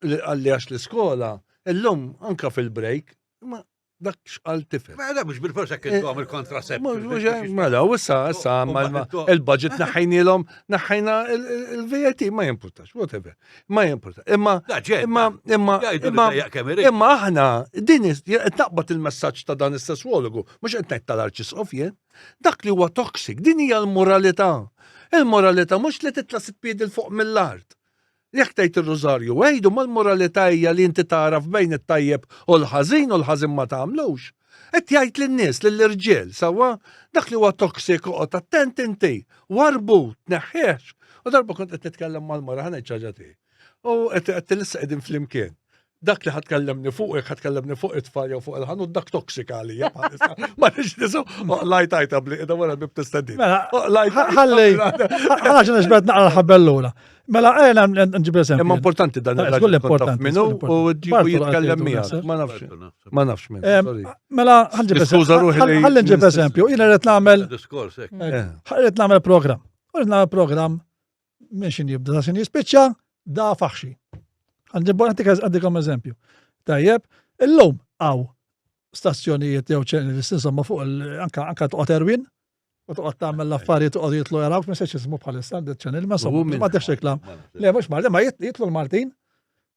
Qalli għax l-iskola, illum anka fil-break, ma dak xqal tifel. Ma dak mhux bil-forsa kien eh, għamil contraception. Mela, u issa, issa, il-budget naħħajnilhom, naħħajna il-VAT ma jimpurtax, whatever. Ma jimpurtax. Imma, imma, imma, imma, imma aħna, din naqbad il-messaġġ ta' dan is-sesswologu, mhux qed ngħid tal-arċisqof jien, dak li huwa toxic, din hija l-moralità. Il-moralità mhux li titla' sitt piedi 'l fuq mill-art. Jekk tgħid ir-rużarju għidu, ma l-moralità hija li inti tagħraf bejn it-tajjeb u l-ħażin u l-ħażin ma tagħmlux. Qed jgħid lin-nies, lill-irġiel, sewwa, dak li huwa toxic oqgħod attent inti, warbu, tneħħiex. U darba kont qed nitkellem mal-mara ħa ngħid xi ħaġa tiegħi. U qed issa qegħdin flimkien. Dak li ħad kellemni fuq, jekk ħad kellemni fuq it-tfal jew fuq il-ħanut, dak toxic għalija bħalissa. Ma nix nisu, lajt għajta bli, qiegħda wara bib tistedin. Mela, ħalli, ħaġa nixbet naqra l-ħabellura. Mela, għena nġib eżempju. Imma importanti dan il-raġel importanti. Minnu u jitkellem miegħek. Ma nafx. Ma nafx minn. Mela, ħanġib eżempju. Ħalli nġib eżempju. Jiena rrid nagħmel. Diskors, Rrid nagħmel program. Rrid nagħmel program minn xin jibda sa xin jispiċċa da faħxi. Ħanġib għandikom eżempju. Tajjeb, illum għaw stazzjonijiet jew channels insomma fuq anka anka toqgħod erwin u toqgħod tagħmel l-affarijiet toqgħod jitlu jarawk ma sejx ismu bħalissa channel ma insomma ma tafx reklam. Le mhux Malti ma jitlu l-Maltin.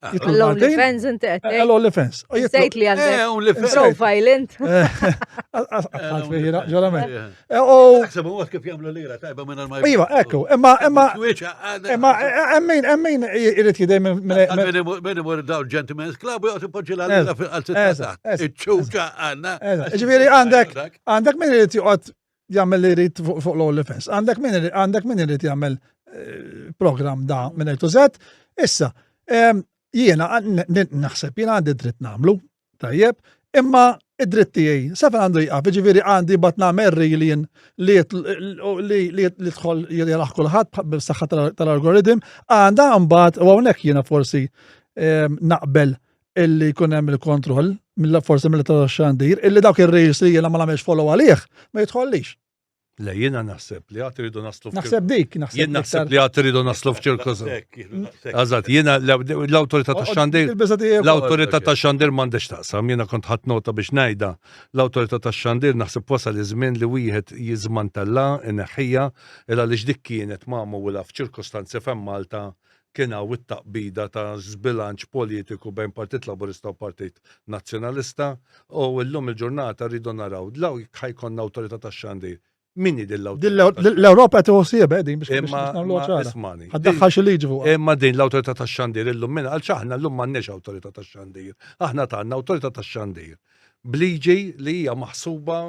Ah, jitlu l-Maltin. inti qed. Eh, L-OnlyFans. Sejt li għandek. Eh, OnlyFans. Profile int. Għatħalt fiħira, ġorament. Naħseb huwa kif jagħmlu lira tajba minn ma. Iva, ekku, imma imma imma emmin emmin irid jidej minn minn imur daw Gentlemen's Club u jgħod ipoġġi l-lira fil-qalzetta. Iċ-ċuċa għandna. Ġifieri għandek għandek min irid joqgħod jagħmel li jrid fuq l-OnlyFans. Għandek min għandek min irid jagħmel eh, program da minn A to Z. Issa, jiena naħseb jiena għandi dritt nagħmlu, tajjeb, imma id-dritt tiegħi sa fejn għandu jqaf, jiġifieri għandi bat nagħmel rilien li li tħol jaraħ kulħadd bis-saħħa tal-algoritm, għandha mbagħad u hawnhekk jiena forsi naqbel illi jkun hemm il-kontroll mill forsi mill xandir illi dawk ir-reels li jiena ma nagħmilx follow għalih ma jidħollix. Le jiena naħseb li għad iridu naslu Naħseb dik, naħseb. Jien naħseb li għad iridu naslu f'ċirku. Eżatt, jiena l-awtorità tax-xandir. L-awtorità tax-xandir m'għandix taqsam, jiena kont ħadd nota biex ngħidha. L-awtorità tax-xandir naħseb wasal iż-żmien li wieħed jiżmantella, ineħħija, il għaliex dik kienet magħmula f'ċirkostanzi fejn Malta kien hawn it-taqbida ta' żbilanċ politiku bejn Partit Laburista u Partit Nazzjonalista u llum il-ġurnata rridu naraw law jekk ħa jkollna awtorità tax-xandir. Min hi din l-awtorità? L-Ewropa qed tieħu ħsiebha din biex nagħmluha ċara. Ismani. Ħaddaħħal xi liġi fuqha. Imma din l-awtorità tax-xandir illum min għalx aħna llum m'għandniex awtorità tax-xandir. Aħna għandna awtorità tax-xandir b'liġi li hija maħsuba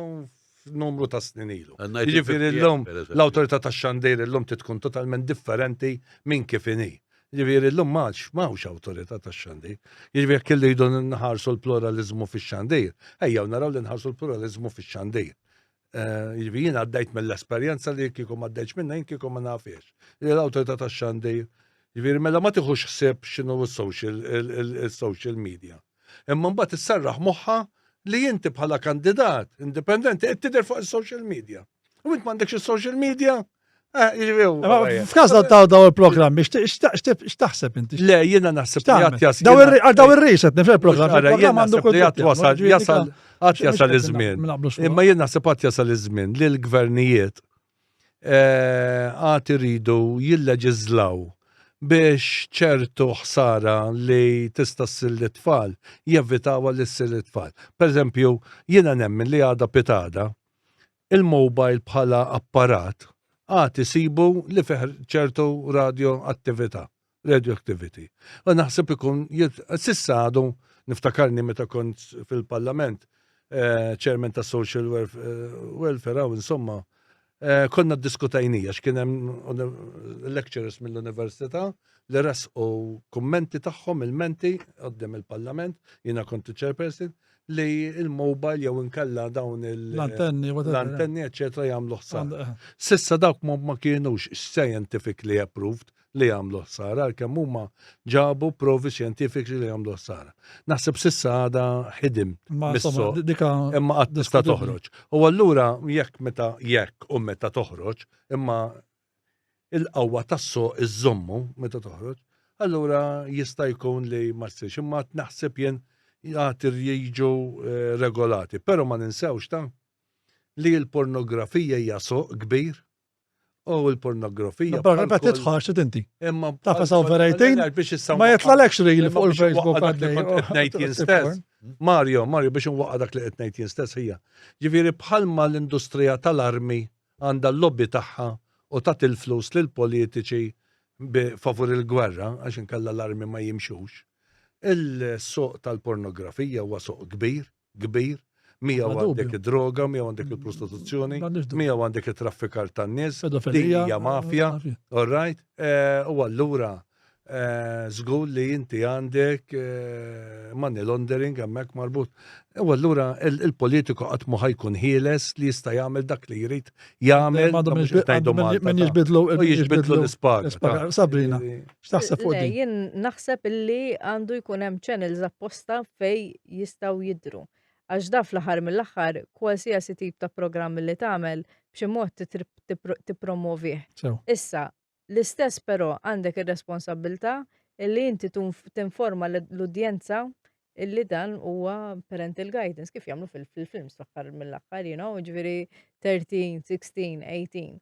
f'numru ta' snin ilu. Jiġifieri llum l-awtorità tax-xandir illum trid tkun totalment differenti minn kif inhi. Ġifieri llum m'għadx m'hawnx awtorità tax-xandir. Jiġifieri jekk irridu nħarsu l-pluraliżmu fix-xandir, ejjew naraw li nħarsu l-pluraliżmu fix-xandir. Eh, jiġifieri jien għaddejt mill-esperjenza li kieku ma għaddejtx minnha jien kieku ma nafiex. Li l-awtorità tax-xandir, jiġifieri mela ma tieħux ħsieb x'inhu s-social il-social media. Imma mbagħad isserraħ moħħha li inti bħala kandidat indipendenti qed tidher fuq is-social media. U int m'għandekx is-social media? Eh, jiġifieri, F'każ ta' daw il-programmi, x'taħseb inti? Le, jiena naħseb li għad jasal. Daw ir-reset, nifhem il-programm. Jien naħseb li għad wasal, jasal, għad jasal iż-żmien. Imma jien naħseb għad jasal iż-żmien li l-gvernijiet eh, għad iridu jilleġiżlaw biex ċertu ħsara li tista' ssir lit-tfal jevitawha li ssir lit-tfal. Per eżempju, jiena nemmen li għada pitada il-mobile bħala apparat għad isibu li fih ċertu radioattività, radioactivity. U naħseb ikun, sissa għadu, niftakarni meta kont fil-parlament, eh, chairman ta' social eh, welfare, għaw insomma, eh, konna diskutajnija x'kien hemm lecturers mill-università li resqu kummenti tagħhom il-menti qoddim il-parlament, jiena kont chairperson, li il-mobile jew inkella dawn il- L-antenni, whatever. L-antenni, eccetera, jagħmlu ħsara. Eh. Sissa dawk ma kienux scientifically approved li jagħmlu ħsara, għalkemm huma ġabu provi xjentifiċi li jagħmlu ħsara. Naħseb sissa għada ħidim imma qatt tista' toħroġ. U allura jekk meta jekk u meta toħroġ, imma il-qawwa tas-suq iżżommu meta toħroġ, allura jista' jkun li ma ssirx. Imma naħseb jien għad jiġu eh, regolati. Però ma ninsewx ta' li l-pornografija hija suq kbir u l-pornografija. Pornografija tidħol xi inti. Imma taf sa over 18 ma jitlalekx reel fuq il-Facebook għaddej. jien stess. Mario, Mario biex nwaqqa dak li qed ngħid jien stess hija. Ġifieri bħalma l-industrija tal-armi għandha l-lobby tagħha u tagħti l-flus lill-politiċi favur il-gwerra għax inkella l-armi ma jimxux. Il-suq tal-pornografija huwa suq kbir, kbir, miegħu għandek id-droga, miegħu għandek il-prostituzzjoni, miegħu għandek it-traffikar tan-nies, din hija mafja, all right? Eh, u allura Żgur li inti għandek money laundering hemmhekk marbut. U allura il-politiku qatt mhu ħajkun ħieles li jista' jagħmel dak li jrid jagħmel. Min jiġbidlu jiġbidlu l-ispaga. Sabrina, x'taħseb fuq din? Jien naħseb illi għandu jkun hemm channels apposta fej jistgħu jidhru. Għax da fl-aħħar mill-aħħar kwalsiasi tip ta' programm li tagħmel b'xi mod tippromovih. Issa, L-istess però għandek ir-responsabbiltà illi inti tinforma l-udjenza illi dan huwa parental guidance kif jagħmlu fil-films fl-aħħar mill-aħħar, you know, ġifieri 13, 16, 18.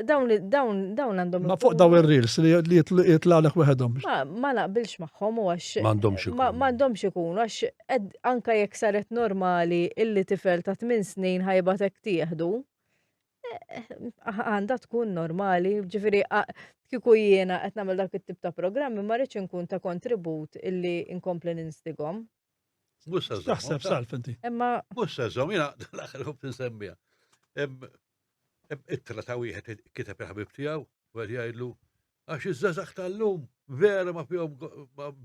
Dawn dawn dawn għandhom. Ma fuq daw ir-reels li jitlaqlek weħedhom. Ma naqbilx magħhom u għax. M'għandhomx ikunu. M'għandhomx ikunu għax anka jekk saret normali illi tifel ta' 8 snin ħajbatek tieħdu, għandha tkun normali, ġifieri kieku jiena qed nagħmel dak it-tip ta' programmi ma rridx inkun ta' kontribut illi nkompli ninstigom. Taħseb salf inti. Imma mhux se żomm jiena l-aħħar ħobb insemmija. Ittra ta' wieħed kiteb il-ħabib tiegħu u qed jgħidlu għax iż-żazax tal-lum vera ma fihom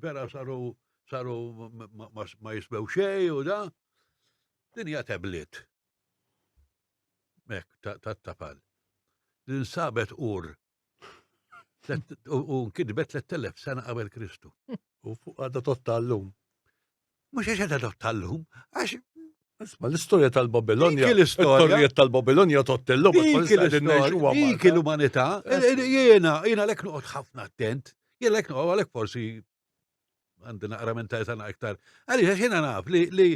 vera saru saru ma jismew xejn u da. Din hija tablet. Mek, tat-tafal. Li nsabet ur u nkitbet 3000 sena qabel Kristu. U fuq għadha totta llum. Mhux għax għadha totta llum, għax Isma, l-istorja tal-Babilonja. Dik l-istorja tal-Babilonja tottellum. Dik l-istorja. Dik l-umanità. Jiena, jiena lek noqgħod ħafna attent. Jiena lek noqgħod għalhekk forsi għandi naqra mentalità iktar. Għaliex għax jiena naf li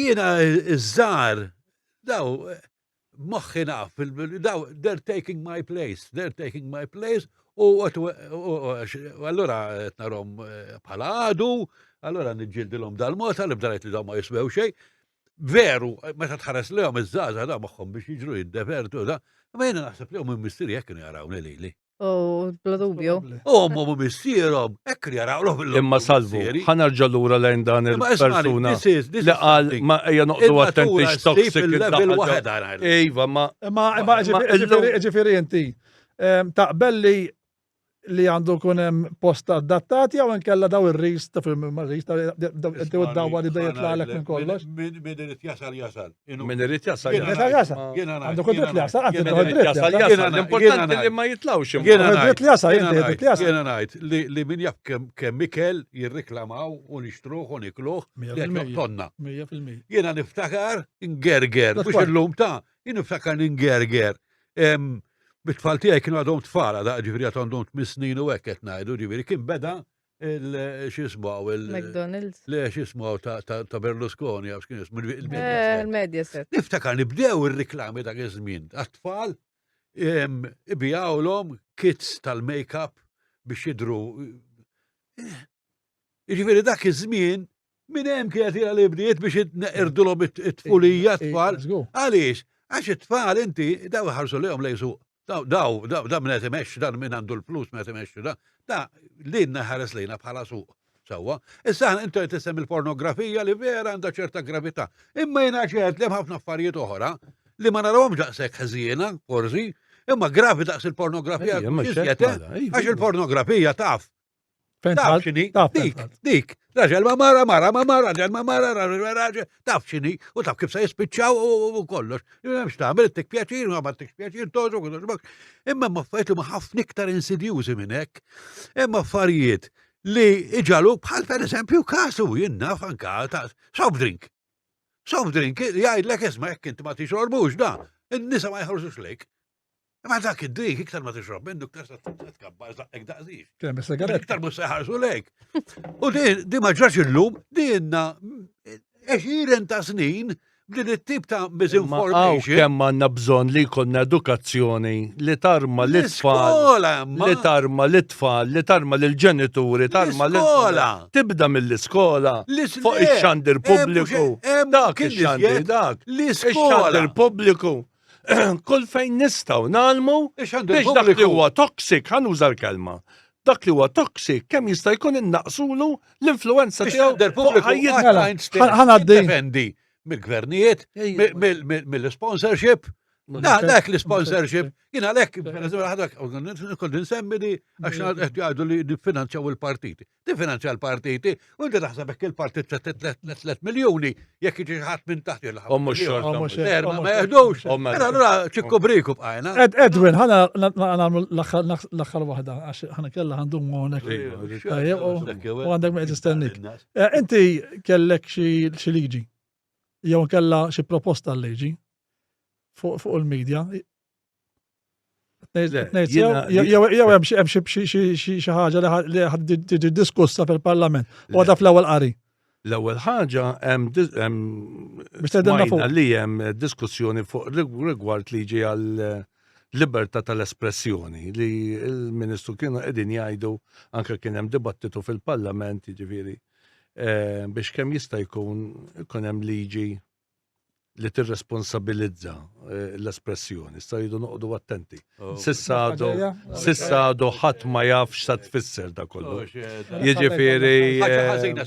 jiena iż-żgħar daw moħħi naf, daw they're taking my place, they're taking my place u allura qed narhom eh, bħala għadu, allura niġġildilhom dal-mod, għal bda li daw ma jiswew xejn. Veru, meta tħares lehom iż-żgħażagħ da moħħhom biex jiġru jiddevertu da, ma jiena naħseb li hom missieri jekk kienu jarawni lili. U bla dubju. U ommhom u missierhom, hekk jarawlhom il Imma salvu, ħanerġa' lura lejn dan il-persuna li qal ma ejja noqgħdu attenti x'toxic Iva, ma. Imma ġifieri inti taqbel li li għandu kun hemm post adattat jew inkella daw ir-ris ta' film ma' ris ta' inti u d-dawwa li dejjem tlaqlek minn kollox. Min irid jasal jasal. Min irid jasal jasal. Għandu kull dritt li jasal, għandu kull dritt jasal. Jasal, l-importanti li ma jitlawx. Jiena dritt li jasal, inti dritt li jasal. Jiena ngħid li min jaf kemm ikel jirriklamaw u nixtruh u nikluh tonna. 100%. Jiena niftakar ngerger, mhux illum ta' jien niftakar ningerger. Bit-tfal tiegħi kienu għadhom tfal, għadha ġifieri għad għandhom tmien snin u hekk qed ngħidu, ġifieri kien beda il-xismu għaw il- McDonald's. Le, xismu għaw ta' Berlusconi, għaw xkien jismu il-Mediaset. Il-Mediaset. Niftakar nibdew ir-riklami dak iż-żmien għat-tfal ibijawlhom kits tal-make-up biex jidru. Jiġifieri dak iż-żmien Minn hemm kienet ilha li bdiet biex neqirdulhom it-tfulija tfal. Għaliex? Għax it-tfal inti daw iħarsu lejhom lejn suq. Daw, daw, daw, da minn qed imexxi, dan minn għandu l-flus minn qed imexxi, da, da lilna ħares lejna bħala suq. Sewwa. Issa aħna inti qed tisem il-pornografija li vera għandha ċerta gravità. Imma jiena ċert li hemm ħafna affarijiet oħra li ma narawhomx daqshekk ħżiena, forsi, imma gravi daqs il-pornografija. Eh? Għax il-pornografija taf Taf xini, dik, dik, raġel ma mara, mara ma mara, raġel ma mara, raġel ma raġel, taf xini, u taf kif se jispiċċaw u kollox. M'hemmx tagħmel, tik pjaċir, ma tik pjaċir, toġu, kollox. Imma ma affarijiet li ma ħafna iktar insidjużi minn hekk. Imma affarijiet li iġalu bħal per eżempju kasu jien naf anka ta' soft drink. Soft drink jgħidlek isma' jekk inti ma tixorbux da, in-nisa ma jħarsux lejk. Ma dak id-dik, iktar ma tixrob minnu, iktar sa tkabbar zaqqek daqsix. Kemm sigaret. Iktar mhux se ħarsu lejk. U di ma ġrax illum, di jenna għexieren ta' snin b'din it-tip ta' misinformation. Kemm għandna bżonn li jkollna edukazzjoni li tarma l tfal li tarma l tfal li tarma l ġenituri tarma l-iskola. Tibda mill-iskola. Fuq ix-xandir pubbliku. Dak ix-xandir dak. L-iskola. Ix-xandir pubbliku. kull fejn nistgħu nagħlmu biex dak li huwa toxic, ħa nuża l-kelma. Dak li huwa toxic kemm jista' jkun innaqsulu l-influenza tiegħu fuq ħajjitna. Ħanaddi. Mill-gvernijiet, mill-sponsorship, dak l-sponsorship, jina għalek, per eżempju, ħadak, kont nsemmi li għax qed jgħidu li nifinanzjaw il-partiti. Tifinanzja l-partiti, u inti taħseb hekk il-partit se 3 miljuni jekk jiġi ħadd minn taħt jilħaq. U mhux xorta. Erba ma jeħdux. Mela allura ċikku briku bqajna. Edwin, ħana nagħmlu l-aħħar waħda għax ħana kellha ħandum hawnhekk. U għandek ma tistennik. Eh, inti kellek xi liġi jew kella xi proposta l-liġi fuq il-medja Jew hemm xi ħaġa li ħad tiġi diskussa fil-Parlament u għadha fl-ewwel qari. L-ewwel ħaġa hemm li hemm diskussjoni fuq rigward liġi għal libertà tal-espressjoni li l-Ministru kienu qegħdin jgħidu anke kien hemm dibattitu fil-Parlament jiġifieri eh, biex kemm jista' jkun ikun hemm liġi li tirresponsabilizza eh, l-espressjoni, issa jridu noqogħdu attenti. Oh. Sissa għadu, sissa għadu ħadd ma jaf x'sa tfisser da kollu. Oh, jiġifieri eh,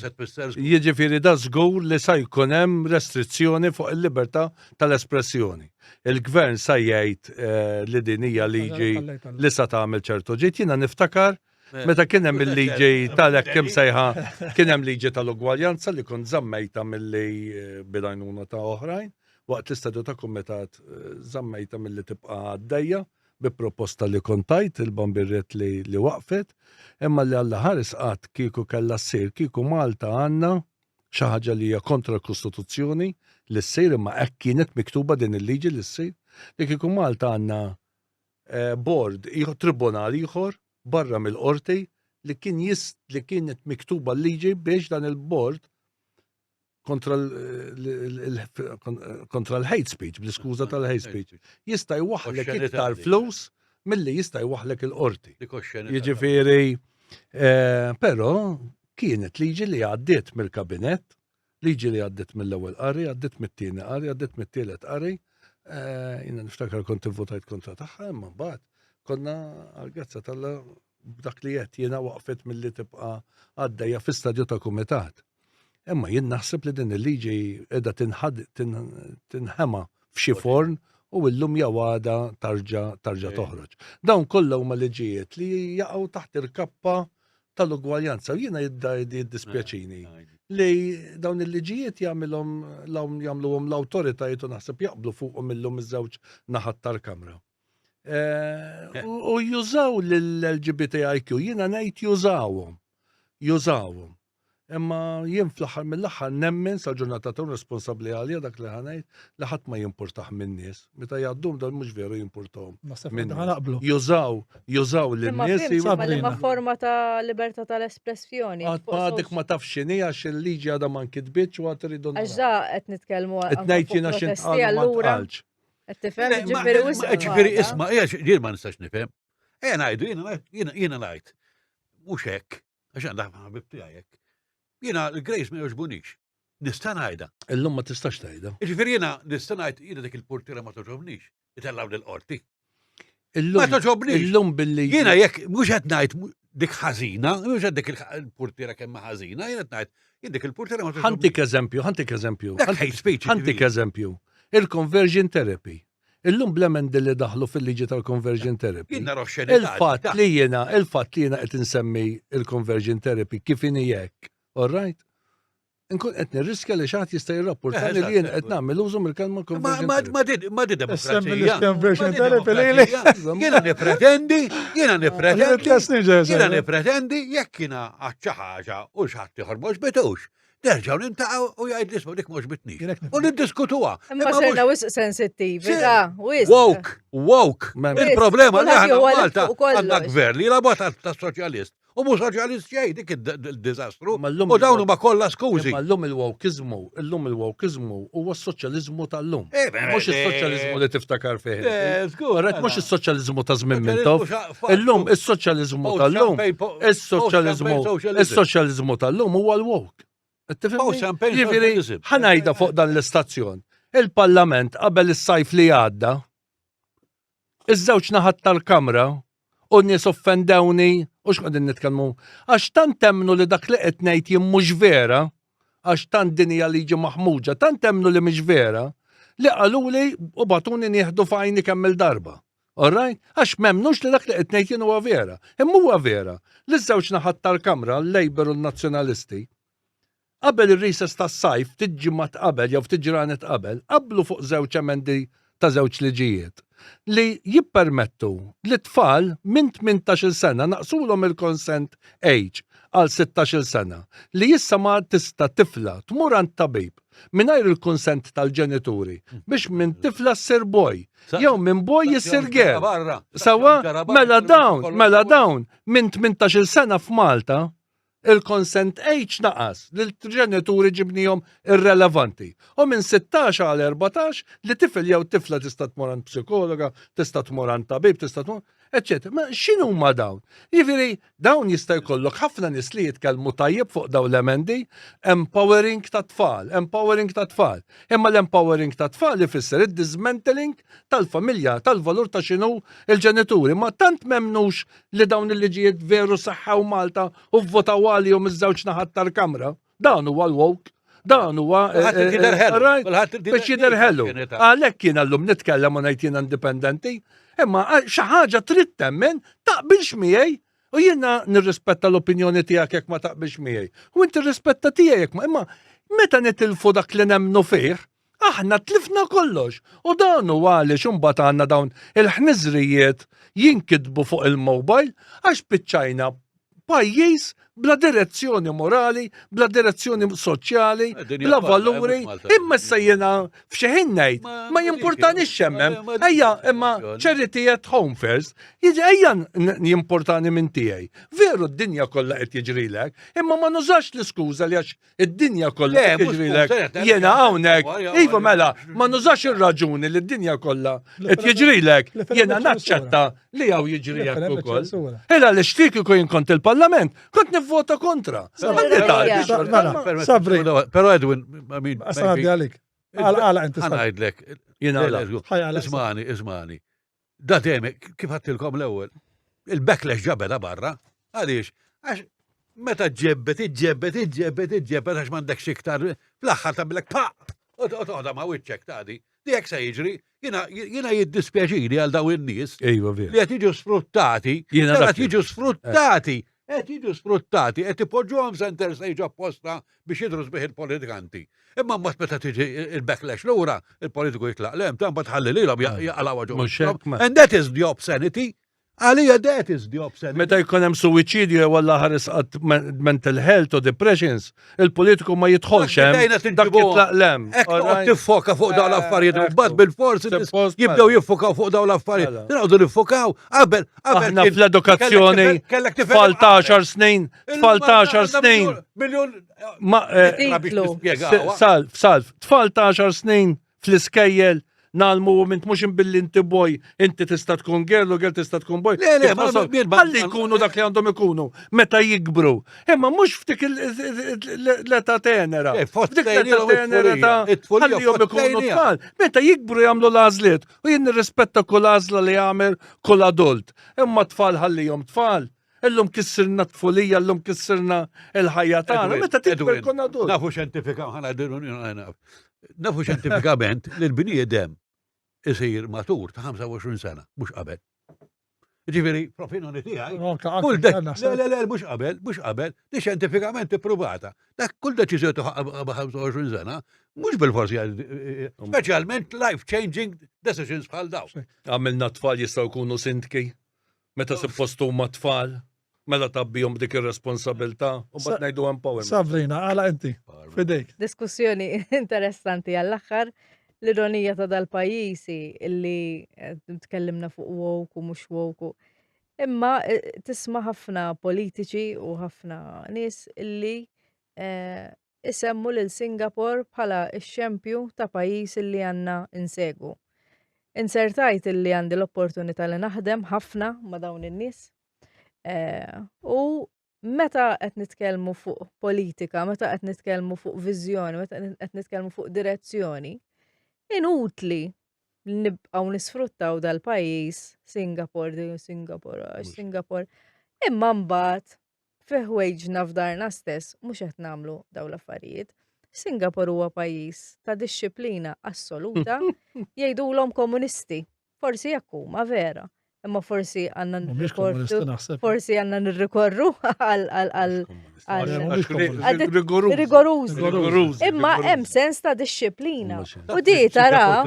Jiġifieri da żgur li sa jkun hemm restrizzjoni fuq il-libertà tal-espressjoni. Il-gvern sa jgħid eh, li din hija liġi li sa tagħmel ċertu ġid, jiena niftakar Meta kien hemm il-liġi tal-hekk kemm sejħa kien hemm liġi tal-ugwaljanza li kont żammejta milli eh, bil-għajnuna ta' oħrajn waqt l-istadju ta' kumitat eh, żammejta milli tibqa' għaddejja bi proposta li kont tajt il-bambirriet li, li waqfet, imma li Alla ħares qatt kieku kellha ssir kieku Malta għandna xi ħaġa li hija kontra l-Kostituzzjoni li ssir imma hekk kienet miktuba din il-liġi li ssir li kieku Malta għandna eh, board, tribunal ieħor barra mill-qorti li kien jist li kienet miktuba l-liġi biex dan il-board kontra l-hate speech, bl-iskuża tal-hate speech, jista' jwaħlek iktar flus milli jista' jwaħlek il-qorti. Jiġifieri, eh, però kienet liġi li għaddiet mill-kabinett Liġi li għaddiet mill-ewwel qari, għaddiet mit-tieni qari, għaddiet mit-tielet qari. Eh, jiena niftakar kont ivvotajt kontra tagħha, imma mbagħad konna għal-grazza tal b'dak li qed jiena waqfet milli tibqa' għaddejja fi stadju ta' kumitat. Imma jien naħseb li din il-liġi qiegħda tinħema f'xi forn u illum jew għada tarġa tarġa toħroġ. Dawn kollha huma liġijiet li jaqgħu taħt il-kappa tal-ugwaljanza u jiena jiddispjaċini li dawn il-liġijiet jagħmilhom jagħmluhom l-awtoritajiet u naħseb jaqblu fuqhom illum iż-żewġ naħat tal-Kamra. Eh, u jużaw l-LGBTIQ, jiena ngħid jużawhom. Jużawhom. Imma jien fl-aħħar mill-aħħar nemmen sal-ġurnata tkun responsabbli għalija dak li ħa ngħid li ħadd ma jimpurtah min-nies. Meta jgħaddum dan mhux veru jimpurtahom. Naqblu. Jużaw, jużaw lin-nies. Imma forma ta' libertà tal-espressjoni. Għadek ma tafx x'inhi għax il-liġi għadha ma nkitbitx u għad iridu. Għax da qed nitkellmu Qed ngħid jiena xi ntqal ma ntqalx. Qed tifhem, ġifieri Ġifieri isma' jien ma nistax nifhem. Ejja ngħidu jiena ngħid. Mhux hekk. Għax għandha ħafna ħabib tiegħi hekk. Jiena l-Grace ma jogħġbunix. Nista' ngħidha. Illum ma tistax tgħidha. Jiġifieri jiena nista' ngħid jiena dik il-portiera ma toġobnix. Itellgħu lill-qorti. Ma toġobnix. Illum billi. Jiena jekk mhux qed ngħid dik ħażina, mhux qed dik il-portiera kemm ħażina, jiena qed ngħid jien dik il-portiera ma toġobnix. Ħantik eżempju, ħantik eżempju. Dak hate speech. Ħantik eżempju. Il-conversion therapy. Illum bl-emendi li daħlu fil-liġi tal-conversion therapy. Il-fatt li jiena, il-fatt li jiena qed insemmi il-conversion therapy kif inhi hekk, all right? Nkun qed nirriskja li xi ħadd jista' jirrapporta li jien qed nagħmel użu mill-kelma conversion therapy. Ma din ma din demokrazija. Conversion therapy li Jiena nippretendi, jiena nippretendi. Jiena nippretendi jekk jiena għad xi ħaġa u xi ħadd ieħor mhux bitux. Nerġgħu nintaqgħu u jgħid l-isma dik mhux bitnix. U niddiskutuha. Imma serna wisq sensittivi, ta' wisq. Woke, woke. Il-problema li aħna Malta għandna gvern li jilagħbu ta' soċjalist. U mhux soċjalist xejn dik id-diżastru. U dawn huma kollha skużi. Imma llum il-wokeizmu, illum il-wokeizmu huwa s-soċjaliżmu tal-lum. Eh, mhux is-soċjaliżmu li tiftakar fih. Eh, mhux is-soċjaliżmu ta' żmien Mintoff. Illum is-soċjaliżmu tal-lum, is-soċjaliżmu, is-soċjaliżmu tal-lum huwa l-woke. Ġifieri, ħanajda fuq dan l-istazzjon. Il-Parlament qabel is-sajf li għadda, iż-żewġ naħat tal-Kamra u n-nies offendewni u x'qegħdin nitkellmu għax tant temmnu li dak li qed ngħid jien mhux vera, għax tant din hija liġi maħmuġa, tant temmnu li mhix vera, li qaluli u bagħtuni nieħdu f'għajni kemm il-darba. All right? Għax m'emmnux li dak li qed ngħid jien huwa vera. Imma huwa vera li ż-żewġ naħat tal-Kamra, l-Labour u n-Nazzjonalisti, qabel ir-recess tas-sajf, ftit ġimgħat qabel jew ftit ġranet qabel, qablu fuq żewġ emendi ta' żewġ liġijiet li jippermettu li tfal minn 18-il sena naqsulhom il-consent age għal 16-il sena li issa ma tista' tifla tmur għand tabib mingħajr il-kunsent tal-ġenituri biex minn tifla ssir boy jew minn boy jissir girl. Sawa, mela dawn, mela dawn minn 18-il sena f'Malta il-consent age naqas li l-ġenituri ġibnihom irrelevanti. U minn 16 għal 14 li tifel jew tifla tista' tmur għand psikologa, tista' tmur għand tabib, tista' tmur eċċetera. Ma x'inhuma dawn? Jiġifieri dawn jista' jkollok ħafna nies li jitkellmu tajjeb fuq dawn l-emendi, empowering ta' tfal, empowering ta' tfal. Imma l-empowering ta' tfal ifisser id-dismantling tal-familja, tal-valur ta' x'inhu il-ġenituri. Ma tant m'emmnux li dawn il-liġijiet veru saħħew Malta u vvotaw għalihom iż-żewġ naħat tal-Kamra. Dan huwa l-woke. Dan huwa eh, eh, eh, biex jidher ħelu. Għalhekk jiena llum nitkellem u ngħid jiena indipendenti, imma xi ħaġa trid temmen taqbilx miegħi u jiena nirrispetta l-opinjoni tiegħek jekk ma taqbilx miegħi. U inti rispetta tiegħi jekk ma imma meta nitilfu dak li nemmnu fih, aħna tlifna kollox. U dan huwa għaliex imbagħad għandna dawn il-ħniżrijiet jinkitbu fuq il-mobile għax spiċċajna pajjiż bla direzzjoni morali, bla direzzjoni soċjali, bla valuri, imma issa jiena f'xi ħin ngħid, ma jimpurtanix xemmem, ejja imma charity at home first, jiġi ejja jimpurtani minn tiegħi. Veru d-dinja kollha qed jiġrilek, imma ma nużax l-iskuża li għax Id-dinja kollha jiġrilek. Jiena hawnhekk, iva mela, ma nużax ir-raġuni li d-dinja kollha qed jiġrilek. Jiena naċċetta li hawn jiġri hekk ukoll. Illa li xtik ikun jien kont il-Parlament, kont nivvota kontra. Sabri. Però Edwin, I mean. Għalik. Għala inti. Għanajdlek. Jiena Ismani, ismani. Da dejjem, kif għattilkom l-ewwel, il-backlash ġabela barra. Għaliex? Għax meta ġebbet, iġġebbet, iġġebbet, iġġebbet, għax m'għandekx iktar, fl-aħħar tagħmilek pa! U toħda ma' wiċċek tagħdi. Dik se jiġri, jiena jiddispjaċini għal daw in-nies Iva, li qed jiġu sfruttati, qed jiġu sfruttati, qed jiġu sfruttati, qed ipoġġuhom center stage apposta biex jidhru sbieħ il-politikanti. Imma mbagħad meta tiġi il-backlash lura, il-politiku jitlaq lem, ta' mbagħad ħalli lilhom jaqalgħu ġo. And that is the obscenity. Għalija that is the obscenity. Meta jkun hemm suwiċidju jew alla ħares qatt mental health u depressions, il-politiku ma jidħolx hemm. Dak jitlaq lem. Hekk toqgħod tiffoka fuq dawn l-affarijiet, u mbagħad bil-forsi jibdew jiffokaw fuq dawn l-affarijiet. Mela. Nqogħdu niffokaw qabel qabel. Aħna fl-edukazzjoni tfal ta' 10 snin, tfal ta' 10 snin. Miljon Ma eh, Salv, salv, tfal ta' 10 snin fl-iskejjel nalmu u mint mux billi inti boj, inti tista' tkun girl u girl tista' tkun boj. Le, le, ma ħalli jkunu dak li għandhom ikunu meta jikbru. Imma mhux ftik l-età tenera. Eh, Ftik l-età tenera ta' ħallihom ikunu tfal. Meta jikbru jagħmlu l-għażliet u jien nirrispetta kull għażla li jagħmel kull adult. Imma tfal ħallihom tfal. Illum kissirna tfulija, illum kissirna il-ħajja tagħna. Meta tikber kun adult. Nafu xjentifika, nafu xjentifikament li l-bniedem isir matur ta' 25 sena, mhux qabel. Ġifieri, fl-opinjoni tiegħi, kull le, le, le, mhux qabel, mhux qabel, di xjentifikament ippruvata. Dak kull deċiżjoni ta' 25 sena, mhux bil-forsi, speċjalment life-changing decisions bħal dawn. Għamilna tfal jistgħu jkunu sindki. Meta suppost huma tfal, mela tabbihom b'dik ir-responsabilità u mbagħad ngħidu empowerment. Sabrina, għala inti, fidejk. Diskussjoni interessanti għall-aħħar l-ironija ta' dal-pajjiżi illi eh, tkellimna fuq woke u mhux woke. Imma eh, tisma' ħafna politiċi u ħafna nies illi eh, isemmu lil Singapore bħala x-xempju ta' pajjiż illi għandna insegwu. Insertajt illi għandi l-opportunità li naħdem ħafna ma' dawn in-nies. Eh, u meta qed nitkellmu fuq politika, meta qed nitkellmu fuq viżjoni, meta qed nitkellmu fuq direzzjoni, inutli li nibqgħu nisfruttaw dal-pajjiż Singapore, dejjem Singapore, għax Singapore. Imma mbagħad fi ħwejġna f'darna stess mhux qed nagħmlu dawn l-affarijiet. Singapore huwa pajjiż ta' dixxiplina assoluta, jgħidulhom komunisti. Forsi jekk huma vera, imma forsi għandna nirrikorru forsi għandna nirrikorru għal għal għal rigorużi. Imma hemm sens ta' dixxiplina. U di tara.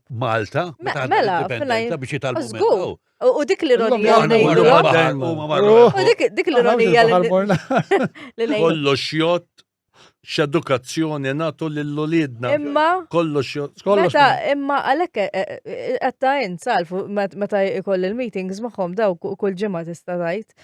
Malta, mela, biex jitalmu. U dik l-ironija li U dik l-ironija li Kollox jott x'edukazzjoni nagħtu lil uliedna. Imma kollox jott. Meta imma għalhekk eh, eh, eh, qed ta' int salf meta jkoll il-meetings magħhom daw kull ġimgħa tista' tgħid,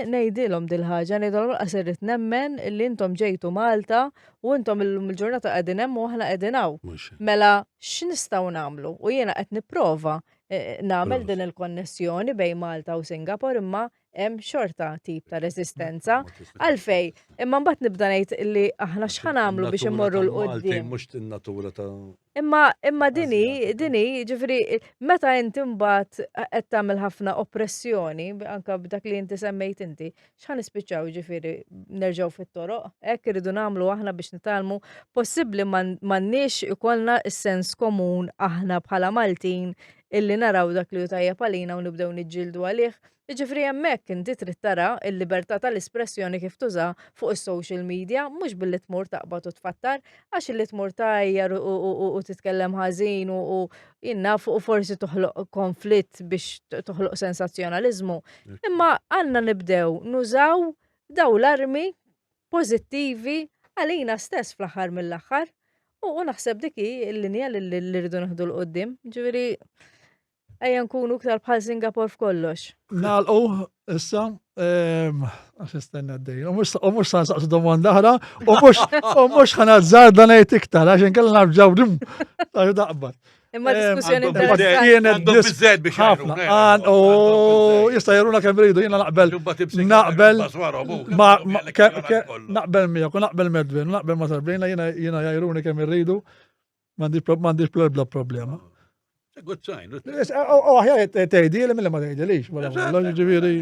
ngħidilhom dil-ħaġa, ngħidilhom qas irrid nemmen li intom ġejtu Malta u intom illum il-ġurnata qegħdin hemm u aħna qegħdin hawn. Mela x'nistgħu nagħmlu? U jiena qed nipprova Eh, nagħmel din il-konnessjoni bejn Malta u Singapore imma hemm xorta tip ta' resistenza. Għalfej, imma mbagħad nibda ngħid li aħna x'ħan nagħmlu biex immorru l qudiem Mhux in-natura ta' Imma imma dini, dini, ġifri, meta inti mbagħad qed tagħmel ħafna oppressjoni, anka b'dak li inti semmejt inti, x'ħa nispiċċaw ġifieri nerġgħu fit-toroq, hekk irridu nagħmlu aħna biex nitgħallmu. Possibbli m'għandniex ikollna s-sens komun aħna bħala Maltin illi naraw dak li hu tajjeb għalina u nibdew niġġieldu għalih. Jiġifieri hemmhekk inti trid tara l-libertà tal-espressjoni kif tuża fuq is-social media, mhux billi tmur taqbad u tfattar, għax illi tmur tgħajjar u titkellem ħażin u jien naf u forsi toħloq konflitt biex toħloq sensazzjonaliżmu. Imma għandna nibdew nużaw daw l-armi pożittivi għalina stess fl-aħħar mill-aħħar. U naħseb dik hi l-linja li rridu nieħdu 'l quddiem. Ġifieri ejja nkunu iktar bħal Singapore f'kollox. Nagħlqu issa, ehm, għax istenna d U mhux sa nsaqsu domanda oħra, u mhux ħanazzarda ngħid iktar għax inkella narġgħu dim daqbad. Imma diskussjoni interessanti. Kienet biżżejjed biex ħafna. U jista' jaruna kemm ridu jiena naqbel. Naqbel. Naqbel miegħek u naqbel Medvin, naqbel ma' Sabrina jiena jiena jajruni kemm irridu. M'għandix bla problema. Good sign. U aħjar tgħidi li milli ma tgħidilix, ġifieri.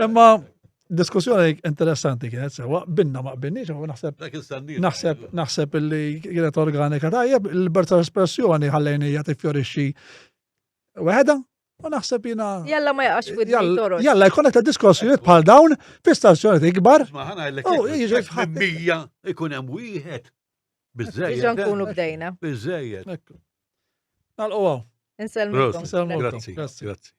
Imma. Diskussjoni interessanti kienet sewa, binna ma qbilniex, u naħseb naħseb naħseb li kienet organika tajjeb, il-libertà espressjoni ħallejnija tifjorixxi weħeda, u naħseb jina. Jalla ma jaqax fuq toroq. Jalla jkollna ta' diskussjonijiet bħal dawn fi stazzjonijiet ikbar. Ma ħana jgħidlek mija ikun hemm wieħed. Biżejjed. Diġà nkunu bdejna. Biżejjed. Nalqu Insellmulkom. Grazzi. Grazzi.